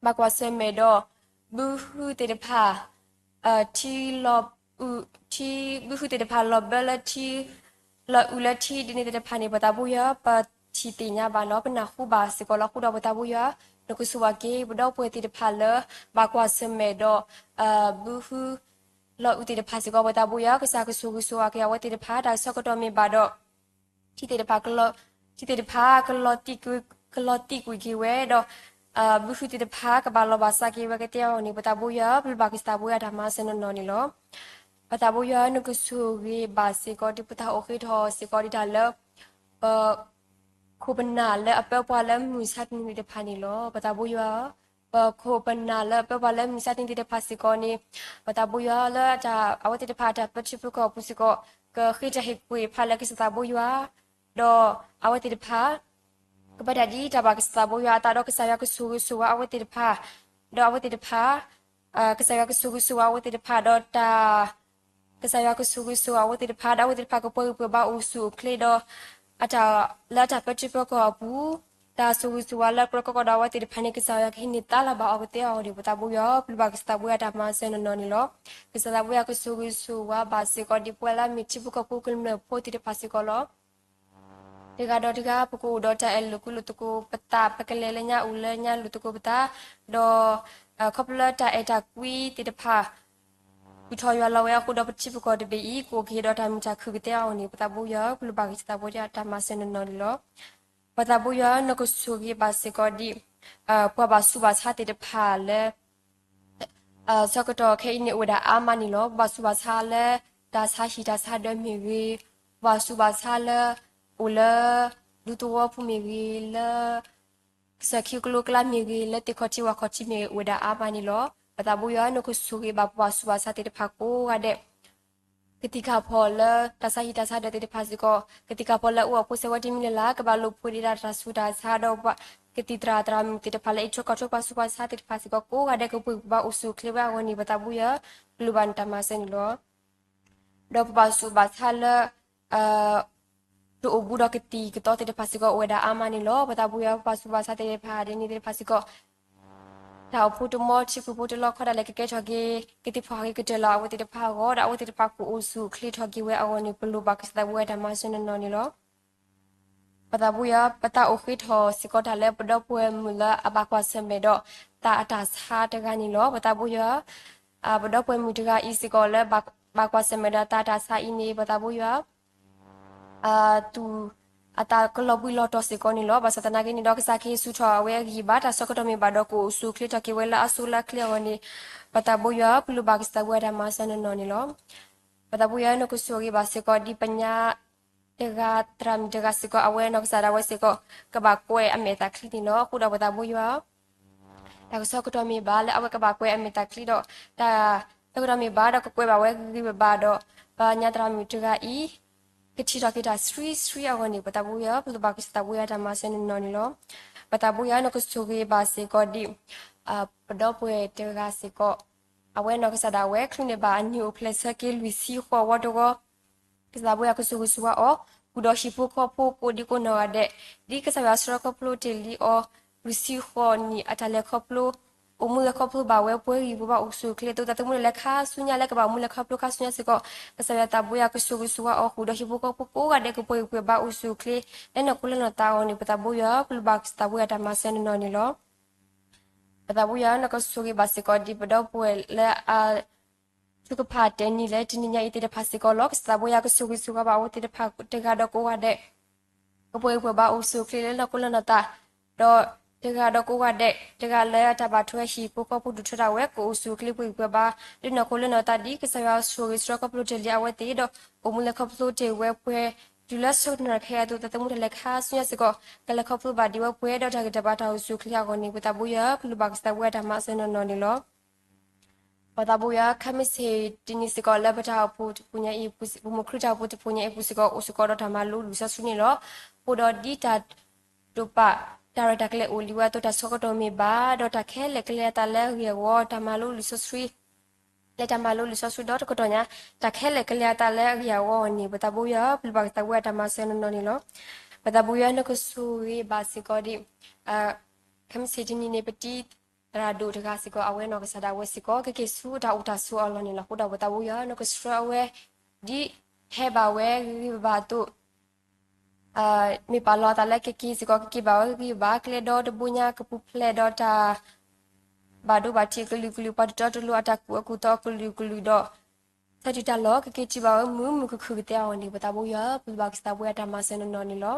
ဘၣ်ကွၢ်ဆၢၣ်မဲာ်ဒီး ဘုဟုသ့ၣ်တဖၣ် ထံလီၤ ထံ ဘုဟုသ့ၣ်တဖၣ်လီၤဘၢလၢထံ လီၤအုးလၢထံဒ်န့ၣ်သ့ၣ်တဖၣ်န့ၣ် ပသးဘိယွၤ ပထံၣ်သ့ၣ်ညါဘၣ်လီၤ ပနၢ်ဟူဘၣ်စ့ၢ်ကီးလီၤ အဃိဒီးပသးဘိယွၤ နကဆိၣ်ဂ့ၤက့ၤ ပဒီပုၢ်ဝဲၢ်သ့ၣ်တဖၣ်လၢ ဘၣ်ကွၢ်ဆၢၣ်မဲာ်ဒီး ဘုဟု လီၤအုးသ့ၣ်တဖၣ်စ့ၢ်ကီး ပသးဘိယွၤ ကစၢ်ကဆိၣ်ဂ့ၤဆိၣ်ဝါက့ၤအဝဲသ့ၣ်တဖၣ် တၢ်ဆၢကတီၢ်မ့ၢ်ဘၣ်ဒီး ထံသ့ၣ်တဖၣ် ထံသ့ၣ်တဖၣ် ကလီၤတံၢ်ကွံာ်က့ၤဝဲဒီး ဘုဟုသ့ၣ်တဖၣ် ကဘၣ်လီၤဘၣ်စးက့ၤဝဲကသ့အဂီၢ်န့ၣ် ပသးဘိယွၤ ပလိၣ်ဘၣ်ကစၢ်သးဘိယွၤတၢ်မၤစၢၤနီၢ်နီၢ်န့ၣ်လီၤ. ပသးဘိယွၤ နကဆိၣ်ဂ့ၤဘၣ်စ့ၢ်ကီးဒ်ပတၢ်အိၣ်ဃ့ထီၣ်စ့ၢ်ကီးဒ်တၢ်လၢ ပ ခိၣ်ပနၢ်လၢအပၢပှၤလၢမုၢ်မဆါတနံၤသ့ၣ်တဖၣ်န့ၣ်လီၤ. ပသးဘိယွၤ ပခိၣ်ပနၢ်လၢအပၢပှၤလၢမုၢ်မဆါတနံၤသ့ၣ်တဖၣ်စ့ၢ်ကီးန့ၣ် ပသးဘိယွၤလၢအဝဲသ့ၣ်တဖၣ်အတၢ်ပၢထံပၢကီၢ်အပူၤစ့ၢ်ကီး ကဃ့တၢ်ဟ့ၣ်ကွံာ်ဖးလၢကစၢ်သးဘိယွၤ ဒီးအဝဲသ့ၣ်တဖၣ် ကဘၣ်တၢ်ဒ်တၢ်ဘၣ်ကစၢ်သးဘိယွၤအသးဒီးကစၢ်ယွၤကဆိၣ်ဂ့ၤဆိၣ်ဝါအဝဲသ့ၣ်တဖၣ် ဒီးအဝဲသ့ၣ်တဖၣ် ကစၢ်ယွၤကဆိၣ်ဂ့ၤဆိၣ်ဝါအဝဲသ့ၣ်တဖၣ်ဒီးတၢ် ကစၢ်ယွၤကဆိၣ်ဂ့ၤဆိၣ်ဝါအဝဲသ့ၣ်တဖၣ် ဒီးအဝဲသ့ၣ်တဖၣ်ကပှဲၤဂံၢ်ပှဲၤဘါအိၣ်ဆူၣ်အိၣ်ချ့ဒီး အတၢ်လၢအတၢ်ပၢထံပၢကီၢ်အပူၤ တၢ်ဆိၣ်ဂ့ၤဆိၣ်ဝါလၢကြၢးကီကီဒီးအဝဲသ့ၣ်တဖၣ်န့ၣ် ကစၢ်ယွၤကဟံးန့ၢ်သါလၢၤဘၣ်အီၤကသ့အဂီၢ်န့ၣ် ပသးဘိယွၤ ပလိၣ်ဘၣ်ကစၢ်သးဘိယွၤတၢ်မၤစၢၤနီၢ်နီၢ်န့ၣ်လီၤ. ကစၢ်သးဘိယွၤကဆိၣ်ဂ့ၤဆိၣ်ဝါဘၣ်စ့ၢ်ကီးဒ်ပဝဲလၢအမ့ၢ်ထံဖိကီၢ်ဖိကမျၢၢ်ဖိသ့ၣ်တဖၣ်စ့ၢ်ကီးလီၤ. တဂၤဒီးတဂၤ ပကအိၣ်ဒီးတၢ်အဲၣ်လိာ်ကွံလိာ်သကိးပသး ပကလဲၤလၢညါအိၣ်လၢညါလိာ်သကိးပသး ဒီး ခီဖျိလၢတၢ်အဲၣ်တၢ်ကွံသ့ၣ်တဖၣ် ဘူၣ်ထီၣ်ယွၤလီၤဝဲအဃိဒီး ပထံပကီၢ်တဘ့ၣ်အံၤ ကအိၣ်က့ၤဒီးတၢ်မုာ်တၢ်ခုၣ်ကသ့အဂီၢ်န့ၣ် ပသးဘိယွၤ ပလိၣ်ဘၣ်ကစၢ်သးဘိယွၤတၢ်မၤစၢၤနီၢ်နီၢ်န့ၣ်လီၤ. ပသးဘိယွၤ နကဆိၣ်ဂ့ၤဘၣ်စ့ၢ်ကီးဒ် ပှၤဘၣ်ဆူးဘၣ်ဆါသ့ၣ်တဖၣ်လၢ ဆၢကတီၢ်ခဲအံၤန့ၣ် အိၣ်ဝဲဒၣ်အါမးန့ၣ်လီၤ. ပှၤဘၣ်ဆူးဘၣ်ဆါလၢ တၢ်ဆါဟံၣ်တၢ်ဆါဒၢးမ့ၢ်ဂ့ၤ, ပှၤဘၣ်ဆူးဘၣ်ဆါလၢ အိၣ်လၢ ဒူသဝီဖိမ့ၢ်ဂ့ၤ, လၢ ကစၢၢ်ခံကျိကျါမ့ၢ်ဂ့ၤ, လၢသ့ၣ်ခီၣ်ထံးဝၣ်ခီၣ်ထံးမ့ၢ်ဂ့ၤ အိၣ်ဝဲဒၣ်အါမးန့ၣ်လီၤ. ပသးဘိယွၤ နကဆိၣ်ဂ့ၤဘၣ်ပှၤဘၣ်ဆူးဘၣ်ဆါသ့ၣ်တဖၣ်ကိးဂၤဒဲး ကသံၣ်ကၢ်ဖီၣ်လၢ တၢ်ဆါဟံၣ်တၢ်ဆါဒၢးသ့ၣ်တဖၣ်စ့ၢ်ကီး, ကသံၣ်ကၢ်ဖီၣ်လၢအအိၣ်အဖိစဲးဝဲတမံၤလၢ်လၢ် ကဘၣ်လိာ်ဖိးဒံးဒၣ်တၢ်ဆူးတၢ်ဆါဒီး ကသံၣ်သရၣ်သရၣ်မုၣ်သ့ၣ်တဖၣ်လၢအံးထွဲကွၢ်ထွဲပှၤဘၣ်ဆူးဘၣ်ဆါသ့ၣ်တဖၣ်စ့ၢ်ကီး ကိးဂၤဒဲးကပှဲၤကပဘၣ်အိၣ်ဆူၣ်အိၣ်ချ့ဝဲအဂီၢ်န့ၣ် ပသးဘိယွၤ ပလိၣ်ဘၣ်နတၢ်မၤစၢၤန့ၣ်လီၤ. ဒီးပဘၣ်ဆူးဘၣ်ဆါလၢ တအိၣ်ဘူးဒီးကသံၣ်ကသီသ့ၣ်တဖၣ်စ့ၢ်ကီး အိၣ်ဝဲဒၣ်အါမးန့ၣ်လီၤ. ပသးဘိယွၤ ပဘၣ်ဆူးဘၣ်ဆါသ့ၣ်တဖၣ်ဒ်န့ၣ်သ့ၣ်တဖၣ်စ့ၢ်ကီး တၢ်အိၣ်ဖှိၣ်တမီ ထံခိၣ်ဖိတလီခီဒၣ်လဲာ် ကကဲထီၣ်က့ၤ ကသ့ၣ်ဖီၣ်ဟးဂ့ၤကတၢၢ်လီၤအဝဲသ့ၣ်တဖၣ်အဂီၢ် ဒီးအဝဲသ့ၣ်တဖၣ်ကအိၣ်ဆူၣ်အိၣ်ချ့ထီၣ်က့ၤဝဲအဂီၢ်န့ၣ် ပလိၣ်ဘၣ်ကစၢ်သးဘိယွၤတၢ်မၤစၢၤနီၢ်နီၢ်န့ၣ်လီၤ. ပသးဘိယွၤ ပသးအိၣ်ဃ့ထီၣ်စ့ၢ်ကီးတၢ်လၢပဒီပုၢ်ဝဲၢ်မုၣ်လၢအဘၣ်ကွၢ်ဆၢၣ်မဲာ်ဒီး သးအတၢ်ဆါတဂၤန့ၣ်လီၤ. ပသးဘိယွၤ ပဒီပုၢ်ဝဲၢ်မုၣ်တဂၤအံၤစ့ၢ်ကီးလၢ ဘၣ်ကွၢ်ဆၢၣ်မဲာ်ဒီးသးအတၢ်ဆါအံၤန့ၣ် ပသးဘိယွၤ သူၣ်အသးကလီၤဘှံးလီၤတီၤစ့ၢ်ကီးန့ၣ်လီၤ. ဘၣ်ဆၣ်သနာ်က့န့ၣ်ဒီး ကစၢ်ကဟ့ၣ်ဆူၣ်ထီၣ်အဝဲအဂံၢ်ဘါ တၢ်ဆၢကတီၢ်မ့ၢ်ဘၣ်ဒီး ကအိၣ်ဆူၣ်အိၣ်ချ့ထီၣ်က့ၤဝဲလၢအစိလၢအချ့အဂီၢ်န့ၣ် ပသးဘိယွၤ ပလိၣ်ဘၣ်ကစၢ်သးဘိယွၤတၢ်မၤစၢၤနီၢ်နီၢ်န့ၣ်လီၤ. ပသးဘိယွၤ နကဆိၣ်ဂ့ၤဘၣ်စ့ၢ်ကီးဒ်ပညါ တဂၤသရၣ်မုၣ်တဂၤစ့ၢ်ကီး အဝဲနီၢ်ကစၢ်ဒၣ်ဝဲစ့ၢ်ကီး ကဘၣ်ကွဲးအမဲာ်သးချံန့ၣ်လီၤ. အဃိဒီးပသးဘိယွၤ တၢ်ကဆၢကတီၢ်မ့ၢ်ဘၣ်လၢအဝဲကဘၣ်ကွဲးအမဲာ်သးချံဒီး တၢ်ဆၢကတီၢ်မ့ၢ်ဘၣ်ဒီးကကွဲးဘၣ်ဝဲဂ့ၤဂ့ၤဘၣ်ဘၣ်ဒီး ပညါသရၣ်မုၣ်တဂၤအံၤ ကထံၣ်ထီၣ်က့ၤတၢ်ဆှံဆှံအဂီၢ်န့ၣ် ပသးဘိယွၤ ပလိၣ်ဘၣ်ကစၢ်သးဘိယွၤတၢ်မၤစၢၤနီၢ်နီၢ်န့ၣ်လီၤ. ပသးဘိယွၤ နကဆိၣ်ဂ့ၤဘၣ်စ့ၢ်ကီးဒ် ပဒီပုၢ်ဝဲၢ်တဂၤစ့ၢ်ကီး အဝဲနီၢ်ကစၢ်ဒၣ်ဝဲ ချုးန့ၢ်ဘၣ်အနံၣ်အိၣ်ဖျဲၣ်ဆၢက့ၤလွံၢ်ဆံဃိးဝီတဝီ ကစၢ်သးဘိယွၤကဆိၣ်ဂ့ၤဆိၣ်ဝါအီၤ ဃုာ်ဒီးဟံၣ်ဖိဃီဖိကိးဒံကိးနီၢ်ဂၤဒဲး ဒ်ကစၢ်ယွၤဆှၢခီဖျိတ့ၢ်လံအီၤ လွံၢ်ဆံဃိးနံၣ်အတၢ်လဲၤခီဖျိ အိၣ်မူလဲၤခီဖျိဘၣ်ဝဲပှဲၤဂံၢ်ပှဲၤဘါအိၣ်ဆူၣ်အိၣ်ချ့ အသိးသးသမူတၢ်လဲၤခါဆူညါလၢကဘၣ်အိၣ်မူလဲၤခီဖျိခါဆူညါစ့ၢ်ကီး ကစၢ်ယွၤသးဘိယွၤကဆိၣ်ဂ့ၤဆိၣ်ဝါအီၤ ဃုာ်ဒီးဟံၣ်ဖိဃီဖိကိးဂၤဒဲးကပှဲၤဂံၢ်ပှဲၤဘါအိၣ်ဆူၣ်အိၣ်ချ့ လၢနီၢ်ခိလၢနီၢ်သးအဂီၢ်န့ၣ် ပသးဘိယွၤ ပလိၣ်ဘၣ်ကစၢ်သးဘိယွၤတၢ်မၤစၢၤနီၢ်နီၢ်န့ၣ်လီၤ. ပသးဘိယွၤ နကဆိၣ်ဂ့ၤဘၣ်စ့ၢ်ကီးဒ်ပဒီပုၢ်ဝဲၢ်လၢအ ထုကဖၣ်တဲာ်နံၤလၢတနံၤညါအံၤသ့ၣ်တဖၣ်စ့ၢ်ကီးလီၤ. ကစၢ်သးဘိယွၤကဆိၣ်ဂ့ၤဆိၣ်ဝါဘၣ်အဝဲသ့ၣ်တဖၣ်တဂၤဒီးကိးဂၤဒဲး ကပှဲၤဂံၢ်ပှဲၤဘါအိၣ်ဆူၣ်အိၣ်ချ့လၢနီၢ်ခိလၢနီၢ်သး ဒီးတဂၤဒီးကိးဂၤဒဲး တဂၤလၢတၢ်ဘၣ်ထွဲဟံၣ်ဖိဃီဖိဒုးထွဲဒၣ်ဝဲ ကအိၣ်ဆူၣ်အိၣ်ချ့ပှဲၤဂံၢ်ပှဲၤဘါ လၢနီၢ်ခိလၢနီၢ်သးဒ်ကစၢ်ယွၤဆိၣ်ဂ့ၤဆှၢခီဖျိတ့ၢ်လံအဝဲသ့ၣ်ဒီး အိၣ်မူလဲၤခီဖျိတ့ၢ်ဝဲပှဲၤ တုၤလၢဆၢကတီၢ်ခဲအံၤအသိး သးသမူတၢ်လဲၤခါဆူညါစ့ၢ်ကီး ကလဲၤခီဖျိဘၣ်ဒံးဝဲပှဲၤဒီးတၢ်ဂံၢ်တၢ်ဘါတၢ်အိၣ်ဆူၣ်အိၣ်ချ့အဂီၢ်န့ၣ် ပသးဘိယွၤ ပလိၣ်ဘၣ်ကစၢ်သးဘိယွၤတၢ်မၤစၢၤနီၢ်နီၢ်န့ၣ်လီၤ. ပသးဘိယွၤ ခဲမုၢ်ဆ့ၣ်တနံၤစ့ၢ်ကီးလၢပတၢ်အိၣ်ဖှိၣ်တပူၤညါအံၤ ပမိၢ်ခရံာ်တၢ်အိၣ်ဖှိၣ်တပူၤညါအံၤပူၤစ့ၢ်ကီး အိၣ်စ့ၢ်ကီးဒီးတၢ်မၤလိလံာ်စီဆှံန့ၣ်လီၤ. အိၣ်ဒီးဒ်တၢ်တိာ်ပာ် တၢ်ရဲၣ်တၢ်ကျဲၤအိၣ်လံဝဲအသိး တၢ်ဆၢကတီၢ်မ့ၢ်ဘၣ် ဒီးတၢ်ခဲလၢာ်ကလဲၤအသးလၢအဂ့ၢ်အဝီ တၢ်မၤလိလံာ်စီဆှံ လၢတၢ်မၤလိလံာ်စီဆှံဒီတကတီၢ်ညါ, တၢ်ခဲလၢာ်ကလဲၤအသးလၢအဂ့ၢ်အဝီအဂီၢ်န့ၣ် ပသးဘိယွၤ ပလုၢ်ဘၣ်ကစၢ်ဝဲအတၢ်မၤစၢၤနီၢ်နီၢ်န့ၣ်လီၤ. ပသးဘိယွၤ နကဆိၣ်ဂ့ၤဘၣ်စ့ၢ်ကီးဒ် ခဲမုၢ်ဆ့ၣ်တနံၤန့ၣ် ပတံၤသရၣ်ဒိၣ်တဂၤစ့ၢ်ကီး အဝဲနီၢ်ကစၢ်ဒၣ်ဝဲစ့ၢ်ကီး ကက့ၤဆူတၢ်အိၣ်တၢ်ဆိးအလီၢ်န့ၣ်လီၤ. အဃိဒီးပသးဘိယွၤ နကဆှၢအဝဲ ဒ်ဟဲဘၣ်ဝဲဂ့ၤဂ့ၤဘၣ်ဘၣ်အသိး မ့ၢ်ပာ်လီၤအသးလၢကက့ၤစ့ၢ်ကီး ကက့ၤဘၣ်ဝဲဂ့ၤဂ့ၤဘၣ်ဘၣ် ကျဲဒီတဘိညါ ကပူၤဖျဲးဒီးတၢ် ဘၣ်ဒိဘၣ်ထံးအကလုာ်ကလုာ် ပှၤတတီတလိၤအတၢ်ကူၣ်အကူၣ်သီအကလုာ်ကလုာ်ဒီး ဆၢထံၣ်တၢ်လီၢ် ကက့ၤထံၣ်ဘၣ်ဝဲမုာ်မုာ်ခုၣ်ခုၣ်ကသ့အဂီၢ်န့ၣ် ပသးဘိယွၤ ပလုၢ်ဘၣ်ကစၢ်ဝဲအတၢ်မၤစၢၤနီၢ်နီၢ်န့ၣ်လီၤ.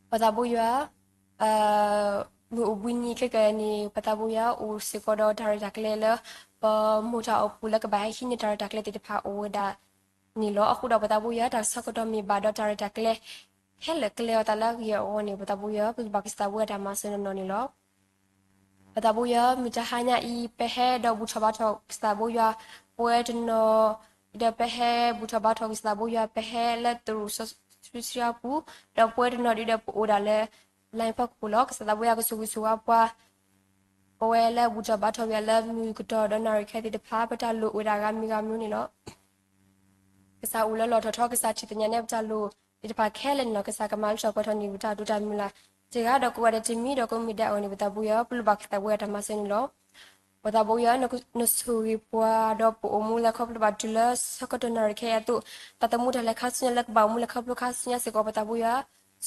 ပသးဘိယွၤ မုၢ်အိၣ်ဘှံးနံၤခဲကနံၣ်န့ၣ် ပသးဘိယွၤ အိၣ်စ့ၢ်ကီးဒီးတၢ်ရဲၣ်တၢ်ကျဲၤလၢ ပမိၢ်တၢ်အိၣ်ဖှိၣ်လၢကဘၣ်ဟဲဟံးန့ၢ်တၢ်ရဲၣ်တၢ်ကျဲၤသ့ၣ်တဖၣ်အိၣ်ဝဲဒၣ်န့ၣ်လီၤ. အဃိဒီးပသးဘိယွၤ တၢ်ဆၢကတီၢ်မ့ၢ်ဘၣ်ဒီးတၢ်ရဲၣ်တၢ်ကျဲၤ ခဲလၢာ်ကလဲၤအသးလၢအဂ့ၢ်အဝီန့ၣ် ပသးဘိယွၤ ပလုၢ်ဘၣ်ကစၢ်ဝဲအတၢ်မၤစၢၤနီၢ်နီၢ်န့ၣ်လီၤ. ပသးဘိယွၤ မုၢ်တဟါညါအံၤ ပဟဲဒီးဘူၣ်ထီၣ်ဘါထီၣ်ကစၢ်သးဘိယွၤ ပဝဲတနီၤ ဒီးပဟဲဘူၣ်ထီၣ်ဘါထီၣ်ကစၢ်သးဘိယွၤ ပဟဲလၢတရူးစီဆှံအပူၤ ဒီးပဝဲတနီၤဒ်ဒီးပအိၣ်ဒၣ်လၢ line ဖီခိၣ်လီၤ. ကစၢ်သးဘိယွၤ ကဆိၣ်ဂ့ၤဆိၣ်ဝါပှၤ ပဝဲလၢဘူၣ်ထီၣ်ဘါထီၣ်ဝဲဒၣ်လၢမုၢ်ကတီၢ်ဒီးနၣ်ရံၣ်ခဲသ့ၣ်တဖၣ် ပတၢ်လိၣ်အိၣ်ဝဲဒၣ်ဂၤမံၤဂၤမံၤန့ၣ်လီၤ. ကစၢ်အိၣ်လၢလီၢ်ထီၣ်ထီ ကစၢ်ထံၣ်သ့ၣ်ညါန့ၢ်ပတၢ်လိၣ်သ့ၣ်တဖၣ်ခဲလၢာ်န့ၣ်လီၤ. ကစၢ်ကမၤလၢထီၣ်ပှဲၤထီၣ်န့ၢ်ပတၢ်ဒိးတၢ်မုၢ်လၢ် တဂၤဒီးကိးဂၤဒဲးတမံၤဒီးကိးမံၤဒဲးအဂီၢ်န့ၣ် ပသးဘိယွၤ ပလုၢ်ဘၣ်ကစၢ်ဝဲအတၢ်မၤစၢၤန့ၣ်လီၤ. ပသးဘိယွၤ နဆိၣ်ဂ့ၤပှၤဒီးပအိၣ်မူလၢခီဖျိဘၣ်တုၤလၢဆၢကတီၢ်နၣ်ရံၣ်ခဲအံၤအသိး တၢ်သမူတၢ်လဲၤခါဆူညါလၢကဘၣ်အိၣ်မူလၢခီဖျိခါဆူညါစ့ၢ်ကီး ပသးဘိယွၤ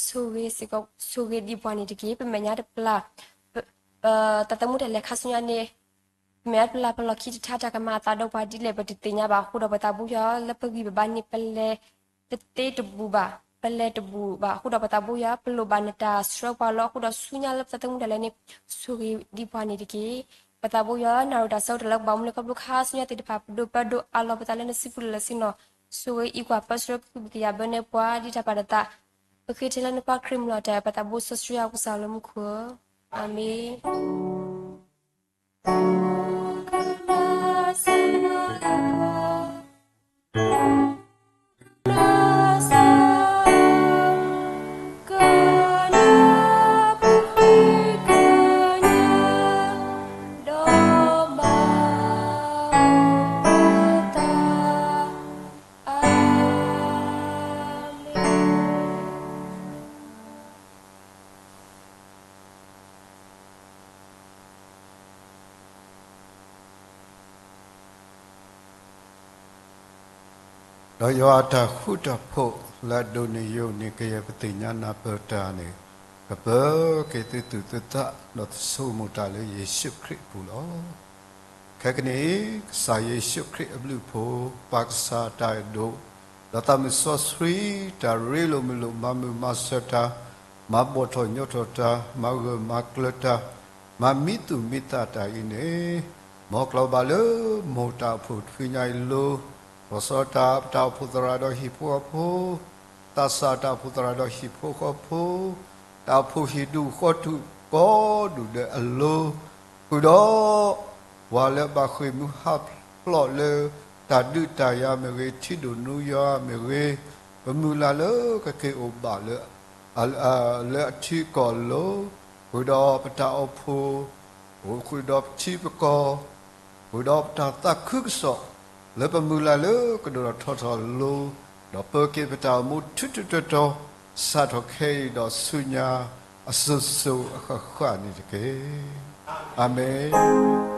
ဆိၣ်ဂ့ၤစ့ၢ်ကီး ဆိၣ်ဂ့ၤဒံးပှၤန့ၣ်တက့ၢ်. ပမဲာ်ညါတပျၢ် တၢ်သမူတၢ်လဲၤခါဆူညါန့ၣ် ပမဲာ်ညါတပျၢ် ပလီၢ်ခံတထါ တၢ်ကမၤအသးဒီးပှၤဒ်လဲၣ် ပတသ့ၣ်ညါဘၣ်. အဃိဒီးပသးဘိယွၤ လၢပဂံၢ်ပဘါန့ၣ် ပလဲၤတသ့တဘူၣ်ဘၣ်, ပလဲၤတဘူၣ်ဘၣ်. အဃိဒီးပသးဘိယွၤ ပလိၣ်ဘၣ်နတၢ်ဆှၢပှၤလီၤ. အဃိဒီးဆူညါလၢပတၢ်သမူတၢ်လဲၤန့ၣ် ဆိၣ်ဂ့ၤဒံးပှၤန့ၣ်တက့ၢ်. ပသးဘိယွၤ နၣ်ရံၣ်တၢ်ဆၢကတီၢ်လၢကဘၣ်အိၣ်မူလၢခီဖျိခါဆူညါသ့ၣ်တဖၣ် ပဒိၣ်ပၢဒိၣ်အးလီၤပသးလၢနစုပူၤလၢ်လၢ်ဆ့ၣ်နီၤ ဆိၣ်ဂ့ၤအံးကွၢ်ပၢဆှၢ ကဟုကယာ်ဘၢန့ၢ်ပှၤ ဒ်တၢ်ပာ်တသး ပဃ့ထဲလၢနပှၤခရံာ်မုၢ်လီၤတၢ် ပသးဘိစီဆှံအကစၢ်လၢမူခိၣ်ဧၢ, အၤမ့ၣ်. ဒီးယွၤအတၢ်ဃူတၢ်ဖိးလၢအဒိၣ်န့ၢ်ယိာ်န့ၢ်ကယဲၢ်ပသ့ၣ်ညါနၢ်ပၢၢ်တၢ်န့ၣ် ကပၢၤက့ၤသုသူၣ်သုသး ဒီးသုဆိကမိၣ်တၢ်လၢယ့ၣ်ၡူးခရံာ်အပူၤလီၤ. ခဲကနံၣ်အံၤ ကစၢ်ယ့ၣ်ၡူးခရံာ်အဘျုးအဖှိၣ်, ပၢ်ကစၢ်အတၢ်အဲၣ်ဒိၣ်, ဒီးသးမုၢ်စီဆှံ တၢ်ရ့လိာ်မုာ်လိာ် မၤမုာ်မၤစၢၤတၢ်, မၤဘှီၣ်ထီၣ်ညီထီၣ်တၢ်, မၤဂၢၢ်မၤကျၢၤတၢ်, မၤမံသူၣ်မံသးတၢ်အံၤန့ၣ် မ်ကျီၤဘၣ်လၢမိၢ်တၢ်အိၣ်ဖှိၣ်တဖုညါအံၤအလိၤ, လီၤဆီဒၣ်တၢ် ပတၢ်အိၣ်ဖှိၣ်သရၣ်ဒီးဟံၣ်ဖိဃီဖိ, သးစၢ်တၢ်အိၣ်ဖှိၣ်သရၣ်ဒီးဟံၣ်ဖိဃီဖိ, တၢ်အိၣ်ဖှိၣ်ဟံၣ်ဒူၣ်ဃီဒူၣ်ကိးဒူၣ်ဒဲးအလိၤ, ဃုာ်ဒီး ပှၤလၢဘၣ်ဃ့ၢ်မှံဟးဖျိးလၢ တၢ်ဒုးတၢ်ယၤမ့ၢ်ဂ့ၤ, ထံဒိၣ်နူယွၤမ့ၢ်ဂ့ၤ, ပမုၢ်လၢ်လၢကက့ၤအိၣ်ဘၣ်လၢ လၢအထံအကီၢ်အလိၤ, ဃုာ်ဒီးပတၢ်အိၣ်ဖှိၣ်, ဃုာ်ဒီးပထံပကီၢ်, ဃုာ်ဒီးပတၢ်သးခုကစီၣ်, လၢပမုၢ်လၢ်လၢကဒိၣ်ထီၣ်ထီထီၣ်အလိၤ, ဒီးပၢၤက့ၤပတၢ်အိၣ်မူထူထူတီတီ, စးထီၣ်ခဲအံၤဒီးဆူညါ အစိၤစိၤအဃၣ်ဃၣ်န့ၣ်တက့ၢ်. အၤမ့ၣ်.